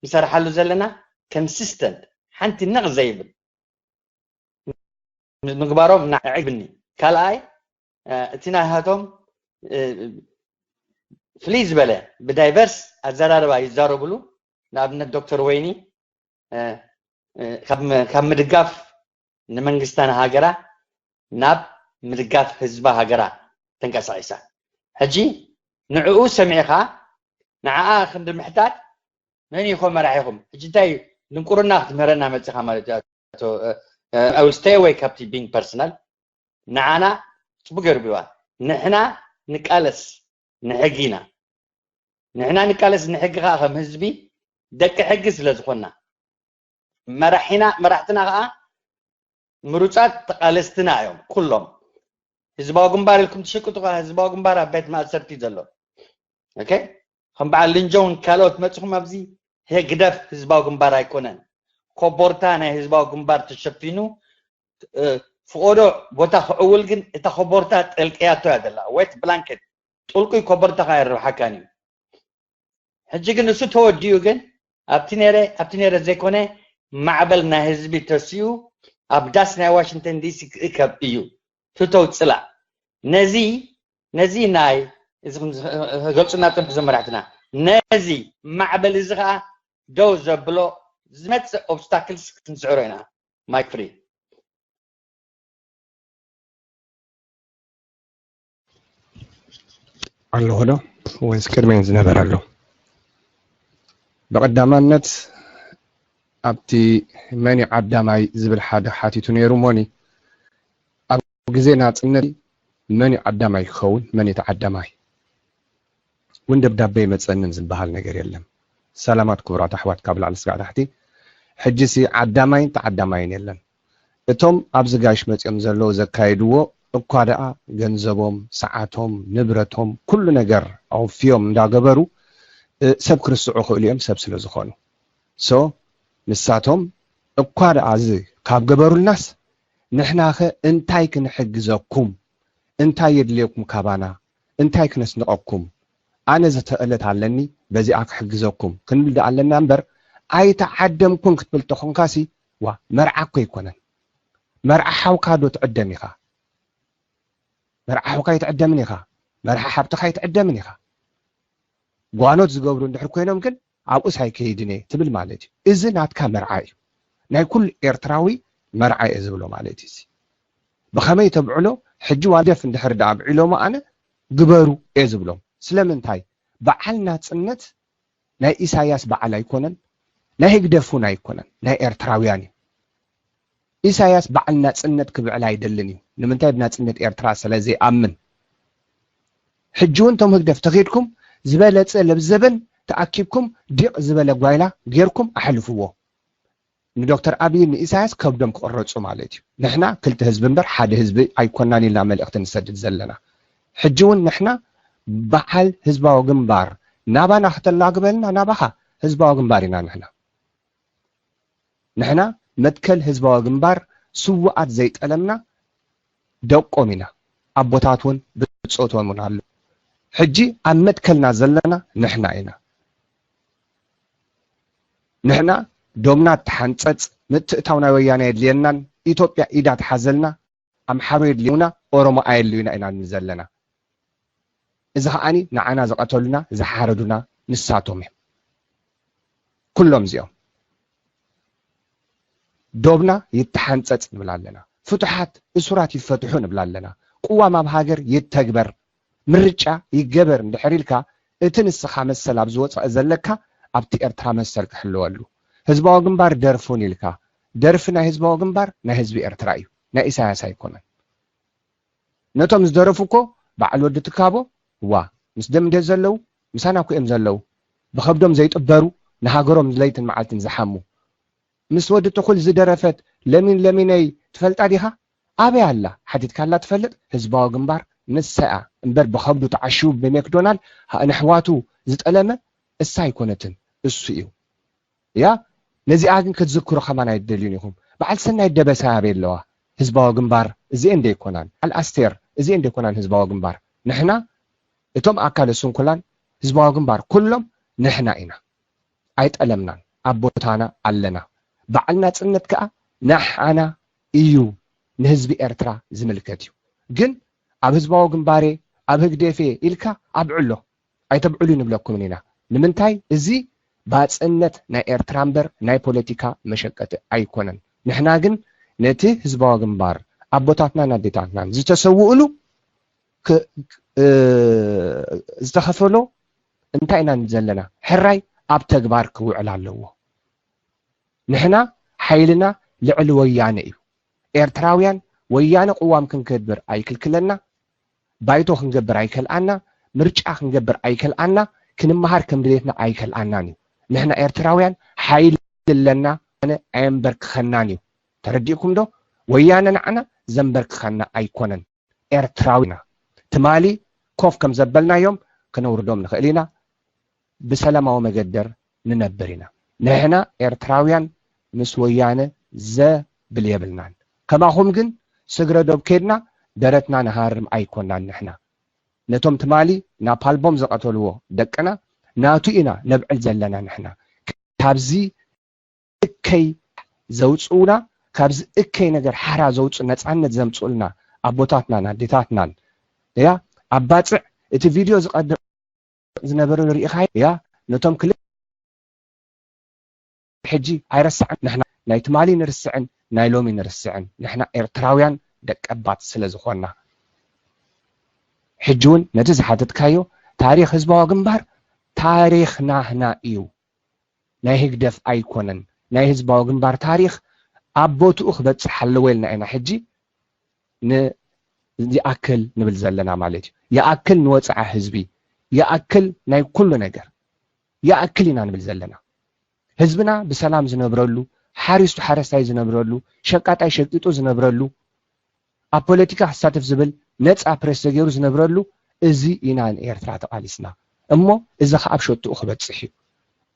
ንሰርሓሉ ዘለና ኮንሲስተንት ሓንቲ ነቕ ዘይብል ምግባሮም ናዕግብኒ። ካልኣይ እቲ ናይሃቶም ፍልይ ዝበለ ብዳይቨርስ ኣዘራርባ ይዛረብሉ። ንኣብነት ዶክተር ወይኒ ካብ ምድጋፍ ንመንግስታ ንሃገራ ናብ ምድጋፍ ህዝባ ሃገራ ተንቀሳቂሳ። ሕጂ ንዕኡ ሰሚዕኻ ንዓኣ ክንዲ ምሕታት መን ኢኾ መራሒኹም? ሕጂ እንታይ ድንቁርና ክትምህረና መፂኻ ማለት እዩ? I will stay away ካብቲ ቢንግ ፐርሰናል። ንዓና ፅቡቅ ገርቢዋ። ንሕና ንቃለስ ንሕጊ ኢና። ንሕና ንቃለስ ንሕጊ ከዓ ከም ህዝቢ ደቂ ሕጊ ስለ ዝኾንና መራሒና መራሕትና ከዓ ምሩፃት ተቃለስትና እዮም ኩሎም። ህዝባዊ ግንባር ኢልኩም ትሽቅጡ ከዓ ህዝባዊ ግንባር ኣብ ቤት ማእሰርቲ ዘሎ። ኦኬ፣ ከም በዓል ልንጆውን ካልኦት መፅኹም ኣብዚ ህግደፍ ህዝባዊ ግንባር ኣይኮነን። ኮቦርታ ናይ ህዝባዊ ግንባር ተሸፊኑ ፍቆዶ ቦታ ክዕውል ግን እታ ኮቦርታ ጠልቅያቶ እያ ዘላ። ዌት ብላንኬት ጥልቁይ ኮቦርታ ከዓ የርብሓካን እዩ። ሕጂ ግን እሱ ተወዲኡ ግን ኣብቲ ነረ ኣብቲ ነረ ዘይኮነ ማዕበል ናይ ህዝቢ ተሲኡ ኣብ ዳስ ናይ ዋሽንግተን ዲሲ ክእከብ እዩ። ፍተው ፅላእ ነዚ ነዚ ናይ እዚ ገልፁና ፅንሑ ዘመራሕትና ነዚ ማዕበል እዚ ከዓ ደው ዘብሎ ዝመፅእ ኦብስታክልስ ክንስዕሮ ኢና። ማይክ ፍሪ ኣለኹ ዶ ወይስ ቅድመን ዝነበር ኣሎ? ብቐዳማነት ኣብቲ መን እዩ ዓዳማይ ዝብል ሓደ ሓቲቱ ነይሩ እሞኒ ኣብ ግዜ ናፅነት መን እዩ ዓዳማይ ክኸውን መን እዩ ተዓዳማይ እውን ደብዳቤ ይመፀንን ዝበሃል ነገር የለን። ሰላማት ክቡራት ኣሕዋት ካብ ላዕሊ ስጋዕ ታሕቲ። ሕጂሲ ዓዳማይን ተዓዳማይን የለን። እቶም ኣብዚ ጋሽ መፂኦም ዘለዉ ዘካየድዎ እኳ ደኣ ገንዘቦም፣ ሰዓቶም፣ ንብረቶም፣ ኩሉ ነገር ኣወፍዮም እንዳገበሩ ሰብ ክርስዑ ክእሉ እዮም ሰብ ስለ ዝኾኑ። ሶ ንሳቶም እኳ ደኣ እዚ ካብ ገበሩልናስ ንሕናኸ እንታይ ክንሕግዘኩም? እንታይ የድልየኩም ካባና? እንታይ ክነስንቐኩም? ኣነ ዝተእለት ኣለኒ በዚኣ ክሕግዘኩም ክንብል ደኣ ኣለና እምበር ኣይተዓደምኩን ክትብል ተኾንካሲ ዋ መርዓ እኮ ኣይኮነን። መርዓ ሓውካ ዶ ትዕደም ኢኻ? መርዓ ሓውካ ኣይትዕደምን ኢኻ። መርዓ ሓብትኻ ኣይትዕደምን ኢኻ። ጓኖት ዝገብሩ እንድሕር ኮይኖም ግን ኣብኡስ ኣይከይድን እየ ትብል ማለት እዩ። እዚ ናትካ መርዓ እዩ። ናይ ኩሉ ኤርትራዊ መርዓ እየ ዝብሎ ማለት እዩ። ብኸመይ ተብዕሎ ሕጂ ዋደፍ እንድሕር ደኣ ኣብዒሎሞ ኣነ ግበሩ እየ ዝብሎም። ስለምንታይ በዓል ናጽነት ናይ ኢሳያስ በዓል ኣይኮነን፣ ናይ ህግደፍ እውን ኣይኮነን፣ ናይ ኤርትራውያን እዩ። ኢሳያስ በዓል ናጽነት ክብዕል ኣይደልን እዩ። ንምንታይ ብናጽነት ኤርትራ ስለ ዘይኣምን። ሕጂ እውን እቶም ህግደፍ ተኺድኩም ዝበለጸ ለብዘበን ተኣኪብኩም ዲቕ ዝበለ ጓይላ ጌርኩም ኣሕልፍዎ። ንዶክተር ኣብይን ንኢሳያስ ከብዶም ክቕረፁ ማለት እዩ። ንሕና ክልተ ህዝቢ እምበር ሓደ ህዝቢ ኣይኮናን ኢልና መልእኽቲ ንሰድድ ዘለና። ሕጂ እውን ንሕና በዓል ህዝባዊ ግንባር ናባና ክተላግበልና ናባኻ ህዝባዊ ግንባር ኢና ንሕና። ንሕና መትከል ህዝባዊ ግንባር ስውኣት ዘይጠለምና ደቆም ኢና። ኣቦታት እውን ብፆቶም እውን ኣለዉ። ሕጂ ኣብ መትከልና ዘለና ንሕና ኢና። ንሕና ዶምና እትሓንፀፅ ምትእታው ናይ ወያነ የድልየናን ኢትዮጵያ ኢዳ ትሓዘልና ኣምሓሩ የድልዩና ኦሮሞ ኣየልዩና ኢና ንብል ዘለና። እዚ ከዓኒ ንዓና ዝቐተሉና ዝሓረዱና ንሳቶም እዮም። ኩሎም እዚኦም ዶብና ይተሓንፀፅ ንብል ኣለና። ፍቱሓት እሱራት ይፈትሑ ንብል ኣለና። ቅዋም ኣብ ሃገር ይተግበር፣ ምርጫ ይገበር እንድሕር ኢልካ እቲ ንስኻ መሰል ኣብ ዝወፃእ ዘለካ ኣብቲ ኤርትራ መሰል ክሕለወሉ። ህዝባዊ ግንባር ደርፉን ኢልካ፣ ደርፊ ናይ ህዝባዊ ግንባር ናይ ህዝቢ ኤርትራ እዩ፣ ናይ ኢሳያስ ኣይኮነን። ነቶም ዝደረፉ እኮ በዓል ወዲ ትካቦ ዋ ምስ ደም እንደ ዘለዉ ምሳና እኮ እዮም ዘለዉ። ብኸብዶም ዘይጥበሩ ንሃገሮም ለይትን መዓልትን ዝሓሙ ምስ ወዲ ትኹል ዝደረፈት ለሚን ለሚነይ ትፈልጣ ዲኻ? ኣበይ ኣላ ሓቲትካላ ትፈልጥ? ህዝባዊ ግንባር ንሳ እያ እምበር ብኸብዱ ተዓሽቡ ብሜክዶናል ንኣሕዋቱ ዝጠለመ እሳ ኣይኮነትን፣ እሱ እዩ። እያ ነዚኣ ግን ክትዝክሩ ከማን ኣይደልዩን ኢኹም። በዓል ሰናይ ደበሳ ኣበይ ኣለዋ? ህዝባዊ ግንባር እዚኤን እንደ ይኮናን በዓል ኣስቴር እዚኤን እንደ ይኮናን ህዝባዊ ግንባር። ንሕና እቶም ኣካለ ስንኩላን ህዝባዊ ግንባር ኩሎም ንሕና ኢና። ኣይጠለምናን፣ ኣብ ቦታና ኣለና። በዓል ናጽነት ከኣ ንዓና እዩ፣ ንህዝቢ ኤርትራ ዝምልከት እዩ። ግን ኣብ ህዝባዊ ግንባሬ ኣብ ህግደፌ ኢልካ ኣብዕሎ ኣይተብዕሉ ንብለኩምን ኢና። ንምንታይ? እዚ ባጽነት ናይ ኤርትራ እምበር ናይ ፖለቲካ መሸቀጢ ኣይኮነን። ንሕና ግን ነቲ ህዝባዊ ግንባር ኣቦታትናን ኣዴታትናን ዝተሰውእሉ ዝተኸፈሎ እንታይ ኢና ዘለና? ሕራይ ኣብ ተግባር ክውዕል ኣለዎ። ንሕና ሓይልና ልዕሊ ወያነ እዩ። ኤርትራውያን ወያነ ቅዋም ክንገብር ኣይክልክለና፣ ባይቶ ክንገብር ኣይከልኣና፣ ምርጫ ክንገብር ኣይከልኣና፣ ክንመሃር ከም ድሌትና ኣይከልኣናን እዩ። ንሕና ኤርትራውያን ሓይሊ ኣለና፣ ኣነ ኣየንበርክኸናን እዩ። ተረዲእኩም ዶ? ወያነ ንዓና ዘንበርክኸና ኣይኮነን። ኤርትራዊና ትማሊ ኮፍ ከም ዘበልናዮም ክነውርዶም ንኽእል ኢና። ብሰላማዊ መገደር ንነብር ኢና። ንሕና ኤርትራውያን ምስ ወያነ ዘብል የብልናን። ከማኹም ግን ስግረ ዶብ ከድና ደረትና ንሃርም ኣይኮናን። ንሕና ነቶም ትማሊ ናፓልቦም ዝቐተልዎ ደቅና ናቱ ኢና ነብዕል ዘለና። ንሕና ካብዚ እከይ ዘውፅኡና፣ ካብዚ እከይ ነገር ሓራ ዘውፅኡ፣ ነፃነት ዘምፅኡልና ኣቦታትናን ኣዴታትናን እያ። ኣብ ባፅዕ እቲ ቪድዮ ዝቐድም ዝነበረ ርኢኻ እያ። ነቶም ክልተ ሕጂ ኣይረስዕን። ንሕና ናይ ትማሊ ንርስዕን ናይ ሎሚ ንርስዕን። ንሕና ኤርትራውያን ደቀባት ስለ ዝኾንና። ሕጂ እውን ነቲ ዝሓተትካዮ ታሪኽ ህዝባዊ ግንባር ታሪኽ ናህና እዩ። ናይ ህግደፍ ኣይኮነን። ናይ ህዝባዊ ግንባር ታሪኽ ኣብ ቦትኡ ክበጽሕ ኣለዎ ኢልና ኢና ሕጂ ን-፣ ይኣክል ንብል ዘለና ማለት እዩ። ይኣክል ንወጽዓ ህዝቢ፣ ይኣክል ናይ ኩሉ ነገር፣ ይኣክል ኢና ንብል ዘለና። ህዝብና ብሰላም ዝነብረሉ፣ ሓሪሱ ሓረስታይ ዝነብረሉ፣ ሸቃጣይ ሸቂጡ ዝነብረሉ፣ ኣብ ፖለቲካ ክሳተፍ ዝብል ነጻ ፕሬስ ተገይሩ ዝነብረሉ፣ እዚ ኢና ንኤርትራ ተቓሊስና። እሞ እዚ ኸኣ ኣብ ሸትኡ ክበጽሕ እዩ።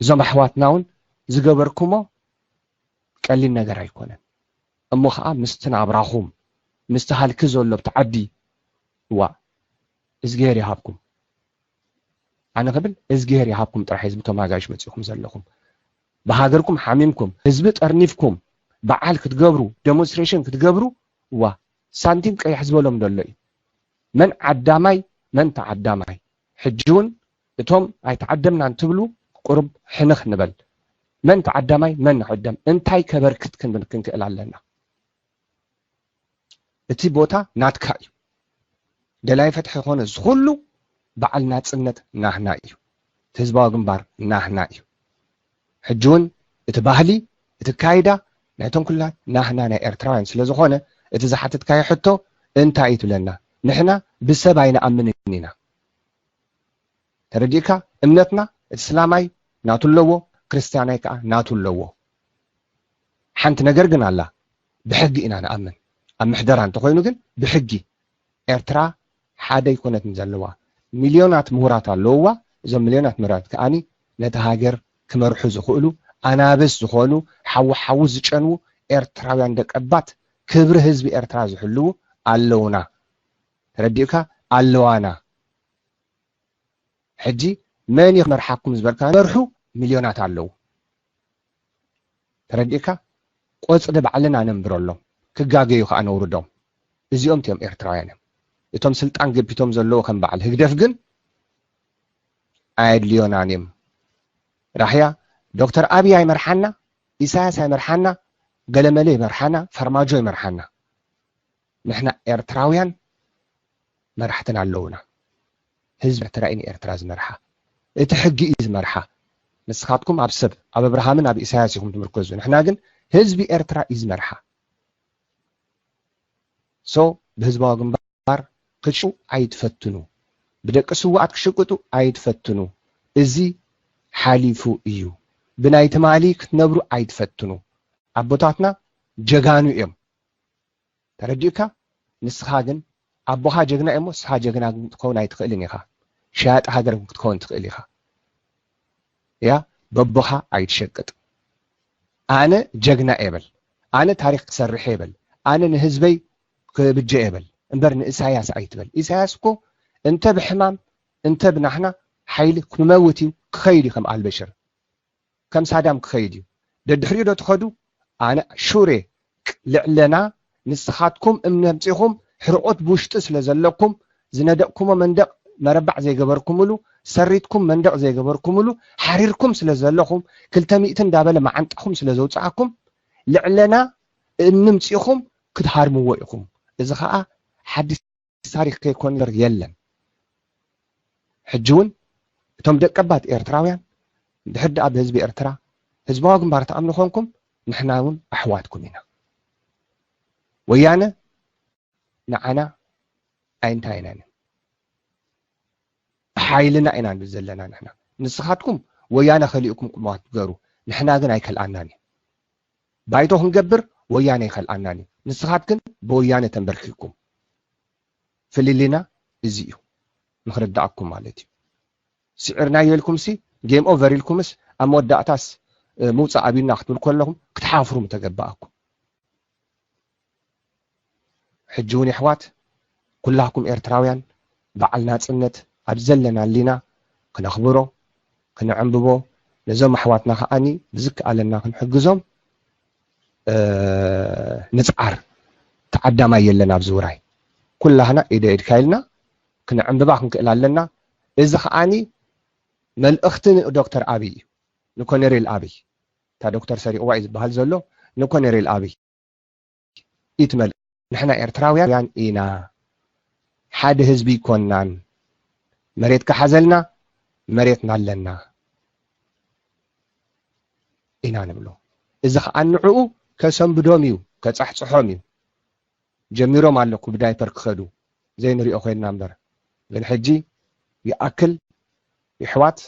እዞም ኣሕዋትና እውን ዝገበርኩሞ ቀሊል ነገር ኣይኮነን። እሞ ኸኣ ምስቲ ናብራኹም፣ ምስቲ ሃልኪ ዘሎ ኣብቲ ዓዲ፣ ዋ፣ እዝግሄር ይሃብኩም። ኣነ ክብል እዝግሄር ይሃብኩም ጥራሕ፣ ህዝቢ ተማጋሽ መጺኹም ዘለኹም። ብሃገርኩም ሓሚምኩም፣ ህዝቢ ጠርኒፍኩም፣ በዓል ክትገብሩ፣ ዴሞንስትሬሽን ክትገብሩ፣ ዋ፣ ሳንቲም ቀይሕ ዝበሎም ደሎ እዩ። መን ዓዳማይ፣ መን ተዓዳማይ? ሕጂ እውን እቶም ኣይተዓደምናን ትብሉ ቁሩብ ሕንኽ ንበል። መን ተዓዳማይ፣ መን ንዕደም፣ እንታይ ከበርክት ክንብል ክንክእል ኣለና። እቲ ቦታ ናትካ እዩ። ደላይ ፍትሒ ዝኾነ ዝኹሉ በዓል ናጽነት ናህና እዩ። እቲ ህዝባዊ ግንባር ናህና እዩ። ሕጂ እውን እቲ ባህሊ፣ እቲ ካይዳ ናይቶም ኩላት ናህና ናይ ኤርትራውያን ስለ ዝኾነ፣ እቲ ዝሓተትካዮ ሕቶ እንታይ እዩ ትብለና? ንሕና ብሰብ ኣይንኣምንን ኢና። ተረዲእካ? እምነትና እቲ እስላማይ ናቱ ኣለዎ፣ ክርስትያናይ ከኣ ናቱ ኣለዎ። ሓንቲ ነገር ግን ኣላ፣ ብሕጊ ኢና ንኣምን። ኣብ ምሕደራ እንተኾይኑ ግን ብሕጊ። ኤርትራ ሓደ ኣይኮነትን ዘለዋ። ሚልዮናት ምሁራት ኣለውዋ። እዞም ሚልዮናት ምሁራት ከኣኒ ነቲ ሃገር ክመርሑ ዝኽእሉ ኣናብስ ዝኾኑ፣ ሓዊ ሓዊ ዝጨንዉ ኤርትራውያን ደቀባት፣ ክብሪ ህዝቢ ኤርትራ ዝሕልዉ ኣለውና። ተረዲእካ? ኣለዋና። ሕጂ መን እዩ ክመርሓኩም ዝበልካ፣ መርሑ ሚልዮናት ኣለዉ። ተረዲእካ? ቆጽሊ ባዕልና ነንብረሎም፣ ክጋገዩ ከኣ ነውርዶም። እዚኦም እዮም ኤርትራውያን እዮም። እቶም ስልጣን ገቢቶም ዘለዉ ከም በዓል ህግደፍ ግን ኣየድልዮናን እዮም። ራሕያ ዶክተር ኣብይ ኣይመርሓና፣ ኢሳያስ ኣይመርሓና፣ ገለመለ ይመርሓና፣ ፈርማጆ ይመርሓና። ንሕና ኤርትራውያን መራሕትና ኣለውና። ህዝቢ ኤርትራ እዩ ንኤርትራ ዝመርሓ። እቲ ሕጊ እዩ ዝመርሓ። ንስኻትኩም ኣብ ሰብ፣ ኣብ ኣብርሃምን ኣብ ኢሳያስ ኢኹም ትምርኮዙ። ንሕና ግን ህዝቢ ኤርትራ እዩ ዝመርሓ። ሶ ብህዝባዊ ግንባር ክትሽቁጡ ኣይትፈትኑ። ብደቂ ስውኣት ክሽቅጡ ኣይትፈትኑ። እዚ ሓሊፉ እዩ። ብናይ ትማሊ ክትነብሩ ኣይትፈትኑ። ኣቦታትና ጀጋኑ እዮም። ተረዲኡካ? ንስኻ ግን ኣቦኻ ጀግና እሞ ንስኻ ጀግና ግን ክትከውን ኣይትኽእልን ኢኻ። ሸያጢ ሃገር ክትከውን ትኽእል ኢኻ። ያ በቦኻ ኣይትሸቅጥ። ኣነ ጀግና እየ በል፣ ኣነ ታሪኽ ክሰርሕ እየ በል፣ ኣነ ንህዝበይ ክብጀ እየ በል እምበር ንእሳያስ ኣይትበል። ኢሳያስ እኮ እንተ ብሕማም እንተ ብናሕና ሓይሊ ክመውት እዩ፣ ክኸይድ እዩ ከም ኣልበሽር። ከም ሳዳም ክኸይድ እዩ። ደድሕሪኡ ዶ ትኸዱ? ኣነ ሹሬ ልዕለና ንስኻትኩም እምነምፂኹም ሕርቆት ብውሽጢ ስለ ዘለኩም ዝነደቕኩሞ መንደቕ መረባዕ ዘይገበርኩምሉ፣ ሰሪትኩም መንደቕ ዘይገበርኩምሉ ሓሪርኩም ስለ ዘለኹም ክልተ ሚእቲ እንዳበለ መዓንጣኹም ስለ ዘውፅኣኩም ልዕለና እምንምፂኹም ክትሃርምዎ ኢኹም። እዚ ከዓ ሓድሽ ታሪኽ ከይኮን የለን። ሕጂ እውን እቶም ደቀባት ኤርትራውያን ድሕር ደኣ ብህዝቢ ኤርትራ ህዝባዊ ግንባር ተኣምኑ ኮንኩም ንሕና እውን ኣሕዋትኩም ኢና። ወያነ ንዓና ኣይንታይ ኢና ሓይልና ኢና ዘለና ንሕና። ንስኻትኩም ወያነ ከሊእኩም ቁማት ትገሩ፣ ንሕና ግን ኣይከልኣናን እዩ። ባይቶ ክንገብር ወያነ ይኸልኣናን እዩ። ንስኻት ግን ብወያነ ተንበርኪኩም ፍልልይና እዚ እዩ ንኽርዳኣኩም ማለት እዩ። ስዒርናዮ ኢልኩም ሲ ጌም ኦቨር ኢልኩምስ ኣብ መወዳእታስ ምውፃእ ኣብዩና ክትብል ከለኹም ክትሓፍሩ ምተገባኣኩም። ሕጂ እውን የሕዋት ኩላኩም ኤርትራውያን በዓል ናፅነት ኣብ ዘለና ኣሊና ክነኽብሮ ክነዕንብቦ ነዞም ኣሕዋትና ከዓኒ ብዝከኣለና ክንሕግዞም ንፅዓር። ተዓዳማይ የለን ኣብዚ ውራይ። ኩላህና ኢደ ኢድካ ኢልና ክነዕንብባ ክንክእል ኣለና። እዚ ከዓኒ መልእኽቲ ንዶክተር ኣብይ እዩ፣ ንኮነሬል ኣብይ። እታ ዶክተር ሰሪቕዋ እዩ ዝበሃል ዘሎ ንኮነሬል ኣብይ። ኢትመል ንሕና ኤርትራውያን ኢና፣ ሓደ ህዝቢ ይኮናን፣ መሬት ከሓዘልና መሬትና ኣለና ኢና ንብሎ። እዚ ከዓ ንዕኡ ከሰንብዶም እዩ፣ ከፃሕፅሖም እዩ። ጀሚሮም ኣለኩ ብዳይፐር ክኸዱ ዘይንሪኦ ኮይንና እምበር። ግን ሕጂ ይኣክል ይሕዋት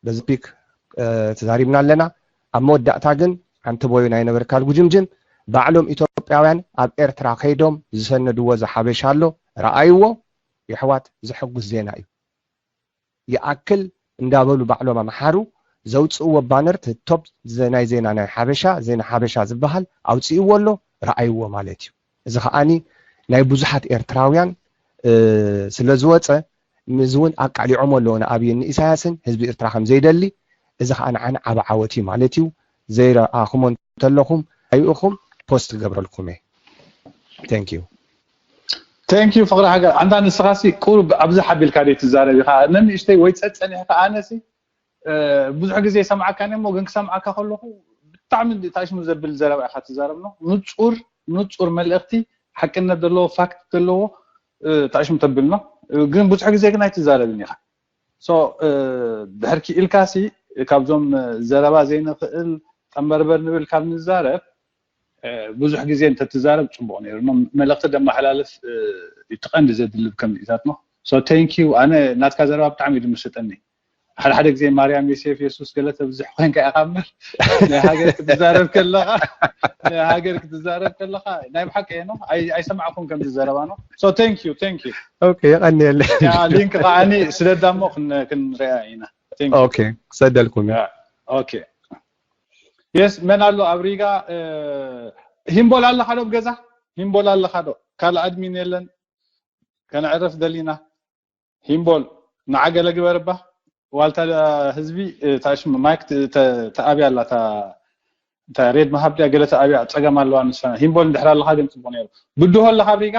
በዚ ፒክ ተዛሪብና ኣለና። ኣብ መወዳእታ ግን ሓንቲ ቦዩ ናይ ነበርካል ጉጅምጅም ባዕሎም ኢትዮጵያውያን ኣብ ኤርትራ ከይዶም ዝሰነድዎ ዝሓበሻ ኣሎ ረኣይዎ። ይሕዋት ዘሐጉስ ዜና እዩ። ይኣክል እንዳበሉ ባዕሎም ኣምሓሩ ዘውፅእዎ ባነር ቶፕ ናይ ዜና ናይ ሓበሻ ዜና ሓበሻ ዝበሃል ኣውፅእዎ ኣሎ ረኣይዎ ማለት እዩ። እዚ ከዓኒ ናይ ብዙሓት ኤርትራውያን ስለ ዝወፀ ምዚ እውን ኣቃሊዖም ኣለዎ ንኣብይን ንኢሳያስን ህዝቢ ኤርትራ ከም ዘይደሊ። እዚ ከዓ ንዓና ዓብ ዓወት እዩ ማለት እዩ። ዘይረኣኹሞ እንተለኹም ኣይእኹም ፖስት ክገብረልኩም እየ። Thank you። Thank you ፍቕሪ ሃገር ኣንታ ንስኻሲ ቁሩብ ኣብዚ ሓቢልካ ደይ ትዛረብ ኢኻ ነንእሽተይ ወይ ጸጸኒሕካ ኣነሲ ብዙሕ ግዜ ይሰምዓካ እሞ ግን ክሰምዓካ ከለኹ ብጣዕሚ ታሽሙ ዘብል ዘረባ ኢኻ ትዛረብ ነው። ንጹር ንጹር መልእኽቲ ሓቅነት ዘለዎ ፋክት ዘለዎ ታሽሙ ተብል ነው። ግን ብዙሕ ግዜ ግን ኣይትዛረብን ኢኻ። ድሕር ክኢልካሲ ካብዞም ዘረባ ዘይንኽእል ጠንበርበር ንብል ካብ ንዛረብ ብዙሕ ግዜ እንተትዛረብ ፅቡቅ ነይሩ። መልእክቲ ደመሓላልፍ እቲ ቀንዲ ዘድልብ ከምዚታት ነው። Thank you። ኣነ ናትካ ዘረባ ብጣዕሚ እዩ ዝምስጠኒ። ሓደ ሓደ ግዜ ማርያም፣ ዮሴፍ፣ የሱስ ገለ ተብዝሕ ኮይንካ ኢኻ እምበር ናይ ሃገር ክትዛረብ ከለኻ ናይ ሃገር ክትዛረብ ከለኻ ናይ ብሓቂ እየ ነው ኣይሰማዕኩም ከምዚ ዘረባ ነው። Thank you። Thank you። Okay፣ የቀንየለይ። ሊንክ ከዓኒ ስደዳሞ ክንሪኣ ኢና። Okay፣ ክሰደልኩም። Okay። Yes፣ መን ኣሎ ኣብ ሪጋ? ሂምቦል ኣለኻ ዶ ኣብ ገዛ? ሂምቦል ኣለኻ ዶ? ካልእ ኣድሚን የለን። ከነዕርፍ ደሊና። ሂምቦል ንዓ ገለ ግበር እባ። ዋልታ ህዝቢ ታሽም ማይክ ተኣብያ ኣላ። እታ ሬድ መሃብ ድያ ገለ ተኣብያ ጸገም ኣለዋ ንሳ። ሂምቦል እንድሕር ኣለኻ ግን ጽቡቕ ነይሩ። ብድሆ ኣለኻ ኣብ ሪጋ?